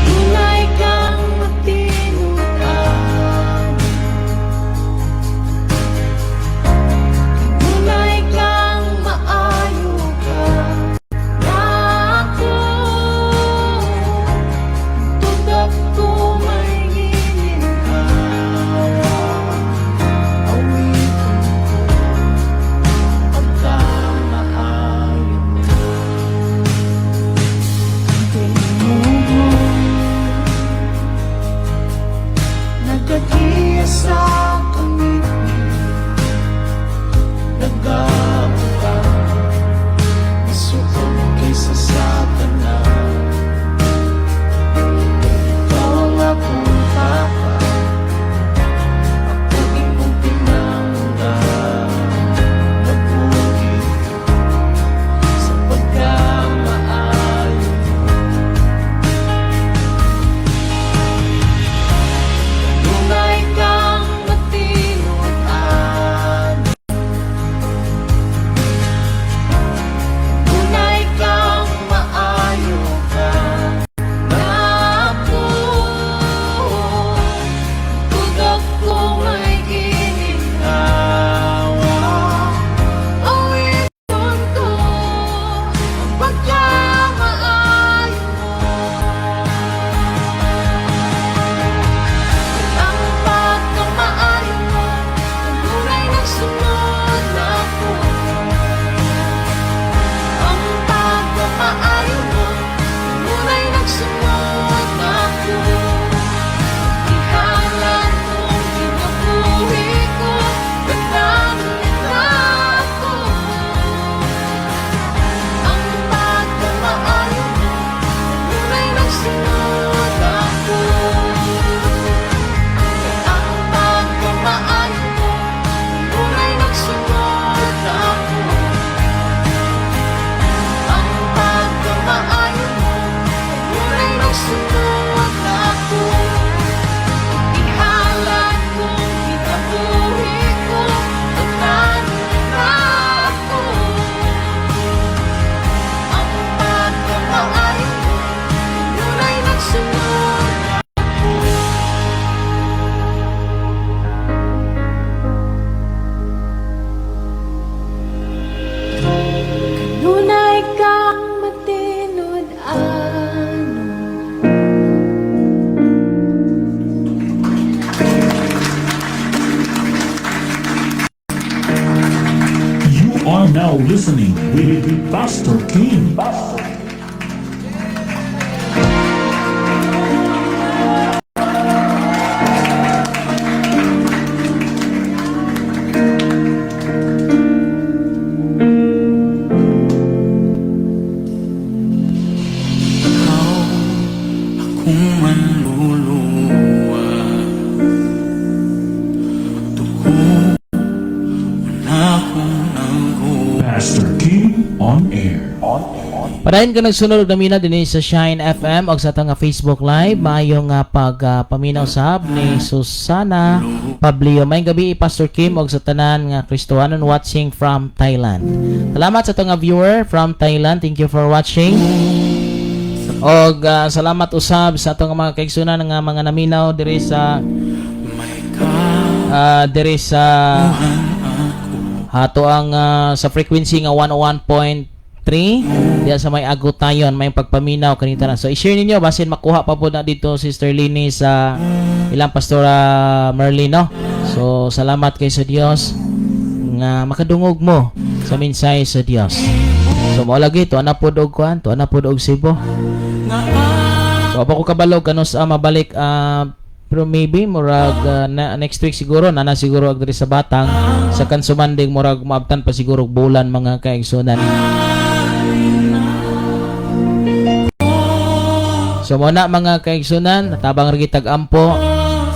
Tunay kang matinud-an, tunay kang maayo ka nako. Hantod ako may gininhawa, awitin ko pagkamaayo.
Now listening with Pastor Kim.
Ikaw akong manluluwa. Tuko na akong nangguha.
Pastor Kim on air.
Padayon ka nagsunod og naminaw dinhi sa Shine FM og sa atong nga Facebook Live. Maayong nga pag paminaw sab ni Susana Pablio. Maayong gabi, Pastor Kim, og sa tanan nga Kristohanon watching from Thailand. Salamat sa atong nga viewer from Thailand. Thank you for watching. Og salamat usab sa atong mga kaigsunan nga mga naminaw diri sa
May ka
diri sa hato ang sa frequency nga 101.3 diya sa may Agutayon. May pagpaminaw kanita na. So i-share ninyo basin makuha pa po na dito, Sister Lini, sa ilang Pastora Merlin, no? So salamat kay sa Dios nga makadungog mo sa mensahe sa Dios. So mao lagi to ana pod og kuan, to ana pod og Cebu. So apa ko kabalo kanus mabalik, pero maybe murag na, next week siguro na siguro og diri sa Batang sa Kansumanding, murag maabtan pa siguro og bulan, mga kaigsunan. So mo na, mga kaigsunan, tabang ra gitag ampo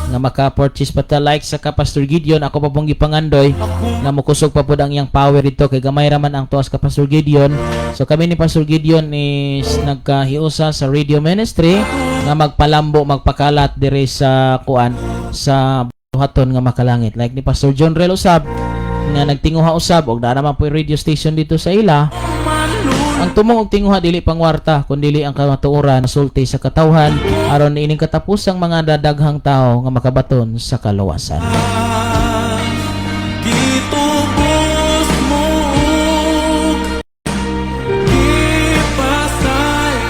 nga maka-purchase pa ta like sa ka Pastor Gideon. Ako pa pong gipangandoy nga mokusog pa pud ang iyang power dito kay gamay ra man ang tuas ka Pastor Gideon. So kami ni Pastor Gideon is nagkahiusa sa radio ministry nga magpalambo, magpakalat diri sa kuan, sa buhaton nga makalangit. Like ni Pastor John Rel usab nga nagtinguha usab og naa naman po radio station dito sa ila. Ang tumong og tinguha dili pangwarta kundi ang kamatuoran, sulti sa katawhan aron ining katapusang mga dadaghang tao nga makabaton sa kaluwasan.
Gitubos mo ug gipasaylo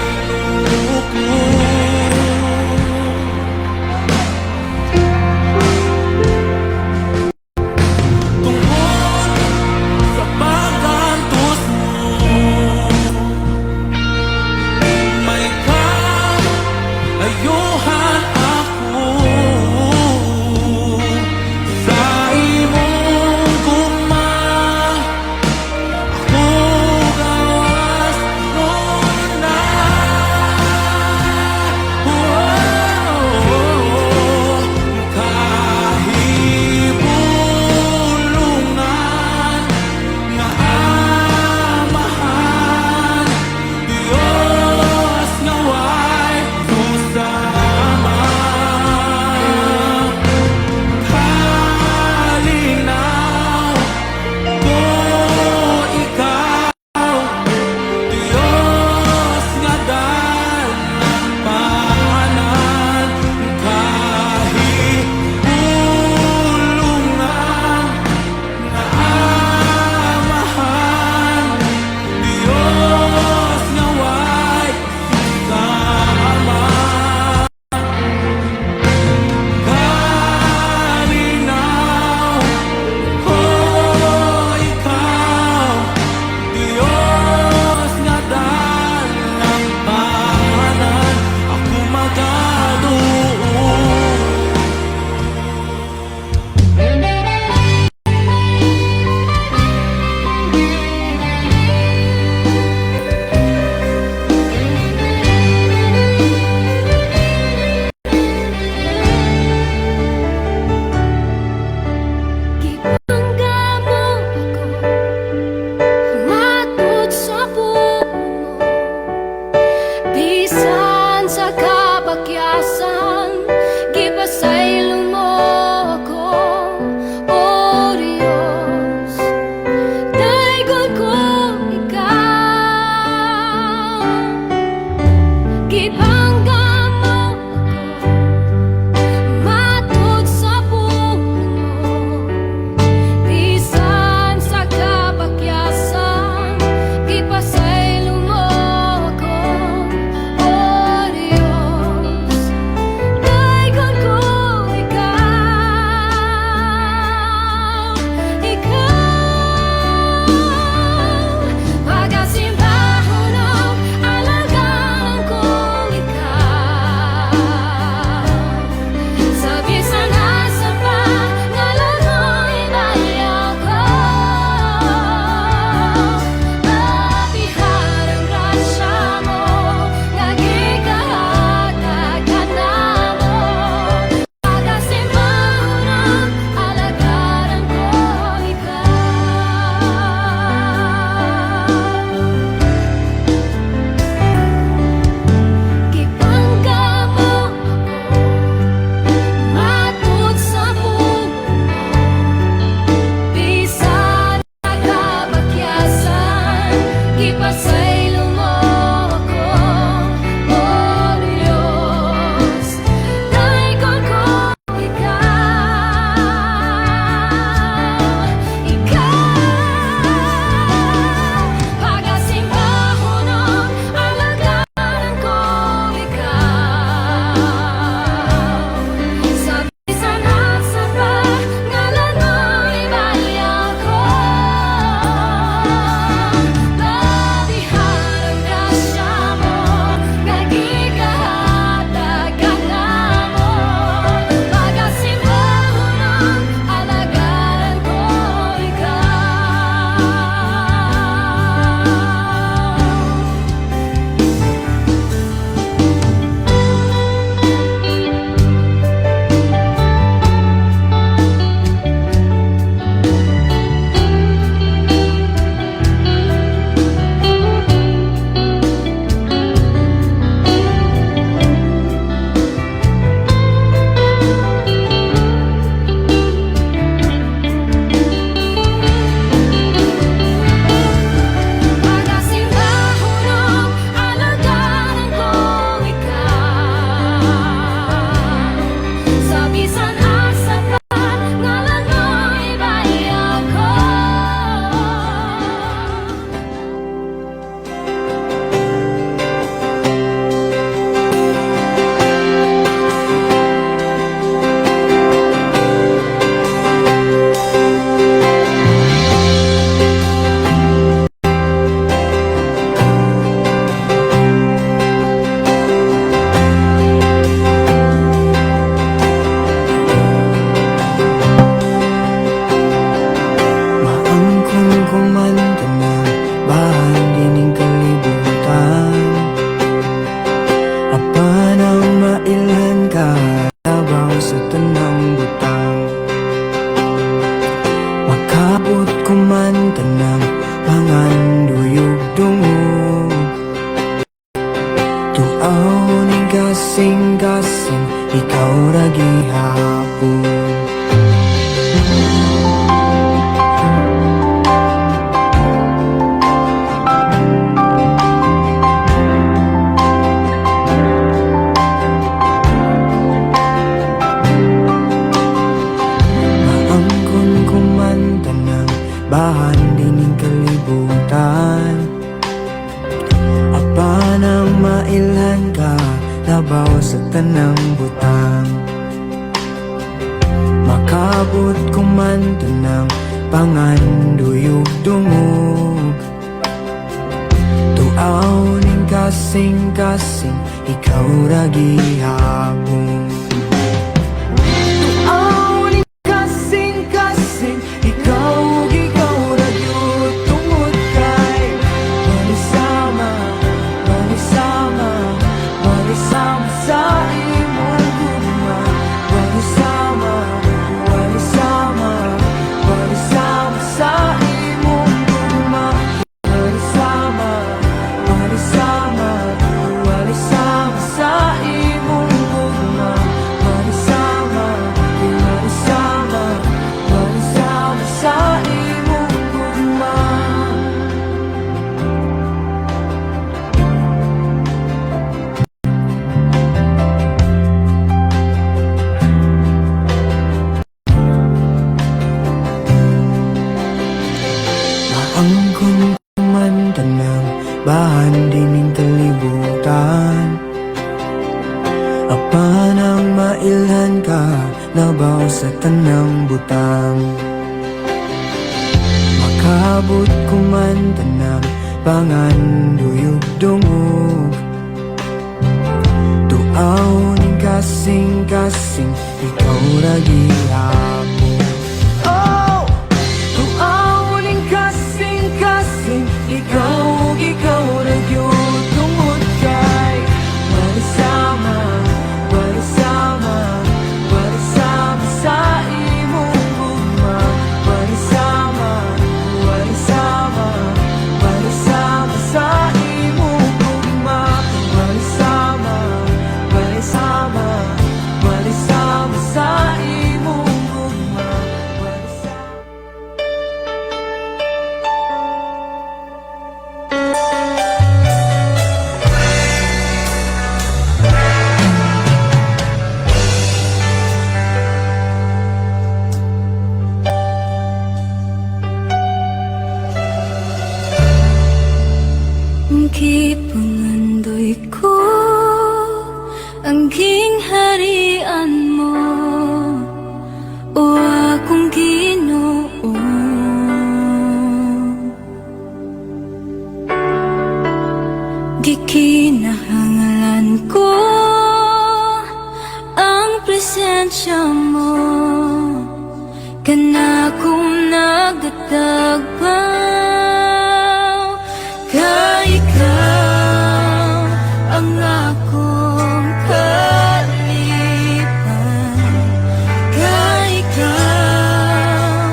ko. Tungod sa pag-antos mo, may kaayuhan ako sa imong gugma. Ako gawas na. Oh, kahibulungan nga Amahan, Diyos nga way susama, Kalinaw ko ikaw, Diyos nga dalagpanan. Kahibulungan nga Amahan, Diyos nga way susama, Kalinaw ko ikaw, Diyos nga dalagpanan. Ako magaduol.
Gipangga mo ako matud sa puno, bisan sa kapakyasan, gipasaylo mo ako. O Diyos, daygon ko ikaw. Gipangga mo ako matud sa puno, bisan sa kapakyasan, gipasaylo mo ako. O Diyos, daygon ko ikaw. Ikaw
Tuaw ning kasing-kasing, ikaw ra gihapon. Maangkon ko man tanang bahan dining kalibutan, apan ang mailhan ka, labaw sa tanang butang. Makabot ko man tanang panganduyog dungog, tuaw ning kasing-kasing, ikaw ra gihapon. Tuaw ning kasing-kasing, ikaw, ikaw ra gyud, tungod kay walay sama, walay sama, walay sama sa imong gugma. Walay sama, walay sama, walay sama sa imong gugma. Walay sama, walay sama, walay sama sa imong gugma. Walay sama, walay sama, walay sama sa imong gugma. Maangkon ko man tanang bahan dining kalibutan, apan ang mailhan ka, labaw sa tanang butang. Makabot ko man tanang panganduyog dungog, tuaw ning kasing-kasing, ikaw ra gihapon. Oh! Tuaw ning kasing-kasing, ikaw, ikaw ra gyud, tungod kay walay sama, walay sama, walay sama sa imong gugma. Walay sama, walay sama, walay sama sa imong gugma. Walay sama, walay sama, walay sama sa imong gugma. Walay sama.
Gipangandoy ko ang gingharian mo, o akong Ginoo. Gikinahangalan ko ang presensya mo, kanakong nagatagpaw, kay ikaw ang akong kalipan, kay ikaw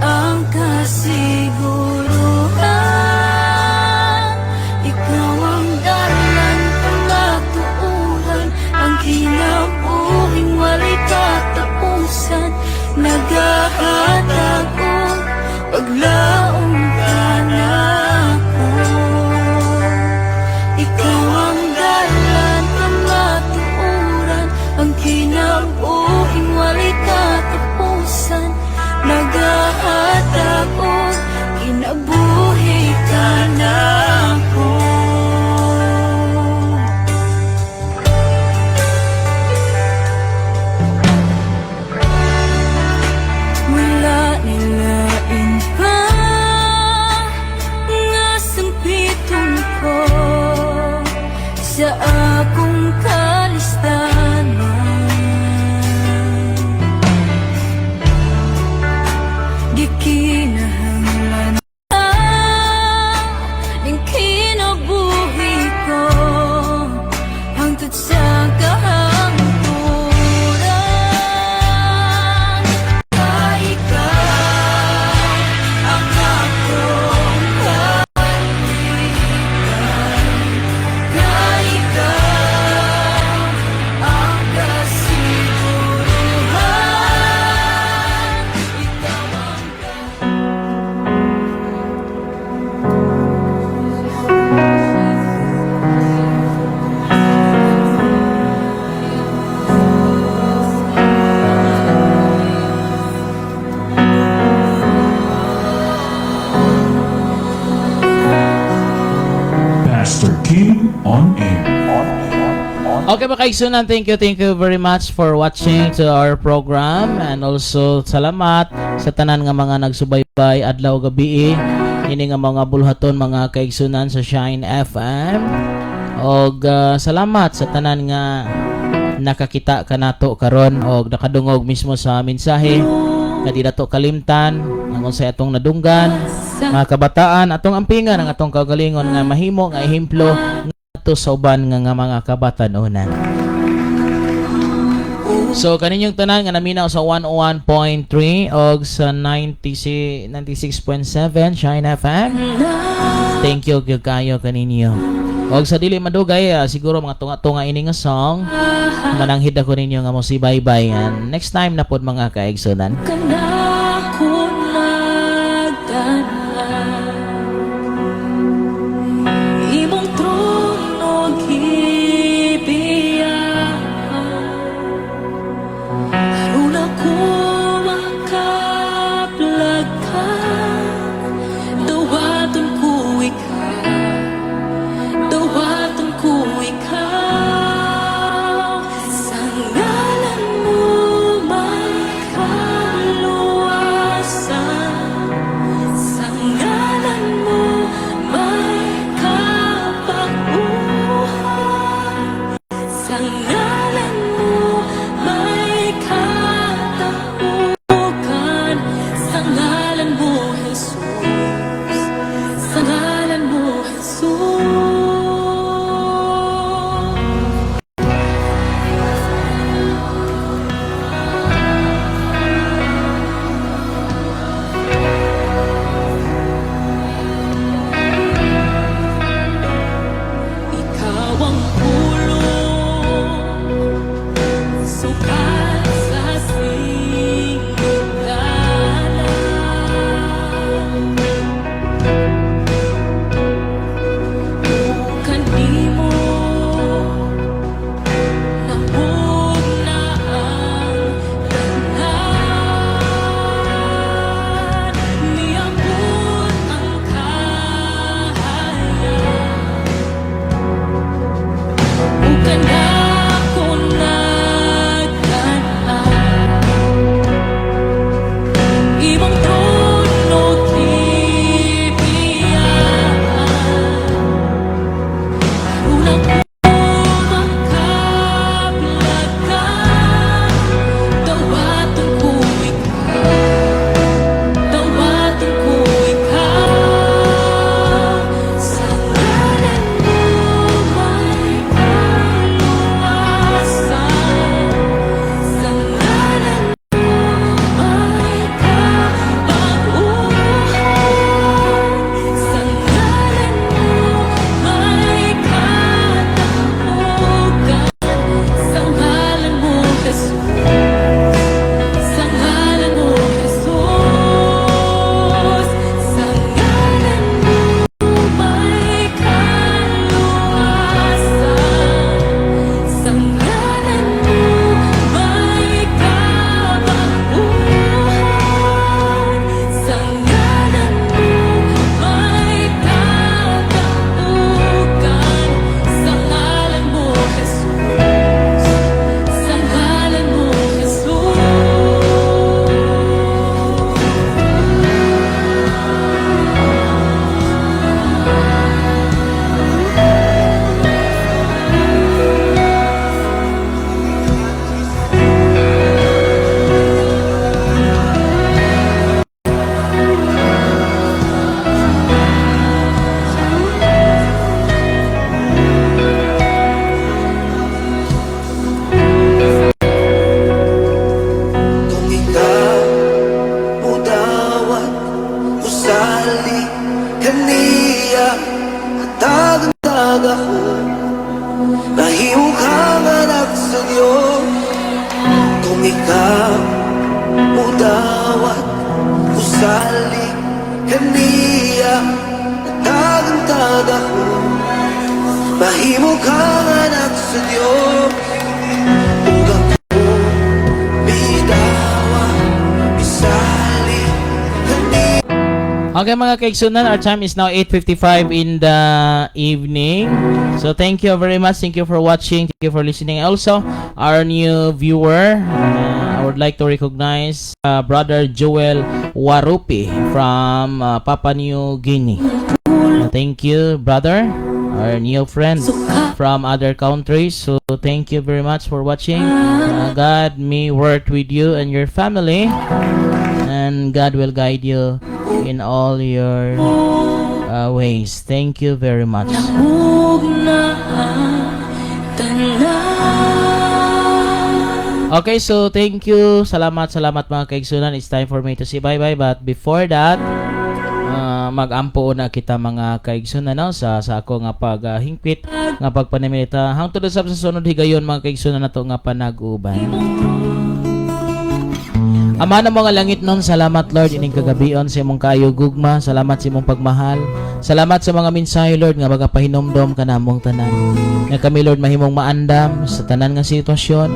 ang kasiguruhan, ikaw ang dalan pamatuuran, ang kinabuhing walay katapusan, nagahatag og paglaom.
Okay, mga kaigsunan, thank you very much for watching to our program and also salamat sa tanan nga mga nagsubaybay adlaw gabi ini nga mga bulhaton, mga kaigsunan, sa Shine FM. Og salamat sa tanan nga nakakita kanato karon og nakadungog mismo sa mensahe nga di nato kalimtan ang unsay atong nadunggan. Mga kabataan, atong ampingan ang atong kaugalingon nga mahimo nga ehemplo ngadto sa uban nga mga kabatan-onan. So kaninyong tanan nga naminaw sa 101.3 og sa 90 96.7 Shine FM. Thank you gyud kayo kaninyo. Og sa dili madugay, siguro mga tunga-tunga ini nga song, mananghid ako ninyo nga mo si bye-bye and next time na pod, mga kaigsunan.
Kanako nagdala imong trono gibiya. Aron ako makaplagan, dawaton ko ikaw, dawaton ko ikaw. Sa ngalan mo may kaluwasan. Sa ngalan mo may kapaguhan. Sa ngalan mo may kataugan. Sa ngalan mo, Jesus. Sa ngalan mo, Jesus. Ikaw ang pulong sukat sa sinugdanan. Ug kanimo namugna ang tanan. Niabot ang kahayag. Ug kanako nagtan-aw. Imong trono gibiyaan. Aron ako makaplagan, dawaton ko ikaw, dawaton ko ikaw. Sa ngalan mo may kaluwasan. Sa ngalan mo may kapaguhan. Sa ngalan mo may kataugan. Sa ngalan mo, Jesus. Sa ngalan mo, Jesus. Sa ngalan mo may kaluwasan. Sa ngalan mo may kapaguhan. Sa ngalan mo may kataugan. Sa ngalan mo, Jesus. Sa ngalan mo, Jesus.
Kung ikaw mudawat, usali kaniya, Hatag ako, mahimo kang anak sa Diyos. Kung ikaw mudawat, usali kaniya, Hatag ako, mahimo kang anak sa Diyos. Ug ako midawa, misali kaniya.
Okay, mga kaigsunan, our time is now 8:55 in the evening. So thank you very much. Thank you for watching. Thank you for listening. Also, our new viewer, I would like to recognize Brother Joel Warupi from Papua New Guinea. Thank you, brother, our new friend from other countries. So thank you very much for watching. God may work with you and your family, and God will guide you in all your ways. Thank you very much.
Ug na tanan.
Okay, so thank you. Salamat, salamat, mga kaigsunan. It's time for me to say bye-bye. But before that, mag-ampo na kita, mga kaigsunan, no? Sa ako nga paghingpit nga pagpanamilita. Hangtod sa sunod higayon, mga kaigsunan, nato nga panag-uban. Ama ng mga langit nun, salamat, Lord, ining kagabion sa imong kayo gugma, salamat sa imong pagmahal. Salamat sa mga mensahe, Lord, nga magapahinomdom kanamong tanan. Nga kami, Lord, mahimong maandam sa tanan nga sitwasyon.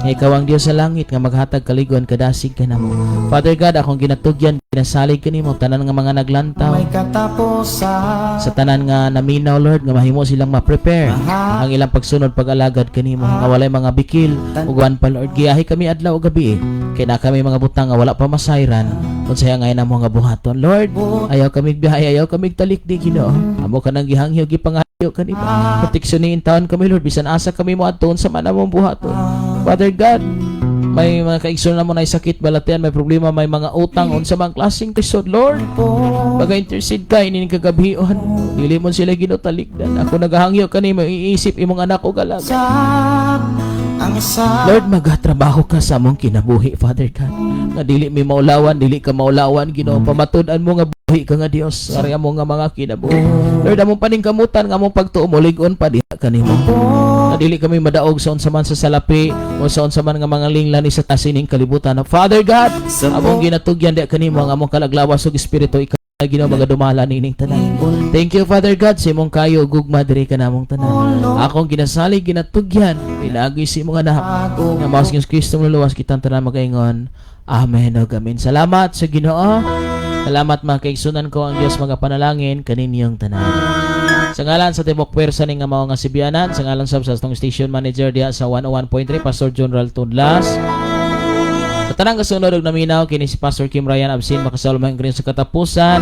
Nga ikaw ang Dios sa langit nga maghatag kaligon kadasig kanamo. Father God, akong ginatugyan, ginasalig kanimo tanan nga mga naglantaw
May katapusan.
Sa tanan nga naminaw, Lord, nga mahimo silang ma-prepare ang ilang pagsunod, pag-alagad kanimo nga walay mga bikil ug uban pa, Lord. Giyahi kami adlaw ug gabi kay na kami mga butang nga wala pa masayran unsay angay namo nga buhaton. Lord, ayaw kami biyahe, ayaw kami talikdi. Ginoo, amo ka nang gihangyo, gipangayo kanimo proteksyon ni taon kami, Lord, bisan asa kami moadto sa man among buhaton. Father God, may mga kaigsoon na mo na sakit, balatian, may problema, may mga utang, unsa mang klaseng lisod, Lord. Baga intercede ka ini kagabion. Dili mo sila ginutalikdan. Ako nagahangyo kanimo iisip imong anak o galaga.
Ang isa.
Lord, magatrabaho ka sa among kinabuhi, Father God. Nga dili mi maulawan, dili ka maulawan, Ginoo. Pamatud-an mo nga buhi ka nga Dios. Ari amo nga mga kinabuhi. Lord, among paningkamutan nga among pagtuo molig-on pa diha kanimo. Nga dili kami madaog sa unsa man sa salapi o sa unsa man nga mga linglan sa tasining kalibutan. Father God, among ginatugyan diha kanimo ang among kalaglawas ug espiritu, ikaw Ginoo magadumala nining tanan. Thank you, Father God, sa imong kayo gugma diri kanamong tanan. Akong ginasalig, ginatugyan pinaagi sa imong anak nga mao si Kristo luwas kitang tanan magaingon. Amen ug amen. Salamat sa Ginoo. Salamat, mga kaigsunan ko, ang Dios magapanalangin kaninyong tanan. Sa ngalan sa tibok pwersa ning nga mao nga sibianan, sa ngalan sab sa atong station manager diha sa 101.3, Pastor John Ral Tudlas. Sa tanang kasunod og naminaw, kini si Pastor Kim Ryan Absin makasalumang sa katapusan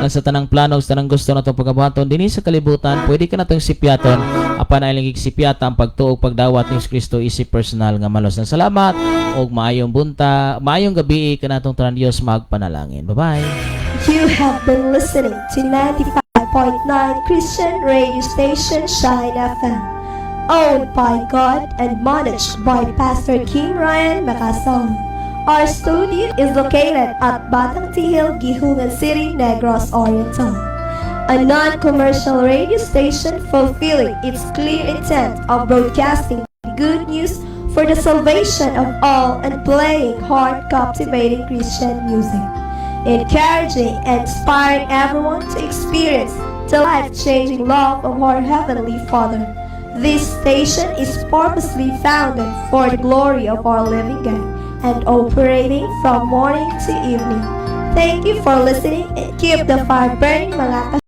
nga sa tanang plano, sa tanang gusto natong pagabuhaton dinhi sa kalibutan, pwede ka natong sipyaton, apan ay lingig sipyata ang pagtuo, pagdawat ni Kristo isip personal nga malos. Na salamat og maayong bunta, maayong gabi kanatong tanan. Dios magpanalangin. Bye bye.
You have been listening to 95.9 Christian radio station Shine FM, owned by God and managed by Pastor Kim Ryan Macasol. Our studio is located at Batang Tihil, Guihulngan City, Negros Oriental. A non-commercial radio station fulfilling its clear intent of broadcasting good news for the salvation of all and playing heart-captivating Christian music, encouraging and inspiring everyone to experience the life-changing love of our Heavenly Father. This station is purposely founded for the glory of our living God and operating from morning to evening. Thank you for listening and keep the fire burning, mga.